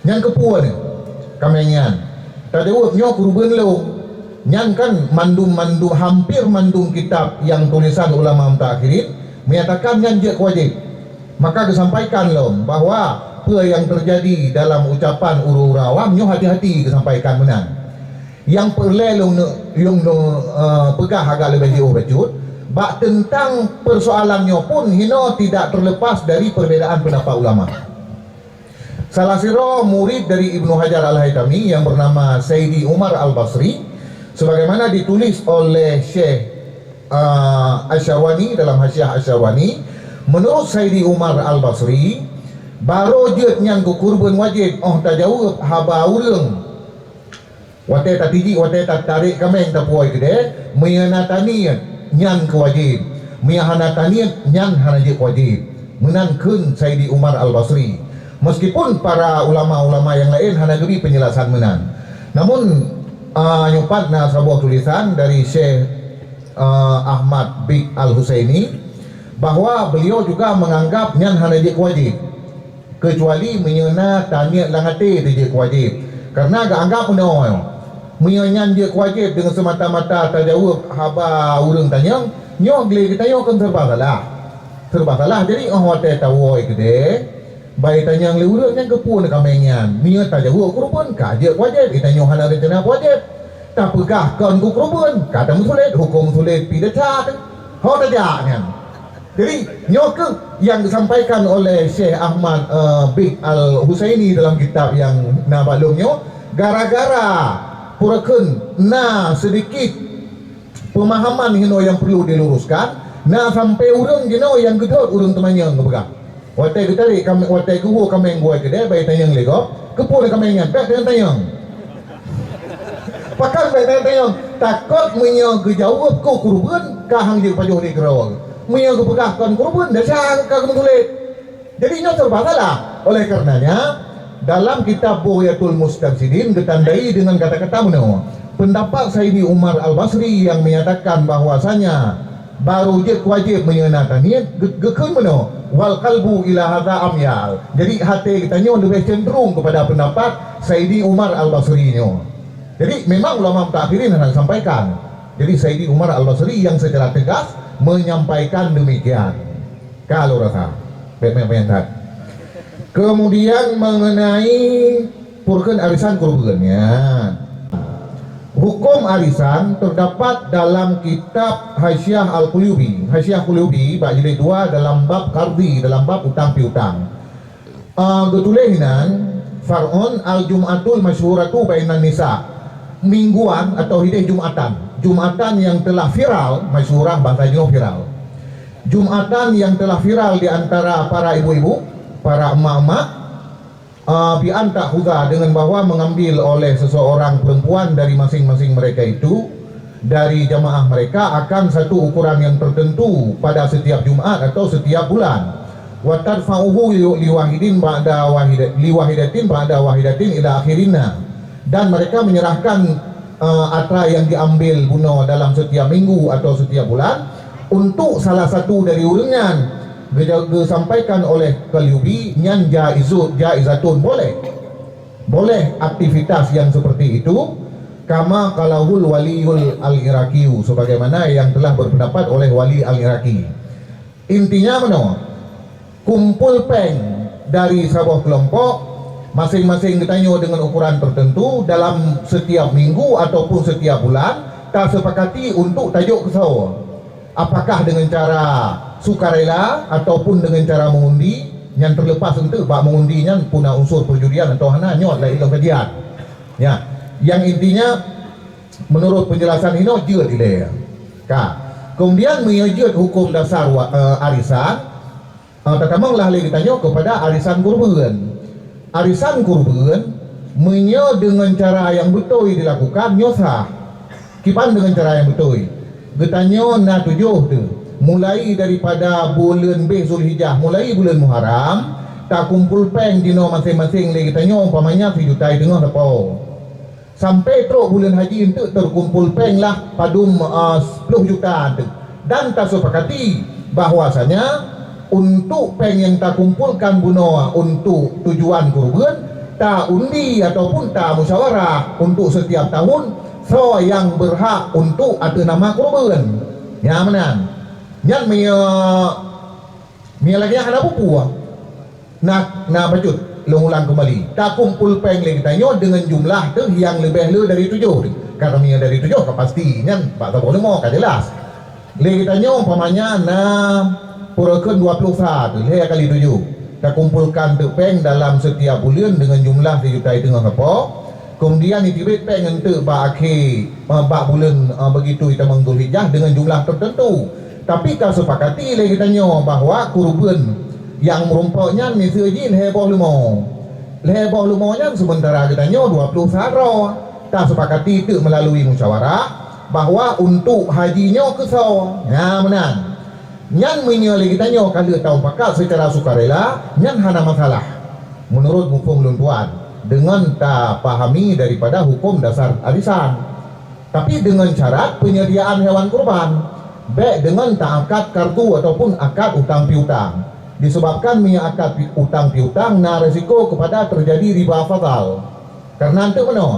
"Nyan keu peue nyoe kaméng nyan?" Tajaweueb, "Nyoe kurban lôn." Nyan kan mandum-mandum, hampir mandum kitab nyang tulisan ulama mutaakhirin menyatakan nyan jeuet keu wajéb. Maka geusampaikan lom bahwa peue nyang teujadi dalam ucapan ureuëng-ureuëng awam nyoe hati-hati geusampaikan meunan. Nyang peureulée lôn, lôn, lôn, eh, peugah agak leubeh jiôh bacut, bak teuntang peusoalan nyoe pun hinoe tidak terlepas dari perbedaan pendapat ulama. Salah sidroe murid dari Ibnu Hajar Al-Haitami yang bernama Saidi Umar Al-Basri, sebagaimana ditulis oleh Syekh, ah, Asy-Syarwani dalam Hasyiah Asy-Syarwani, menurut Saidi Umar Al-Basri, barô jeuet nyang keu kurban wajéb óh tajaweueb haba ureuëng. Watée tatijik, watée tatarek kaméng tapuwoe keudée, meunyoe na taniet, nyan keu wajéb. Meunyoe hana taniet, nyan hana jeuet wajéb. Meunan kheun Saidi Umar Al-Basri. Meskipun para ulama-ulama nyang laén hana geubri penjelasan meunan. Namun, a, nyoe pat na saboh tulisan dari Syekh, a, Ahmad Bik Al-Husaini, bahwa beliau juga menganggap nyan hana jeuet keu wajéb. Keucuali meunyoe na taniet lam até teuh jeuet keu wajéb. Kareuna geuanggab meunoe, meunyoe nyan jeuet keu wajéb deungon seumata-mata tajaweueb haba ureuëng tanyong, nyoe gleh geutanyoe kon serba salah. Serba salah. Jadi, óh watée tawoe keudée, bai tanyong lé ureuëng nyan keupeue kaméng nyan. Meunyoe tajaweueb keureubeuen, ka jeuet keu wajéb. Geutanyoe hana reuncana keu wajéb. Tapeugah kon keu keureubeuen, ka tameusulet, hukôm sulet pih desya teuh. Ho tajak nyan. Jadi, nyoe kheueh nyang disampaikan oleh Syekh Ahmad, eh, Bik Al-Husaini dalam kitab nyang na bak lôn nyoe, gara-gara peureukheun na seudikit peumahaman hinoe nyang peurlu diluruskan, na sampoe ureuëng jinoe nyang geudhôt ureuëng teumanyong geupeugah. Watée geutarek kam-, watée geuwoe kaméng geuwoe keudée, bai tanyong lé gob, keupeue kaméng nyan, bék tanyong-tanyong. Pakon bék tanyong-tanyong? Takot meunyoe geujaweueb keu keureubeuen, ka hana jeuet pajoh lé keudroe. Meunyoe geupeugah kon keureubeuen, desya ka geumeusulet. Jadi nyoe serba salah. Oleh karenanya, dalam kitab Bughyatul Mustarsyidin geutandai deungon kata-kata meunoe, pendapat Saidi Umar Al-Basri yang menyatakan bahwasanya barô jeuet wajéb meunyoe na taniet, geu-, geukheun meunoe, "Wal qalbu ila hadza amyal." Jadi, até geutanyoe leubeh cenderung keupada pendapat Saidi Umar Al-Basri nyoe. Jadi, memang ulama mutaakhirin hana sampaikan. Jadi, Saidi Umar Al-Basri yang secara tegas menyampaikan demikian. Ka lôn rasa. Baik, baik, baik, baik. Kemudian, mengenai peureukheun arisan keureubeuen, ya. Hukum arisan terdapat dalam kitab Hasyiah Al-Qulubi. Hasyiah Qulubi bak jilid dua dalam bab qardhi, dalam bab utang piutang. Ah, geutuléh inan, "Far'un al-jum'atul masyhuratu bainan nisa." Mingguan atau hideh Jumatan. Jumatan yang telah viral, masyhurah bahasa jinoe viral. Jumatan yang telah viral di antara para ibu-ibu, para emak-emak, ah, bi an ta'khudha, dengan bahwa mengambil oleh seseorang perempuan dari masing-masing mereka itu, dari jamaah mereka akan satu ukuran yang tertentu pada setiap Jumat atau setiap bulan. Wa tadfa'uhu li-, liwahidin ba'da wahida-, liwahidatin ba'da wahidatin ila akhirina. Dan mereka menyerahkan, eh, atra yang diambil bunoe dalam setiap minggu atau setiap bulan untuk salah satu dari ureuëng nyan. Geuja-, geusampaikan oleh Qalyubi, nyan jaizu-, jaizatun, boleh. Boleh aktivitas yang seperti itu, kama qalahul waliyul al-Iraqiyu, sebagaimana yang telah berpendapat oleh Wali al-Iraqi. Intinya meunoe, kumpul péng dari saboh keulompok, masing-masing geutanyoe deungon ukuran tertentu dalam setiap minggu ataupun setiap bulan, tasepakati untuk tajok keusoe. Apakah dengan cara sukarela ataupun dengan cara mengundi, nyan terlepas untuk bak mengundi nyan puna unsur perjudian atau hana, nyoe adalah ilmu kajian. Ya, yang intinya menurut penjelasan inoe jeuet ilée. Ka. Kemudian meunyoe jeuet hukum dasar wa-, eh, arisan, Ah, tatamong lah lé geutanyoe keupada arisan keureubeuen. Arisan keureubeuen, meunyoe deungon cara nyang beutôi dilakukan, nyoe sah. Kiban deungon cara nyang beutôi? Geutanyoe na tujoh teuh, mulai daripada buleuen béh Zulhijjah, mulai buleuen Muharram, takumpul péng jinoe maséng-maséng lé geutanyoe, umpamanya sijuta teungoh sapo. Sampai trok buleuen haji eunteuk teukumpul péng lah padum, ah, sepuluh juta eunteuk. Dan tasepakati bahwasanya untuk péng nyang takumpulkan bunoe untuk tujuan keureubeuen, ta-undi ataupun tamusyawarah untuk setiap tahun soe nyang berhak untuk ateueh nama keureubeuen. Nyan meunan. Nyan meunyoe Meunyoe lagée nyan hana peue-peue. Na, na bacut, lôn ulang keumbali. Takumpol péng lé geutanyoe deungon jumlah teuh nyang leubeh le dari tujoh teuh. Karena meunyoe dari tujoh ka pasti nyan bak saboh leumo ka jelas. Lé geutanyoe umpamanya na peureukheun dua ploh sa teuh, lhée kali tujoh. Takumpolkan teuk péng dalam setiap buleuen deungon jumlah sijuta siteungoh sapo. Keumudian jiteubiet péng eunteuk bak akhé, eh, bak buleuen, eh, begitu jitamong Zulhijjah deungon jumlah teuteuntu. Tapi taseupakati lé geutanyoe bahwa kureubeuen nyang meurumpok nyan miseue jih lhée boh leumo. Lhée boh leumo nyan seumeuntara geutanyoe dua ploh sa droe. Taseupakati teuk meulalui musyawarah bahwa untuk haji nyoe keusoe. Nyan meunan. Nyan meunyoe lé geutanyoe ka lheueh tamupakat seucara sukarela, nyan hana masalah. Meunurot muphom lôn tuan, deungon tapahami daripada huköm dasar arisan. Tapi deungon syarat penyediaan hewan kurban, bék deungon taakad kartu ataupun akad utang piutang. Disebabkan meunyoe akad pi-, utang piutang na resiko kepada terjadi riba fadhal. Karena eunteuk meunoe,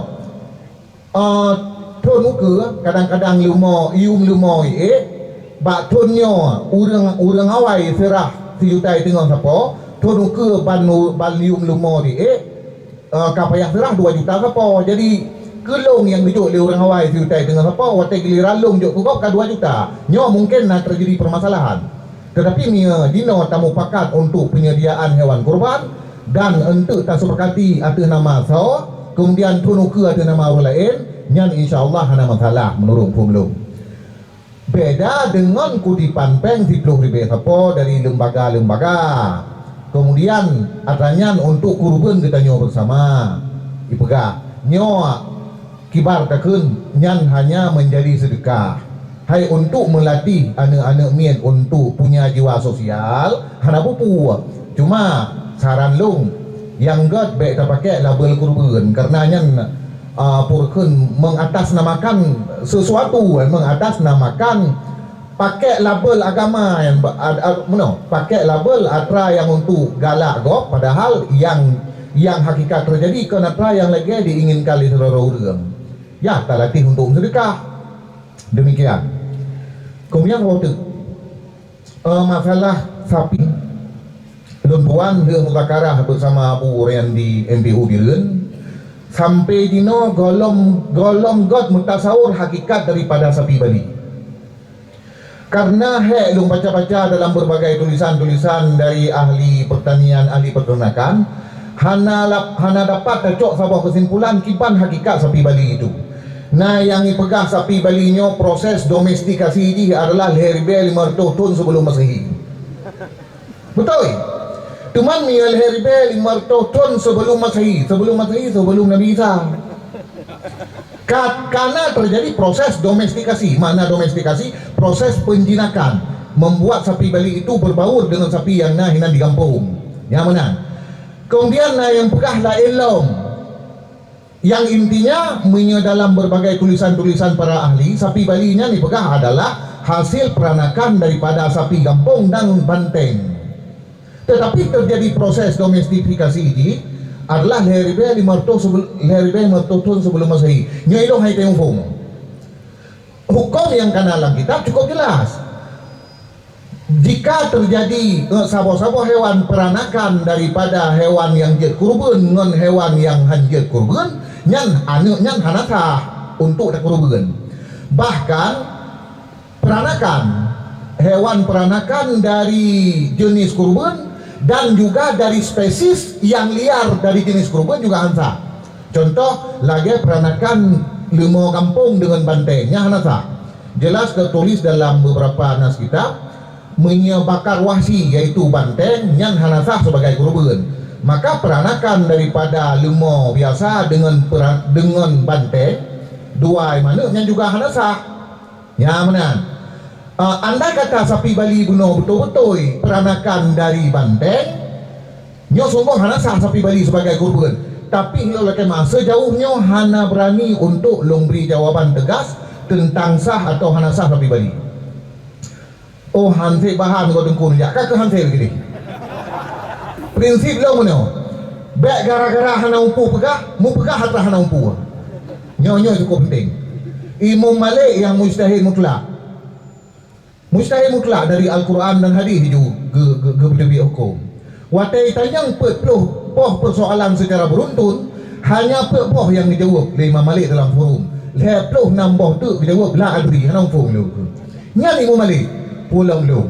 eh, thon ukeue kadang-kadang leumo, yuem leumo iék, bak thon nyoe ureuëng, ureuëng awai seurah sijuta siteungoh sapo, thon ukeue ban, ban yuem leumo iék, eh, ka payah seurah dua juta sapo. Jadi, keu lôn nyang geujok lé ureuëng awai sijuta siteungoh sapo, watée giliran lôn jok keu gob ka dua juta. Nyoe mungken na teujadi peumasalahan. Teutapi meunyoe jinoe tamupakat untuk penyediaan hewan kurban dan eunteuk tasepakati ateueh nama soe, keumudian thon ukeue ateueh nama ureuëng laén, nyan insya Allah hana masalah meunurot phon lôn. Beda deungon kutipan péng siploh ribée sapo dari lembaga-lembaga. Keumudian, atra nyan untuk kureubeuen geutanyoe beusama. Ipeugah, nyoe kiban takheun nyan hanya meunjadi seudeukah. Hai untuk meulatih aneuëk-aneuëk miet untuk punya jiwa sosial, hana peue-peue. Cuma, saran lôn, nyang gét bék tapakék label kureubeuen, kareuna nyan, ah, peureukheun mengatasnamakan sesuatu, mengatasnamakan pakék label agama nyang ba-, ad-, ad-, meunoe, pakék label atra nyang untuk galak gob, padahal nyang, nyang hakikat teujadi kon atra nyang lagée diinginkan lé sidroe ureuëng. Ya, talatih untuk meuseudeukah. Demikian. Keumudian, saboh teuk, eh, masalah sapi. Lôn tuan lheueh muzakarah beusama Abu Rayandi M P U Bireuen, sampai jinoe gohlom, gohlom gét meutasawur hakikat daripada sapi Bali. Karena hék lôn baca-baca dalam berbagai tulisan-tulisan dari ahli pertanian, ahli peternakan, hana lap-, hana dapat tacok saboh keusimpulan kiban hakikat sapi Bali itu. Na nyang ipeugah sapi Bali nyoe proses domestikasi jih adalah lhée ribée lima reutôh thon sebelum Masehi. Beutôi. Teuma meunyoe lhée ribée lima reutôh thon sebelum Masehi, sebelum Masehi, sebelum Nabi Isa. Ka-, karena terjadi proses domestikasi. Makna domestikasi, proses penjinakan. Membuat sapi Bali itu berbaur dengan sapi yang na hinan di gampông. Nyang meunan. Kemudian na nyang peugah laén lom. Yang intinya, meunyoe dalam berbagai tulisan-tulisan para ahli, sapi Bali nyan dipeugah adalah hasil peranakan daripada sapi gampông dan banteng. Tetapi terjadi proses domestifikasi jih adalah lhée ribée lima reutôh sebel-, lhée ribée lima reutôh thon sebelum Masehi. Nyoe ilôn hai teupeue. Huköm nyang kana lam kitab cukup jelas. Jika terjadi, eh, saboh-saboh hewan peranakan daripada hewan nyang jeuet kureubeuen ngon hewan nyang hán jeuet kureubeuen, nyan aneuëk nyan hana sah untuk takureubeuen. Bahkan, peranakan, hewan peranakan dari jenis kureubeuen dan juga dari spesies yang liar dari jenis kureubeuen juga hán sah. Contoh, lagée peranakan leumo gampông deungon banteng, nyan hana sah. Jelas teutulis dalam beberapa nas kitab, meunyoe bakar wahsyi, yaitu banteng, nyan hana sah sebagai kureubeuen. Maka peranakan daripada leumo biasa deungon pera-, deungon banteng, dua maneuëk nyan juga hana sah. Nyan meunan. Ah, andai kata sapi Bali bunoe beutôi-beutôi peranakan dari banteng, nyoe sunggoh hana sah sapi Bali sebagai kureubeuen. Tapi lôn lakée masa jauh nyoe hana beurani untuk lôn bri jawaban teugas teuntang sah atawa hana sah sapi Bali. Oh, hán sép bahan goe teungku neujak, ka keuh hán sép lagée nyoe. Prinsip lôn meunyoe, bék gara-gara hana mupu peugah, mupeugah atra hana mupu. Nyoe, nyoe cukup penting. Imam Malik nyang mujtahid mutlak. Mustahil mutlak dari Al-Quran dan hadis ju ge-, ge-, geubri huköm. Watée tanyong peuet ploh boh peusoalan seucara beuruntun, hanya peuet boh nyang geujaweueb lé Imam Malik dalam forum. Lhée ploh nam boh teuk geujaweueb la adri, hana muphom lé. Nyan Imam Malik, pulang lom.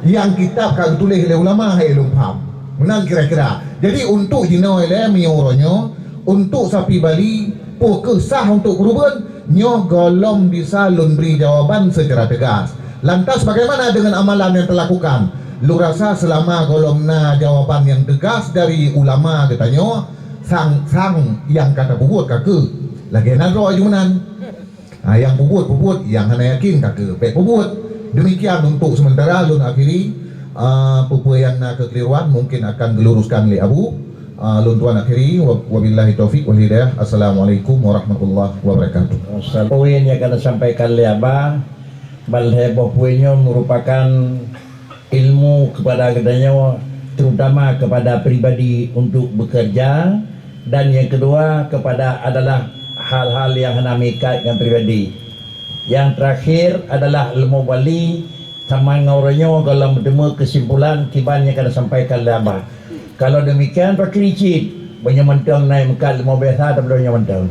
Nyang kitab ka geutuléh lé ulama hai lôn pham. Meunan kira-kira. Jadi, untuk jinoe lé meunyoe uroe nyoe, untuk sapi Bali, peu kheueh sah untuk keureubeuen, nyoe gohlom bisa lôn bri jawaban seucara teugas. Lantas, bagaimana dengan amalan yang teulakukan? Lôn rasa seulama gohlom na jawaban nyang teugas dari ulama geutanyoe, sang-sang nyang ka tapeubuet ka kheueh. Lagée na droe jih meunan. Ha, nyang peubuet-peubuet, nyang hana yakin ka kheueh bék peubuet. Demikian untuk sementara lôn akhiri, ah, peue-peue nyang na keukeliruan mungkin akan geuluruskan lé Abu. Ah, lôn tuan akhiri, wa-, wabillahi taufiq wal hidayah. Assalamualaikum warahmatullahi wabarakatuh. Poin nyang ka neusampaikan lé Abah, ban lhée boh poin nyoe meurupakan ilmu kepada geutanyoe, terutama kepada pribadi untuk bekerja, dan yang kedua kepada adalah hal-hal yang hana meuikat ngon pribadi. Yang terakhir adalah ilmu Bali, sama ngon uroe nyoe gohlom meuteumé kesimpulan kiban nyang ka neusampaikan lé Abah. Kalau demikian, pakri cit, meunyoe mantong na meukat ilmu biasa, tabloe nyoe mantong.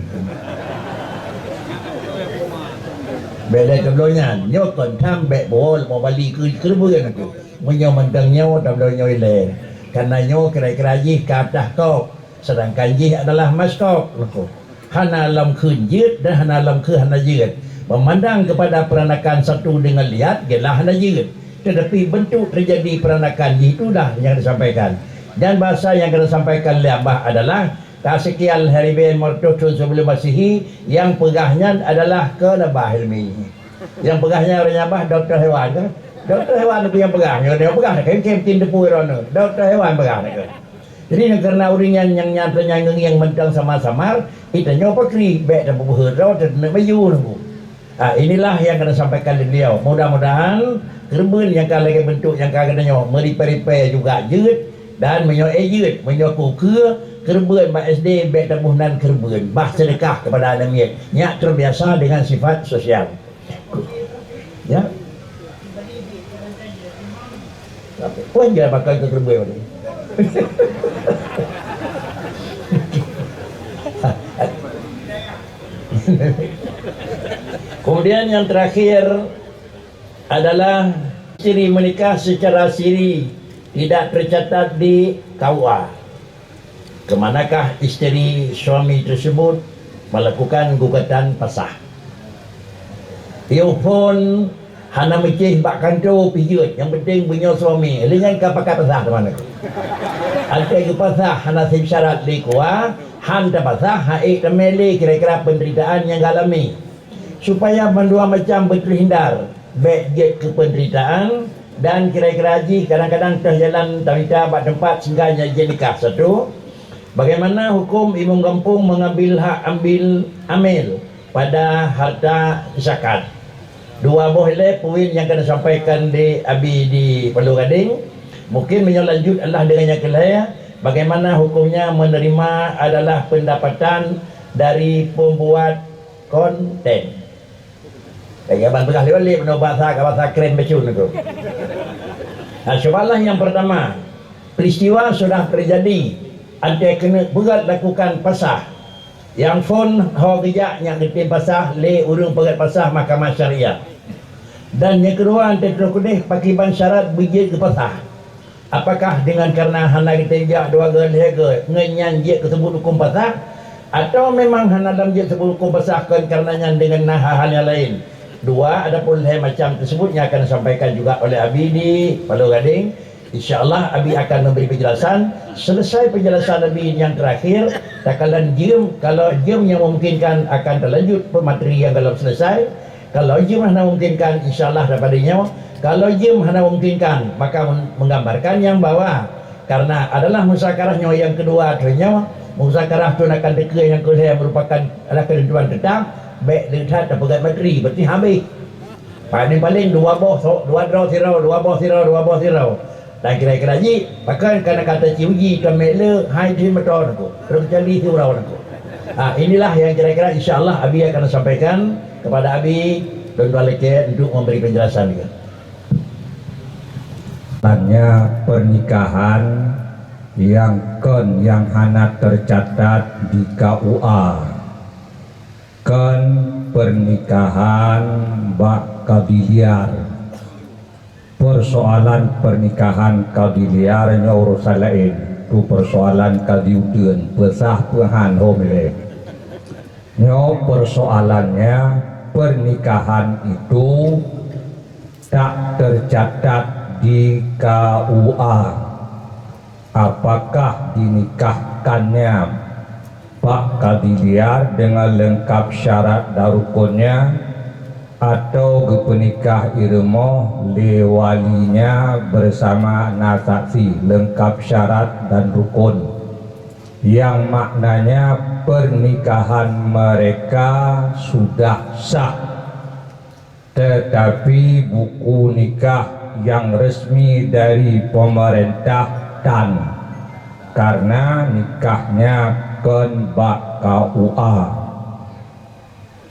Bék lé tabloe nyan, nyoe kon tham bék boh ilmu Bali keu keureubeuen aku. Meunyoe mantong nyoe, tabloe nyoe ilée. Karena nyoe kira-kira jih ka atah kop, sedangkan jih adalah maskop, leuko. Hana lom kheun jeuet dan hana lom kheun hana jeuet. Memandang kepada peranakan satu dengan lihat, jelah hana jeuet. Tetapi bentuk terjadi peranakan jih itulah yang disampaikan. Dan bahasa yang kena sampaikan lé Abah adalah, ka sekian hari ben meureutôh thon sebelum Masehi, yang peugah nyan adalah keuleubah ilmi. Yang peugah nyan ureuëng Abah, doktor hewan kan? Doktor hewan tu yang peugah, yang dia peugah, kém-kém tin teupui rono. Doktor hewan peugah ni kan? Jadi, karena ureuëng nyan nyang nyata nyang ngeungieng mantong samar-samar, geutanyoe pakri, bék tapeubeuhe droe, tateuneuek maju nunggu. Ah, inilah yang kena sampaikan lé beliau. Mudah-mudahan keureubeuen nyang ka lagée bentuk nyang ka geutanyoe meuripai-ripai juga jeuet, dan meunyoe éh jeuet, meunyoe kukeue, keureubeuen bak S D bék taboh nan keureubeuen, bah seudeukah kepada aneuk miet. Nyak terbiasa dengan sifat sosial. Ya. Tapi pun dia makan ke kerbau ni. Kemudian yang terakhir adalah isteri menikah secara siri tidak tercatat di K U A. Ke manakah isteri suami tersebut melakukan gugatan pasah? Piôh phon hana meucéh bak kantô pih jeuet, nyang penting beunyoe suami, lé nyan ka pakat pasah teuma. Até geupasah hana seb syarat lé K U A, han tapasah, han ék tamé lé kira-kira penderitaan nyang galami. Supaya mandua macam beuteurhindar, bék jeuet keu penderitaan, dan kira-kira jih kadang-kadang teuh jalan tamita bak teumpat sehingga nyan jeuet nikah satu. Bagaimana hukum imum gampông mengambil hak ambil amil pada harta zakat? Dua boh ilée poin nyang ka disampaikan di Abi di Palu Gading. Mungkin meunyoe lanjut adalah dengan nyang keulhée, bagaimana hukumnya menerima adalah pendapatan dari pembuat konten. Lagée ban peugah lé Walid, meunoe basa ka basa keren bacut nyoe. Nah, soalan yang pertama, peristiwa sudah terjadi, até keuneuk beuet lakukan pasah. Nyang phon ho geujak nyang geutem pasah lé ureuëng peugét pasah Mahkamah Syariah. Dan nyang keudua, até troh keudeh pakriban syarat beujeuet geupasah. Apakah dengan karena hana geutem jak dua goe lhée goe ngon nyan jeuet keuseubut huköm pasah, atawa memang hana lom jeuet seubut huköm pasah kon karena nyan dengan na hal-hal nyang laén? Dua ataupun lhée macam teusebut nyang akan disampaikan juga oleh Abi di Paloh Gadeng. Insya Allah Abi akan memberi penjelasan. Selesai penjelasan Abi yang terakhir, takalon jeuem, kalau jeuem nyang memungkinkan akan talanjut pemateri nyang golom selesai. Kalau jeuem hana memungkinkan, insya Allah daripada nyoe. Kalau jeuem hana memungkinkan, maka men-, menggambarkan nyang bahwa karena adalah musakarah nyoe nyang keudua ateueh nyoe, musakarah thon akan teukeue nyang keulhée merupakan adalah keuntuan teutap, bék le that tapeugét materi, berarti habéh. Paling-paling dua boh so-, dua droe sidroe, dua boh sidroe, dua boh sidroe. Dan kira-kira jih, pakon kana kata ci uji, ka mek le, hai di motor aku, terus jadi si urau aku. Ah, inilah yang kira-kira insya Allah Abi akan sampaikan kepada Abi dan tuan leke untuk memberi penjelasan juga. Tanya pernikahan nyang kon nyang hana tercatat di K U A, kon pernikahan bak kabiliar. Persoalan pernikahan kabiliar nyoe urusan laén, tu persoalan kabiliar, peusah peuhan ho milée. Nyoe persoalannya, pernikahan itu tak tercatat di K U A. Apakah dinikahkannya bak kabiliar dengan lengkap syarat dan rukunnya, atau geupeunikah i rumoh lé walinya bersama na saksi lengkap syarat dan rukun, yang maknanya pernikahan mereka sudah sah, tetapi buku nikah yang resmi dari pemerintah tan, karena nikahnya kon bak K U A.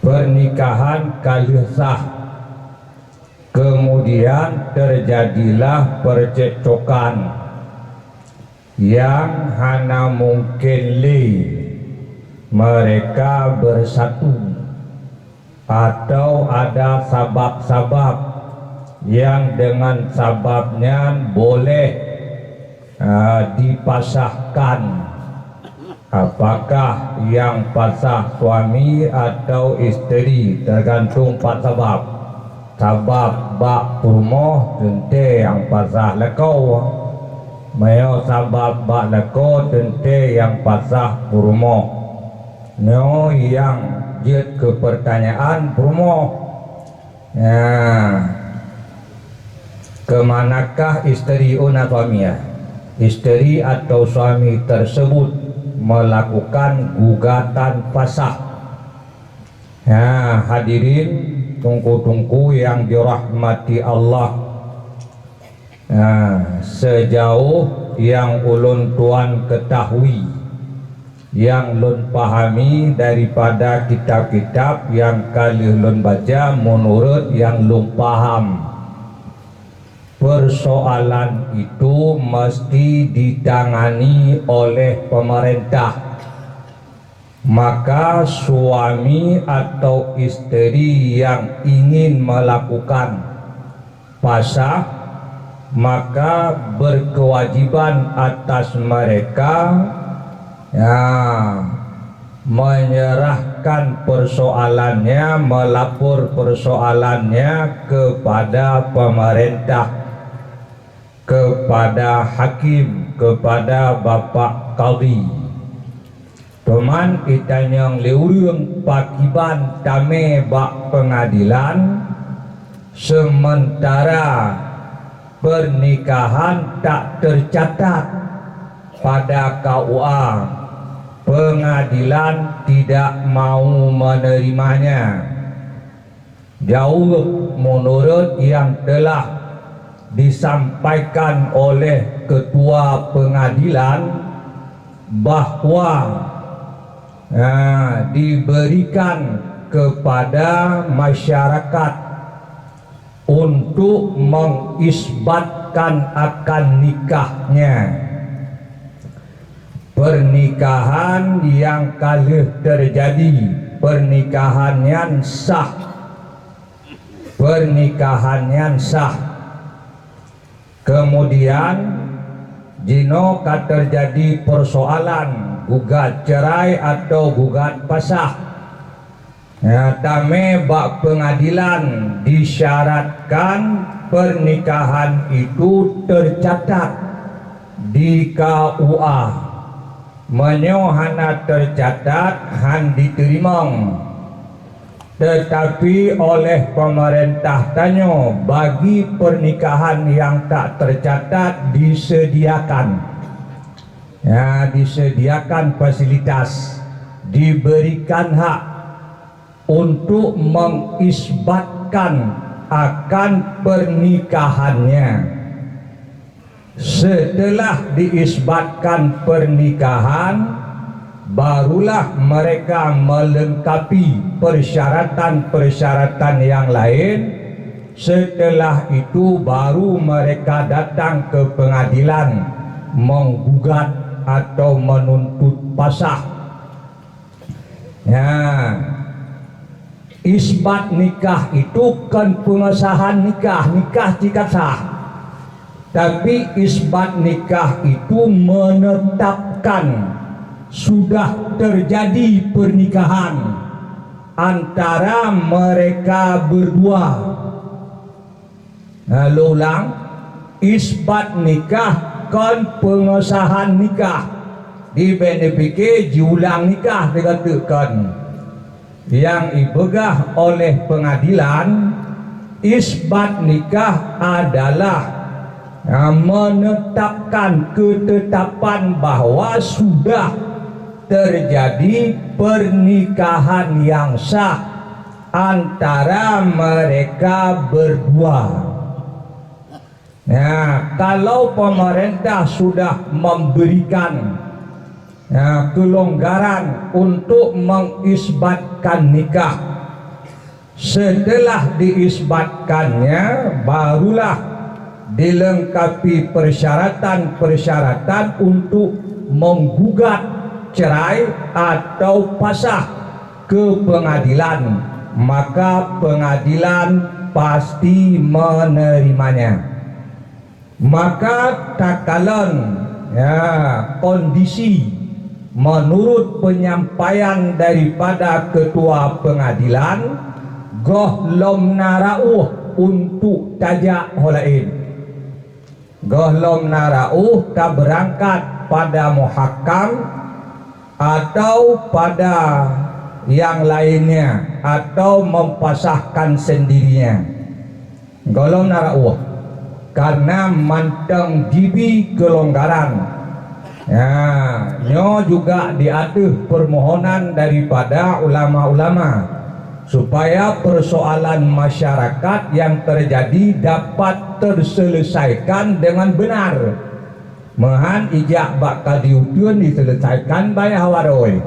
Pernikahan ka lheueh sah, kemudian terjadilah percekcokan yang hana mungkin lé mereka bersatu, atau ada sabab-sabab yang dengan sabab nyan boleh, ah, dipasahkan. Apakah yang pasah suami atau isteri, tergantung pat sabab. Sabab bak peurumoh teuntée nyang pasah lakoe. Meunyoe sabab bak lakoe teuntée nyang pasah peurumoh. Nyoe nyang jeuet keu peurtanyaan peurumoh. Nah, kemanakah isteri, oh, na suami, ya? Isteri atau suami tersebut melakukan gugatan pasah. Nah, hadirin teungku-teungku yang dirahmati Allah, nah, sejauh yang ulôn tuan ketahui, yang lôn pahami daripada kitab-kitab yang ka lheueh lôn baca, menurut yang lôn paham, persoalan itu mesti ditangani oleh pemerintah. Maka suami atau isteri yang ingin melakukan pasah, maka berkewajiban atas mereka, ya, menyerahkan persoalannya, melapor persoalannya kepada pemerintah, kepada hakim, kepada bapak kadi. Teuma itanyong lé ureuëng pakiban tamé bak pengadilan, sementara pernikahan tak tercatat pada K U A, pengadilan tidak mau menerimanya. Jaweueb, menurut yang telah disampaikan oleh ketua pengadilan, bahwa, nah, diberikan kepada masyarakat untuk mengisbatkan akan nikahnya. Pernikahan yang ka lheueh terjadi, pernikahan nyan sah. Pernikahan nyan sah. Kemudian, jinoe ka terjadi persoalan gugat cerai atau gugat pasah. Nah, tamé bak pengadilan disyaratkan pernikahan itu tercatat di K U A. Meunyoe hana tercatat, han diteurimong. Tetapi oleh pemerintah tanyoe, bagi pernikahan yang tak tercatat disediakan, ya, disediakan fasilitas, diberikan hak untuk mengisbatkan akan pernikahannya. Setelah diisbatkan pernikahan, barulah mereka melengkapi persyaratan-persyaratan yang lain Setelah itu baru mereka datang ke pengadilan menggugat atau menuntut pasah. Ya, isbat nikah itu kan pengesahan nikah, nikah cit ka sah. Tapi isbat nikah itu menetapkan sudah terjadi pernikahan antara mereka berdua. Nah, lôn ulang, isbat nikah kon pengesahan nikah. Di bak neupike jiulang nikah teugateuk kon. Nyang ipeugah oleh pengadilan, isbat nikah adalah, ha, menetapkan ketetapan bahwa sudah terjadi pernikahan yang sah antara mereka berdua. Nah, kalau pemerintah sudah memberikan, nah, kelonggaran untuk mengisbatkan nikah, setelah diisbatkannya, barulah dilengkapi persyaratan-persyaratan untuk menggugat cerai atau pasah ke pengadilan, maka pengadilan pasti menerimanya. Maka takalon, ya, kondisi menurut penyampaian daripada ketua pengadilan, gohlom na rauh untuk tajak ho laén. Gohlom na rauh tabeurangkat pada muhakam atau pada yang lainnya atau mempasahkan sendirinya. Gohlom na rauh, karena mantong jibi kelonggaran. Ya, nyoe juga di ateueh permohonan daripada ulama-ulama, supaya persoalan masyarakat yang terjadi dapat terselesaikan dengan benar. Meuhan ijak bak kadi uteuen diselesaikan bak hawa roi.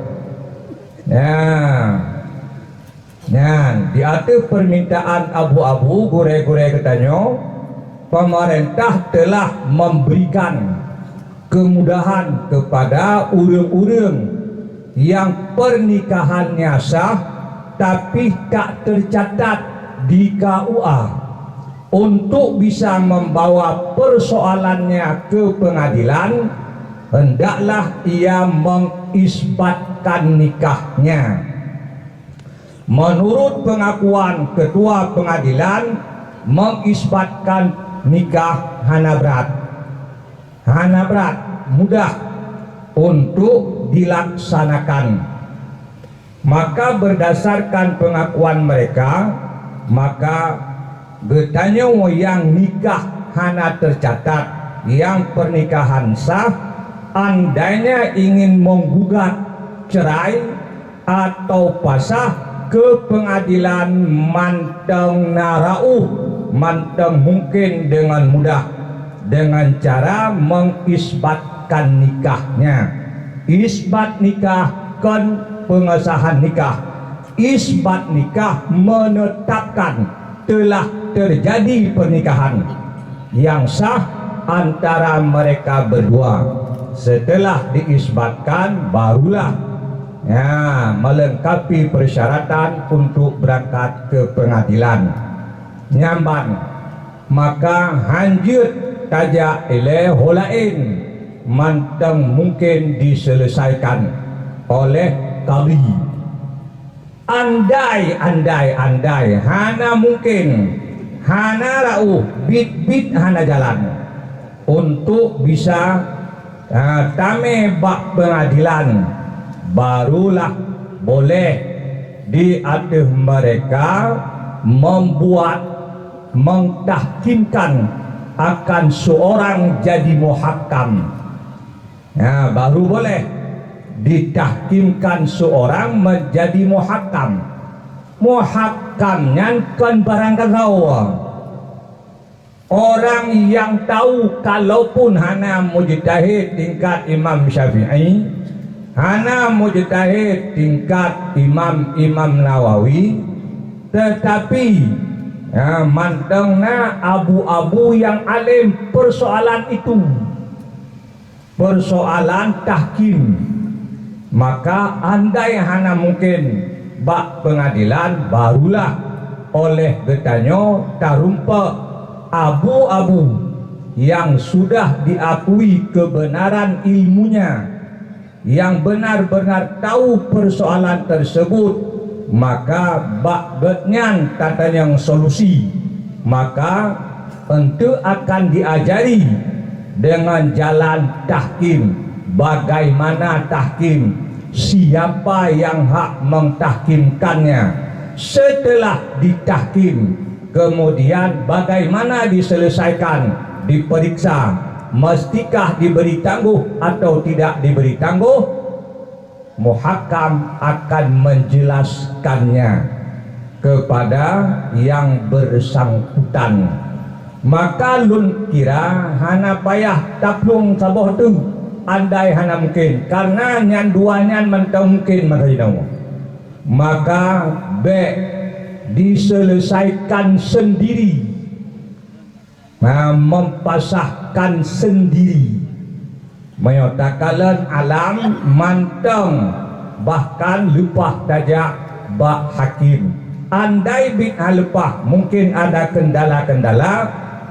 Ya. Nyan, di ateueh permintaan abu-abu gurée-gurée geutanyoe, pemerintah telah memberikan kemudahan kepada ureuëng-ureuëng yang pernikahannya sah tapi tak tercatat di K U A. Untuk bisa membawa persoalannya ke pengadilan, hendaklah ia mengisbatkan nikahnya. Menurut pengakuan ketua pengadilan, mengisbatkan nikah hana brat. Hana brat, mudah untuk dilaksanakan. Maka berdasarkan pengakuan mereka, maka geutanyoe nyang nikah hana tercatat, nyang pernikahan sah, andainya ingin menggugat cerai atau pasah ke pengadilan mantong na rauh, mantong mungkin dengan mudah, dengan cara mengisbatkan nikahnya. Isbat nikah kon pengesahan nikah. Isbat nikah menetapkan telah terjadi pernikahan yang sah antara mereka berdua. Setelah diisbatkan, barulah, ya, melengkapi persyaratan untuk berangkat ke pengadilan. Nyan ban, maka hanjeuet tajak ilée ho laén mantong mungken diselesaikan oleh kadi. Andai, andai, andai, hana mungken, hana rauh, bit-bit hana jalan untuk bisa, ah, tamé bak pengadilan, barulah boleh di ateueh mereka membuat, mentahkimkan akan seorang jadi muhakam. Nah, baru boleh ditahkimkan seorang menjadi muhakam. Muhakam nyan kon barang gadoe. Orang yang tahu, kalaupun hana mujtahid tingkat Imam Syafi'i, hana mujtahid tingkat Imam, Imam Nawawi, tetapi Nah, mantong na abu-abu nyang além persoalan itu, persoalan tahkim. Maka andai hana mungkin bak pengadilan, barulah oleh geutanyoe tarumpok abu-abu nyang sudah diakui kebenaran ilmunya, yang benar-benar tahu persoalan tersebut, maka bak gobnyan tatanyong solusi. Maka enteuk akan diajari dengan jalan tahkim, bagaimana tahkim, siapa yang hak mentahkimkannya. Setelah ditahkim, kemudian bagaimana diselesaikan, diperiksa, mestikah diberi tangguh atau tidak diberi tangguh, muhakam akan menjelaskannya kepada yang bersangkutan. Maka lôn kira hana payah taplueng saboh teuk, andai hana mungkin, karena nyan dua nyan mantong mungkin masa jinoe. Maka bék diselesaikan sendiri. Nah, mempasahkan sendiri. Meunyoe takalon alam mantong, bahkan leupah tajak bak hakim. Andai bit hana leupah, mungkin ada kendala-kendala,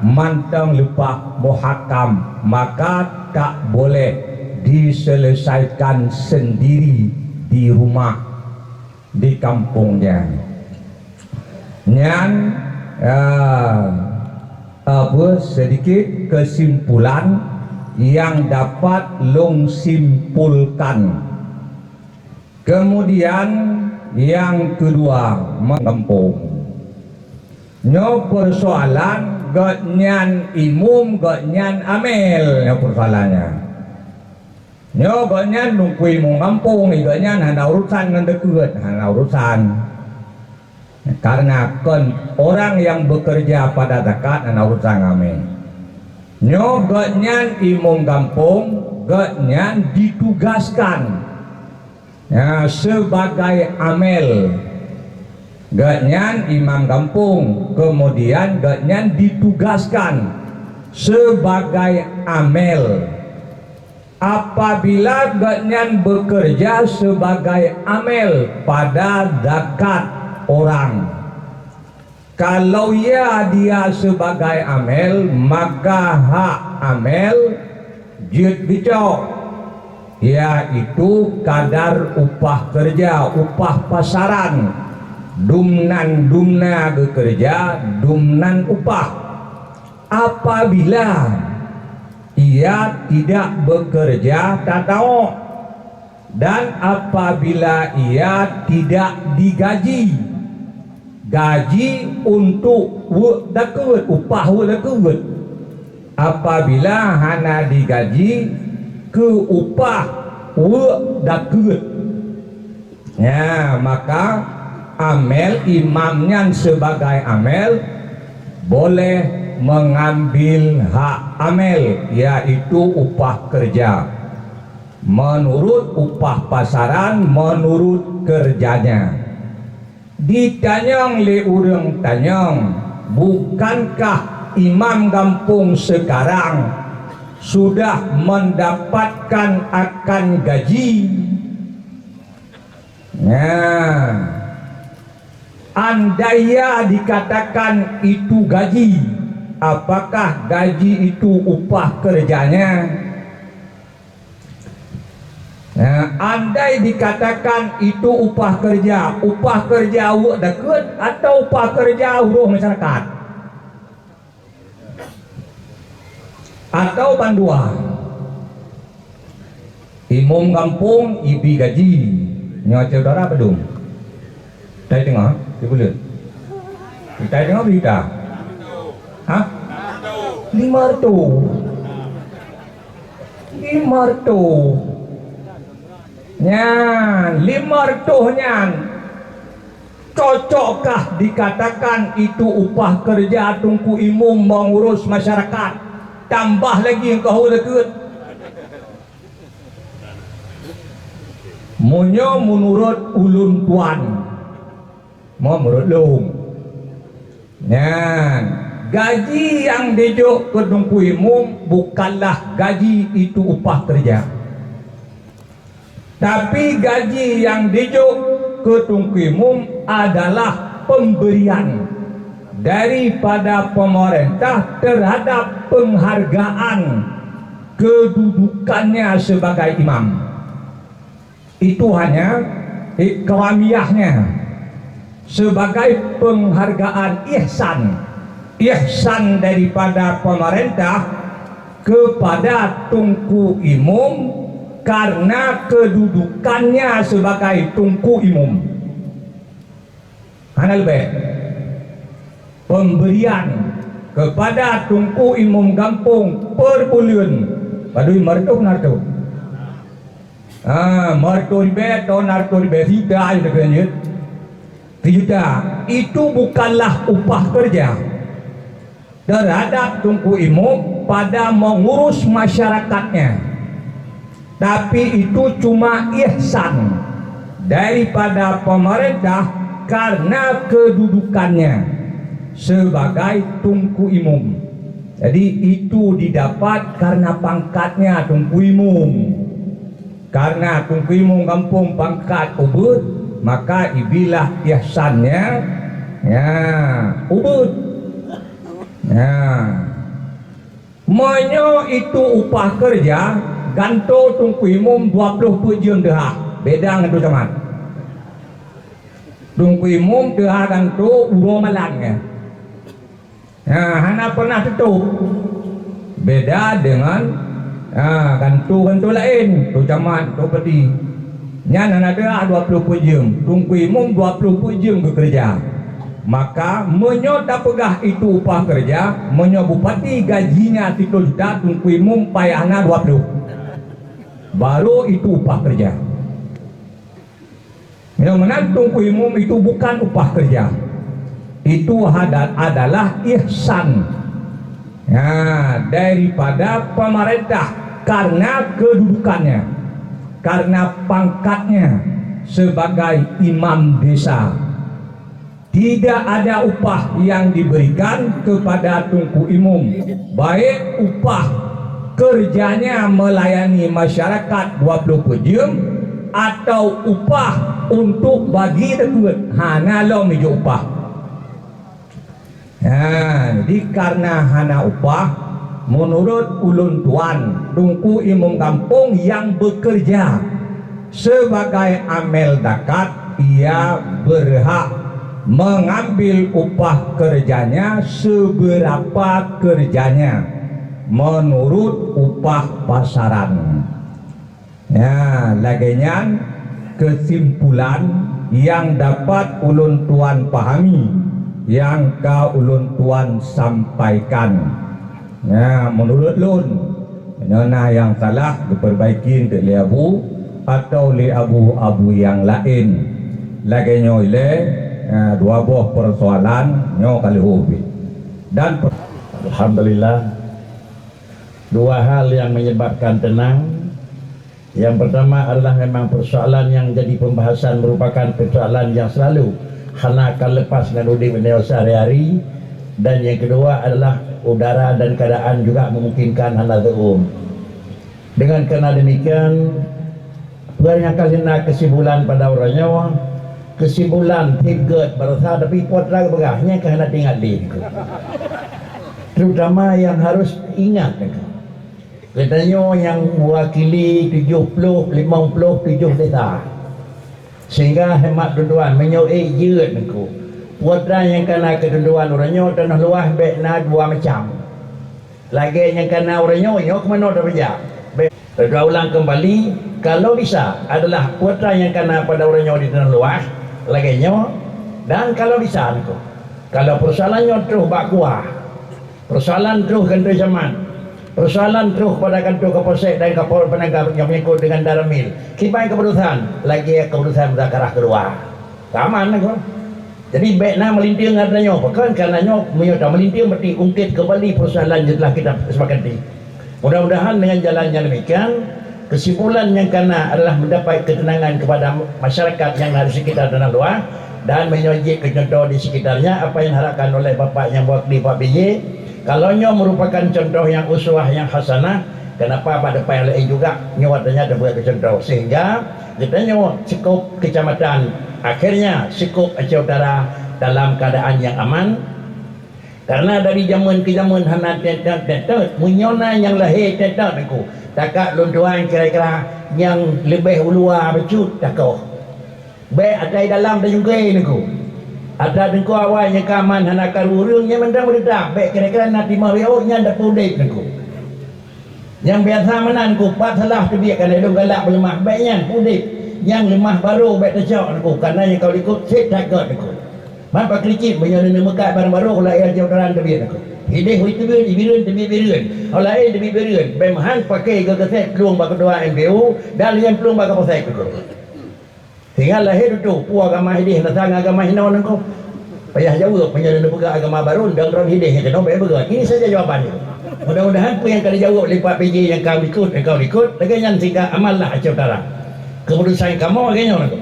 mantong leupah muhakam, maka tak boleh diselesaikan sendiri di rumah, di kampungnya. Nyan, ah, apa, sedikit kesimpulan yang dapat lôn simpulkan. Kemudian yang kedua, menggampông. Nyoe persoalan gobnyan imum, gobnyan amel, nyoe persoalannya. Nyoe gobnyan lungkui meugampông, gobnyan hana urusan ngon deukeue, hana urusan. Karena kon orang yang bekerja pada zakat hana urusan ngon amé. Nyoe gobnyan imum gampông, gobnyan ditugaskan, ya, sebagai amel. Gobnyan imam gampông, kemudian gobnyan ditugaskan sebagai amel. Apabila gobnyan bekerja sebagai amel pada zakat orang, kalau ya dia sebagai amel, maka hak amel jeuet geucok, yaitu kadar upah kerja, upah pasaran. Dumnan dumna geukeureuja, dumnan upah. Apabila ia tidak bekerja tatawok, dan apabila ia tidak digaji, gaji untuk weuek dakeuet, upah weuek dakeuet. Apabila hana digaji keu upah weuek dakeuet, ya, maka amel imam nyan sebagai amel boleh mengambil hak amel, yaitu upah kerja, menurut upah pasaran, menurut kerjanya. Ditanyong lé ureuëng tanyong, bukankah imam gampông sekarang sudah mendapatkan akan gaji? Nah, andai ya dikatakan itu gaji, apakah gaji itu upah kerjanya? Nah, andai dikatakan itu upah kerja, upah kerja weuek dakeuet atau upah kerja uroh masyarakat? Atau bandua? Imum gampông ibi gaji. Nyoe syedara padum? Itai teungoh, sibuleuen. Itai teungoh berita. Hah? Lima reutôh. Lima reutôh. Nyan, lima reutôh nyan. Cocokkah dikatakan itu upah kerja teungku imum mengurus masyarakat? Tambah lagi engkau hue dakeuet. Meunyoe meunurot ulôn tuan, meunurot lôn, Nyan, gaji nyang dijok keu Teungku Imum bukanlah gaji, itu upah kerja. Tapi gaji nyang dijok keu Teungku Imum adalah pemberian daripada pemerintah terhadap penghargaan kedudukannya sebagai imam. Itu hanya ikramiahnya sebagai penghargaan ihsan. Ihsan daripada pemerintah kepada Teungku Imum karena kedudukannya sebagai Teungku Imum. Hana leubeh. Pemberian kepada Teungku Imum Gampông per buleuen padum, lima reutôh, enam reutôh. Ah, lima reutôh ribèe, atau enam reutôh ribèe, sijuta, ya, sijuta. Itu bukanlah upah kerja terhadap Teungku Imum pada mengurus masyarakatnya. Tapi itu cuma ihsan daripada pemerintah karena kedudukannya sebagai Teungku Imum. Jadi, itu didapat karena pangkatnya Teungku Imum. Karena Teungku Imum Gampông pangkat ubit, maka ibri lah ihsannya, ya, ubit. Ya. Meunyoe itu upah kerja, gantoe Teungku Imum dua ploh peuet jeuem teuhah, beda ngon Teungku Camat. Teungku Imum teuhah gantoe uroe malam nyan. Ha, hana pernah teutôp. Beda dengan, ha, gantoe-gantoe laén, Teungku Camat, Teungku Padi. Nyan hana teuhah dua ploh peuet jeuem, Teungku Imum dua ploh peuet jeuem geukeureuja. Maka, meunyoe tapeugah itu upah kerja, meunyoe bupati gajinya siplôh juta, Teungku Imum payah na dua ploh. Baru itu upah kerja. Meunyoe meunan Teungku Imum itu bukan upah kerja. Itu hada-, adalah ihsan. Ya, daripada pemerintah karena kedudukannya, karena pangkatnya sebagai imam desa. Tidak ada upah yang diberikan kepada Teungku Imum, baik upah kerjanya melayani masyarakat dua ploh peuet jeuem atau upah untuk bagi teukeuet, hana lom ijok upah. Ha, jadi karena hana upah, menurut ulôn tuan, Teungku Imum Gampông yang bekerja sebagai amel zakat, ia berhak mengambil upah kerjanya seberapa kerjanya menurut upah pasaran. Ya, lagèe nyan kesimpulan yang dapat ulôn tuan pahami, yang ka ulôn tuan sampaikan. Ya, menurut lôn, nyoe na nyang salah geupeurbaiki eunteuk lé Abu atau lé abu-abu nyang laén. Lagèe nyoe ilèe, ya, dua boh persoalan nyoe ka lheueh ubit. Dan per- Alhamdulillah, dua hal yang menyebabkan tenang. Yang pertama adalah memang persoalan yang jadi pembahasan merupakan persoalan yang selalu hana akan lepas ngon udép indonesia sehari-hari, dan yang kedua adalah udara dan keadaan juga memungkinkan hana teu'um. Dengan karena demikian, peue nyang ka lheueh na kesimpulan pada uroe nyoe, kesimpulan tieb gèt baroesa, tapi putra geupeugah, nyan ka hana teuingat lé. Terutama yang harus ingat, geutanyoe nyang mewakili tujuh puluh, limong puluh tujuh desa. Sehingga hemat tuan-tuan, meunyoe ék jeuet Teungku, putra nyang kana keu tuan-tuan uroe nyoe tanoh luwah bèk na dua macam. Lagèe nyang kana uroe nyoe, nyoe keumanö tapeujak? Bèk, teuka ulang keumbali, kalau bisa adalah putra nyang kana pada uroe nyoe di tanoh luwah, lagèe nyoe, dan kalau bisa Teungku, kalau peusoalan nyoe troh bak KUA, peusoalan troh kantô camat, peusoalan troh pada kantô Kapolsek dan Kapol Penegak nyang menyangkut dengan Danramil. Kiban keuputusan, lagèe keuputusan muzakarah keudua. Aman lah, kan? Jadi, bèk na meulinteung ngon tanyoe. Pakon? Karena nyoe, meunyoe tameulinteung, berarti ungkit keumbali peusoalan nyang telah kita sepakati. Mudah-mudahan dengan jalan yang demikian, Kesimpulan nyang kana adalah mendapat ketenangan kepada masyarakat nyang na di sekitar tanah luwah, dan meunyoe jeuet keu cuntoh di sekitarnya, apa yang diharapkan oleh Bapak nyang mewakili Pak P J, kalau nyoe merupakan cuntoh nyang uswah nyang hasanah, kenapa bak teumpat nyang laén juga nyoe watèe nyan teupeue keu cuntoh? Sehingga geutanyoe seukup kecamatan, akhirnya seukup Aceh Utara dalam keadaan nyang aman, Karena dari jameun keu jameun hana teuntèe-teuntèe, meunyoe na nyang lahé teuntèe Teungku, takat lôn tuan kira-kira nyang leubeh uluwa bacut takoh. Bèk ata dalam tajungkai Teungku. Ata Teungku awai nyang ka aman hana karu ureueng nyan mantong meudeudah, bèk kira-kira na timah W O nyan dapur udép Teungku. Nyang biasa meunan Teungku, pat salah teubiet kana lôn galak beuleumah, bèk nyan udép. Nyang leumah barô bèk teucok Teungku, kana nyang ka likot sép that gèt Teungku. Man pakri cit meunyoe neuneuk meukat barang barô, laén jeuet udaran teubiet Teungku. Idéh hui teubiet ibireuen teubiet bireuen, ho laén teubiet bireuen, bèk meuhan paké geugasét plueng bak keutua M P U dan lheuh nyan plueng bak Kapolsek Teungku. Sehingga lahé tutoh, peue agama hidéh na sang agama hinoe Teungku. Payah jaweueb, meunyoe neupeugah agama barô, dan droe hidéh nyang keunoe bèk beugöt. Ini saja jawaban nyoe. Mudah-mudahan peue nyang ka dijaweueb lé Pak P J nyang ka likot, nyang ka likot, lagèe nyan sehingga amanlah Aceh Utara. Keputusan kamoe lagèe nyoe Teungku.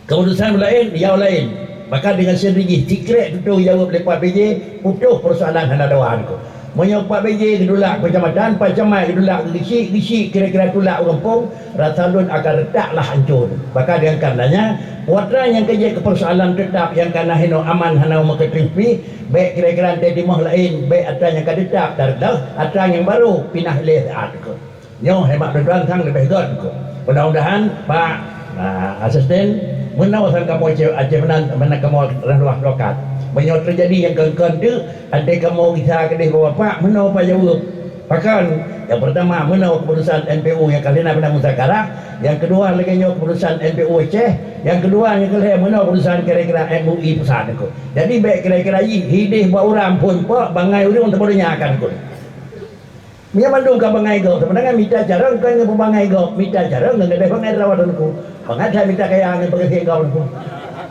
Keputusan laén, ya laén. Maka dengan sendiri jih, sikrek tutoh jaweueb lé Pak P J, utoh persoalan hana dawa Teungku. Meunyoe Pak P J geutulak kecamatan, Pak Camat geutulak keu geuchik, geuchik kira-kira tulak u gampông, rasa lôn akan reutak lah hancô. Maka dengan karenanya, watèe nyang keujeuet keu persoalan teutap nyang kana hinoe aman hana meukeuteueng pih, bèk kira-kira ata timoh laén, bèk ata nyang ka teutap tareudôh, ata nyang barô pinah lé saát Teungku. Nyoe hemat lôn tuan sang leubeh gèt Teungku. Mudah-mudahan Pak, ah, Asisten, meunoe sang kamoe Aceh, Aceh meunan, meunan kamoe rhah luwah lokal. Meunyoe teujadi nyang kon-kon teuk, até kamoe gisa keudeh bak Bapak, meunoe Bapak jaweueb. Pakon, nyang peurtama, meunoe keputusan M P U nyang ka lheuh na peunamusakarah, nyang keudua lagèe nyoe keputusan M P U Aceh, nyang keudua nyang keulhèe meunoe keputusan kira-kira M U I pusat Teungku. Jadi bèk kira-kira jih hidéh bak uram phôn pok bangai ureueng teumeudonya akan Teungku. Nyan mandum ka bangai gob. Seubeunarnya mita carông kon ngon peubangai gob, mita carông ngon gadôh bangai rawat Teungku. Bangai that mita kaya ngon peugaséh gob Teungku.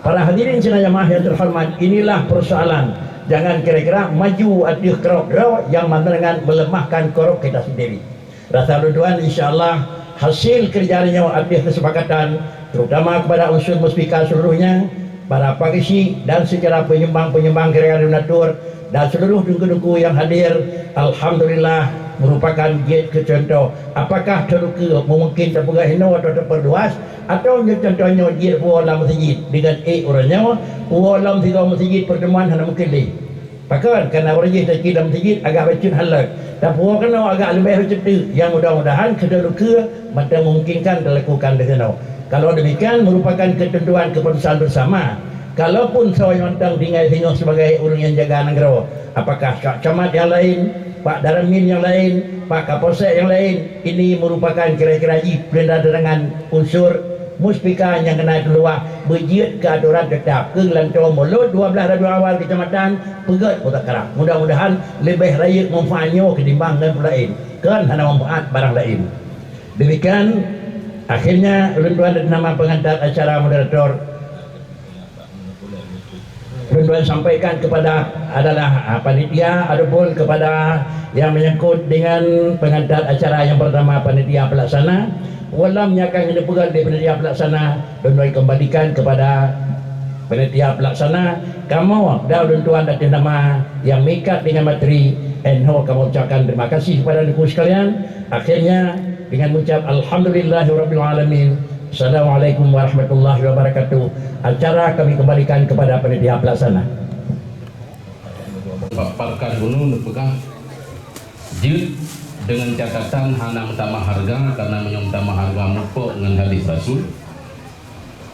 Para hadirin sidang jamaah yang terhormat, inilah persoalan. Jangan kira-kira maju ateueh keurok droe nyang mandum dengan melemahkan keurok kita sendiri. Rasa lôn tuan, insya Allah, hasil kerja nyoe ateueh kesepakatan, terutama kepada unsur Muspika seluruhnya, para pageuchik dan secara penyumbang-penyumbang kira-kira donatur, dan seluruh teungku-teungku nyang hadir, alhamdulillah, merupakan jeuet keu cuntoh. Apakah teurukeue meumungken tapeugah inoe atau tapeurluas, atau nyoe cuntoh nyoe jeuet puwoe lam meuseujid deungon ék uroe nyoe, puwoe lam sigoe meuseujid peurtemuan hana mungken lé. Pakon, kana uroe jih taci lam meuseujid agak bacut hana lé. Tapuwoe keunoe agak leubeh bacut teuk. Nyang mudah-mudahan keu teurukeue mantong meumungkenkan talakukan di sinoe. Kalau demikian, merupakan ketentuan keputusan bersama. Kalaupun soe nyang mantong tinggai singoh sebagai ureueng nyang jaga nanggroe, apakah Pak Camat nyang laén, Pak Danramil nyang laén, Pak Kapolsek nyang laén, ini merupakan kira-kira jih peurintah dengan unsur Muspika nyang keunan keuluwa beujeuet keu atoran teutap keu lantoe mulod dua blaih Rabiul Awal keucamatan peugöt muzakarah. Mudah-mudahan leubeh rayeuk manfaat nyoe ketimbang ngon peue laén, kon hana manfaat barang laén. Demikian, akhirnya ulôn tuan atas nama pengantar acara moderator, ulôn tuan sampaikan kepada adalah, ah, panitia ataupun kepada yang menyangkut dengan pengantar acara yang pertama, panitia pelaksana. Peue lom nyang ka geupeugah lé panitia pelaksana, ulôn tuan kembalikan kepada panitia pelaksana. Kamoe dan ulôn tuan atas nama yang meuikat dengan materi, nyoe kamoe ucapkan terima kasih kepada Teungku sekalian. Akhirnya, dengan mengucap alhamdulillahirabbil alamin. Assalamualaikum warahmatullahi wabarakatuh. Acara kami kembalikan kepada panitia pelaksana. Paparkan bunoe neupeugah jeuet dengan catatan hana meutamah harga, karena meunyoe meutamah harga mupok ngon hadis Rasul.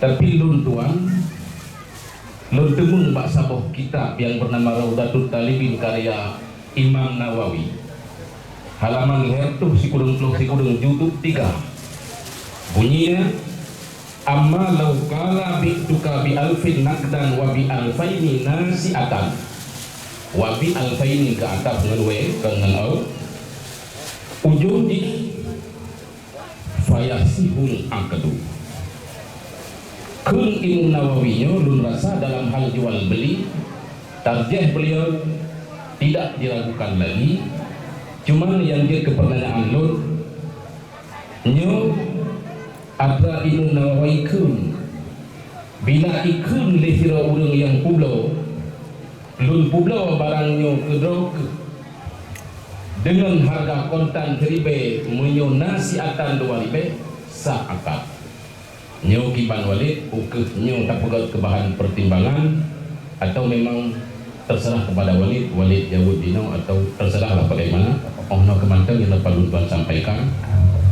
Tapi lôn tuan, lôn teumeung bak saboh kitab nyang bernama Raudatut Talibin karya Imam Nawawi, halaman lhèe reutôh sikureueng ploh sikureueng, juzuk tiga. Bunyinya, "Amma law qala bi'tuka bi alfin naqdan wa bi alfaini nasi'atan." Wa bi alfaini geuataf ngon wa, kon ngon au. Ujong jih, "Fayasihul aqdu." Kheun Imam Nawawi nyoe lôn rasa dalam hal jual beli, tarjih beliau tidak diragukan lagi. Cuman nyang jeuet keu peurtanyaan lôn, Nyoe atra Imum Nawawi kheun, bila ikheun lé sidroe ureuëng nyang peubloe, lôn peubloe barang nyoe keudroe kheueh deungon hareuga kontan siribée, meunyoe na siatan dua ribée, sah akad. Nyoe kiban Walid, peu kheueh nyoe tapeugét keu bahan peutimbangan, atawa memang terserah kepada Walid, Walid jaweueb jinoe, atawa terserahlah bagaimana. Oh noe keumantöng nyang dapat lôn tuan sampaikan.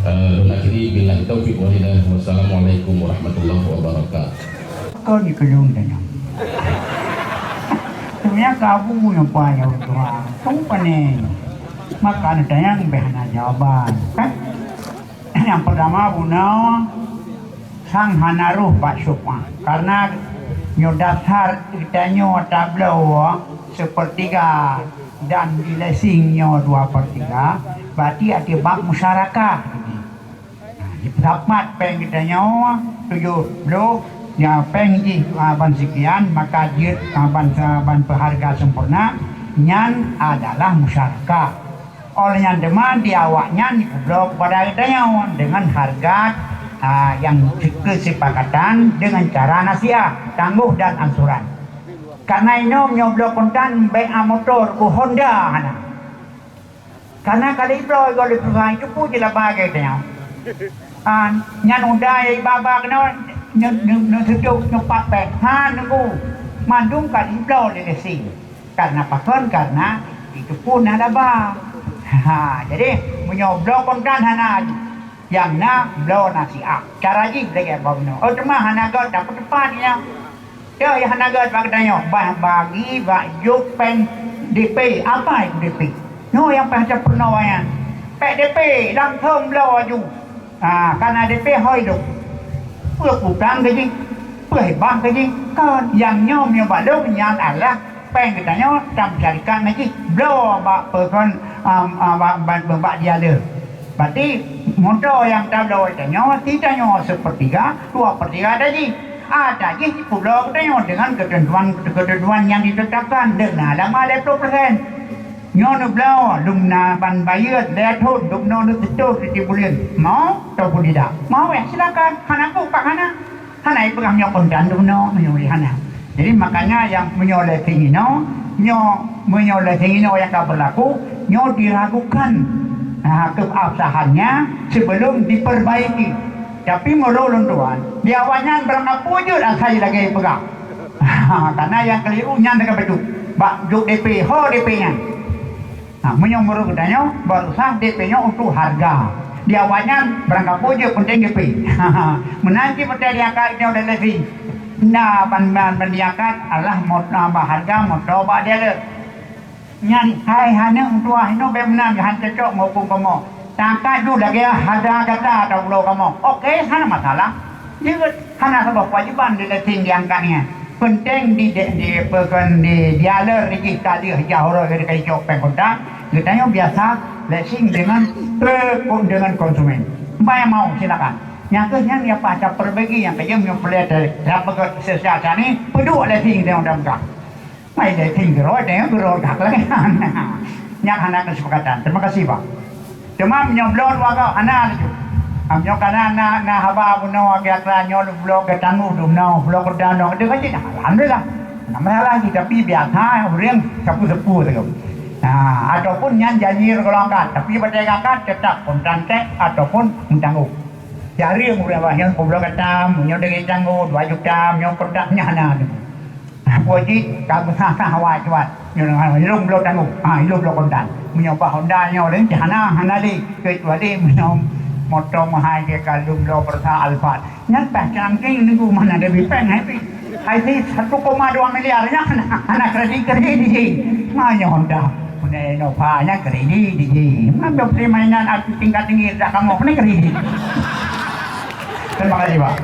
Eh, lôn akhiri, billahi taufiq wal hidayah. Wassalamualaikum warahmatullahi wabarakatuh. Kau di kelung tanya. Sebenarnya kabu yang payah tuan. Kamu panen. Maka ada tanya lebih hana jawaban, kan? Nyang peurtama bunoe sang hana rhoh bak syubhat. Karena nyoe dasar geutanyoe tabloe seupeurtiga dan di lesing nyoe dua peurtiga, berarti ati bab musyarakah. Nah, jipeusapat péng geutanyoe tujoh ploh, ya péng jih, ah, ban sikian, maka jeuet, ah, ban sa-, ban peuharga sempurna, nyan adalah musyarakah. Óh lheueh nyan teuma di awaknyan jipeubloe keupada geutanyoe deungon hareuga, a, nyang keusepakatan deungon cara nasiah, tanggoh dan ansuran. Karna inoe meunyoe bloe kontan bék a motor ku Honda hana. Karna ka lheueh bloe goe lé perusahaan itu pun jilaba lagée geutanyoe. A, nyan Honda nyang iba-ba keunoe neu-, neu-, neuseutôt neupat péng. Ha, nunggu. Mandum ka lheueh bloe lé lesi. Karna pakon? Karna itu pun na laba. Ha, jadi meunyoe bloe kontan hana, nyang na bloe nasiah. Cara jih lagée bak bunoe. Oh, teuma hana göt, dapat tepat nyan. Toh nyang hana göt bak geutanyoe, bah bagi bak jok péng D P. Apa itu D P? Nyoe nyang paih teupeureunoe nyan. Péng D P langsung bloe laju. Ah, kana D P hôi lom. Peue utang keu jih, peue hibah keu jih, kon. Nyang nyoe meunyoe bak lôn nyan adalah péng geutanyoe tameusyarikat ngon jih bloe bak peukon, am, am, bak, bak, bak dialog. Berarti moto nyang tabloe tanyoe, si tanyoe seupeurtiga, dua peurtiga ata jih. Ata jih jipeubloe geutanyoe deungon keuteuntuan, keuteuntuan nyang ditetapkan deungon lama lhèe ploh persen. Nyoe neubloe lom na ban bayeue lhèe thon, lom noe neuseutôt di buleuen. Mau ataupun tidak? Mau, ya silakan. Hana kupak hana. Hana ipeugah nyoe kontan lom noe, nyoe hana. Jadi makanya nyang meunyoe lé sing inoe, nyoe meunyoe lé sing inoe nyang ka berlaku, nyoe diragukan, ha, keabsahannya sebelum diperbaiki. Tapi meunurot lôn tuan, di awaknyan barangkapeue jeuet asai lagée peugah. Karena nyang keliru nyan teuka beutôi. Bak jok D P, ho D P nyan. Nah, meunyoe meunurot geutanyoe, baru sah D P nyoe untuk harga. Di awaknyan barangkapeue jeuet penting D P. Meunan cit beutôi diangkat nyoe dari lesi. Na ban, ban, ban diangkat adalah mot-, ah, bak harga moto bak dealer. Nyan hai hana tuah inoe bék meunan, han cocok meuhukôm kamoe. Taangkat jeuet lagée harga gata atau ulo kamoe. Oke, hana masalah. Jeuet, hana saboh keuwajéban di lesi diangkat nyan. Penting di, di, di, peukon di dealer di jih ka lheueh jah uroe ka jicok péng kontan, geutanyoe biasa lesi deungon pe-, deungon konsumen. Bai mau silakan. Nyang keuh nyan nyang paih tapeubagi nyang kajeuem nyoe peuleueh ta-, tapeugét seusia sani peuduek lesi deungon peugah. Mai lesi geurôi deungon geurôi that lagée nyan. Nyan hana keusepakatan. Terima kasih, Pak. Teuma meunyoe bloe dua goe hana laju. Am nyoe kana na, na haba bunoe akhé atra nyoe bloe geutanggong dumnoe, bloe geutanggong deungon jih, alhamdulillah. Hana masalah jih, tapi biasa ureuëng sapeue-sapeue sagoe. Nah, ataupun nyan janji golongan, tapi batée gangkat tetap kontan kek ataupun meutanggong. Jareueng ureuëng awak nyoe bloe gata, meunyoe deungon tanggong dua juta, meunyoe kontan nyan hana. Puji ka beusah-sah awak cuat. Nyoe ilong bloe tanggong. Ha, ilong bloe kontan. Meunyoe bah Honda nyoe lé, hana, hana lé. Kecuali meunyoe moto meuhai ke ka lôn bloe peursa Alphard. Nyan tah cangking nunggu mana ada bipeng hai pi. Hai pi satu koma dua miliar nyan hana, hana kredit-kredit di jih. Ma nyoe Honda. Punya Innova nyan kredit di jih. Ma beli mainan aku tingkat tinggi tak kamu kena kredit. Terima kasih, Pak.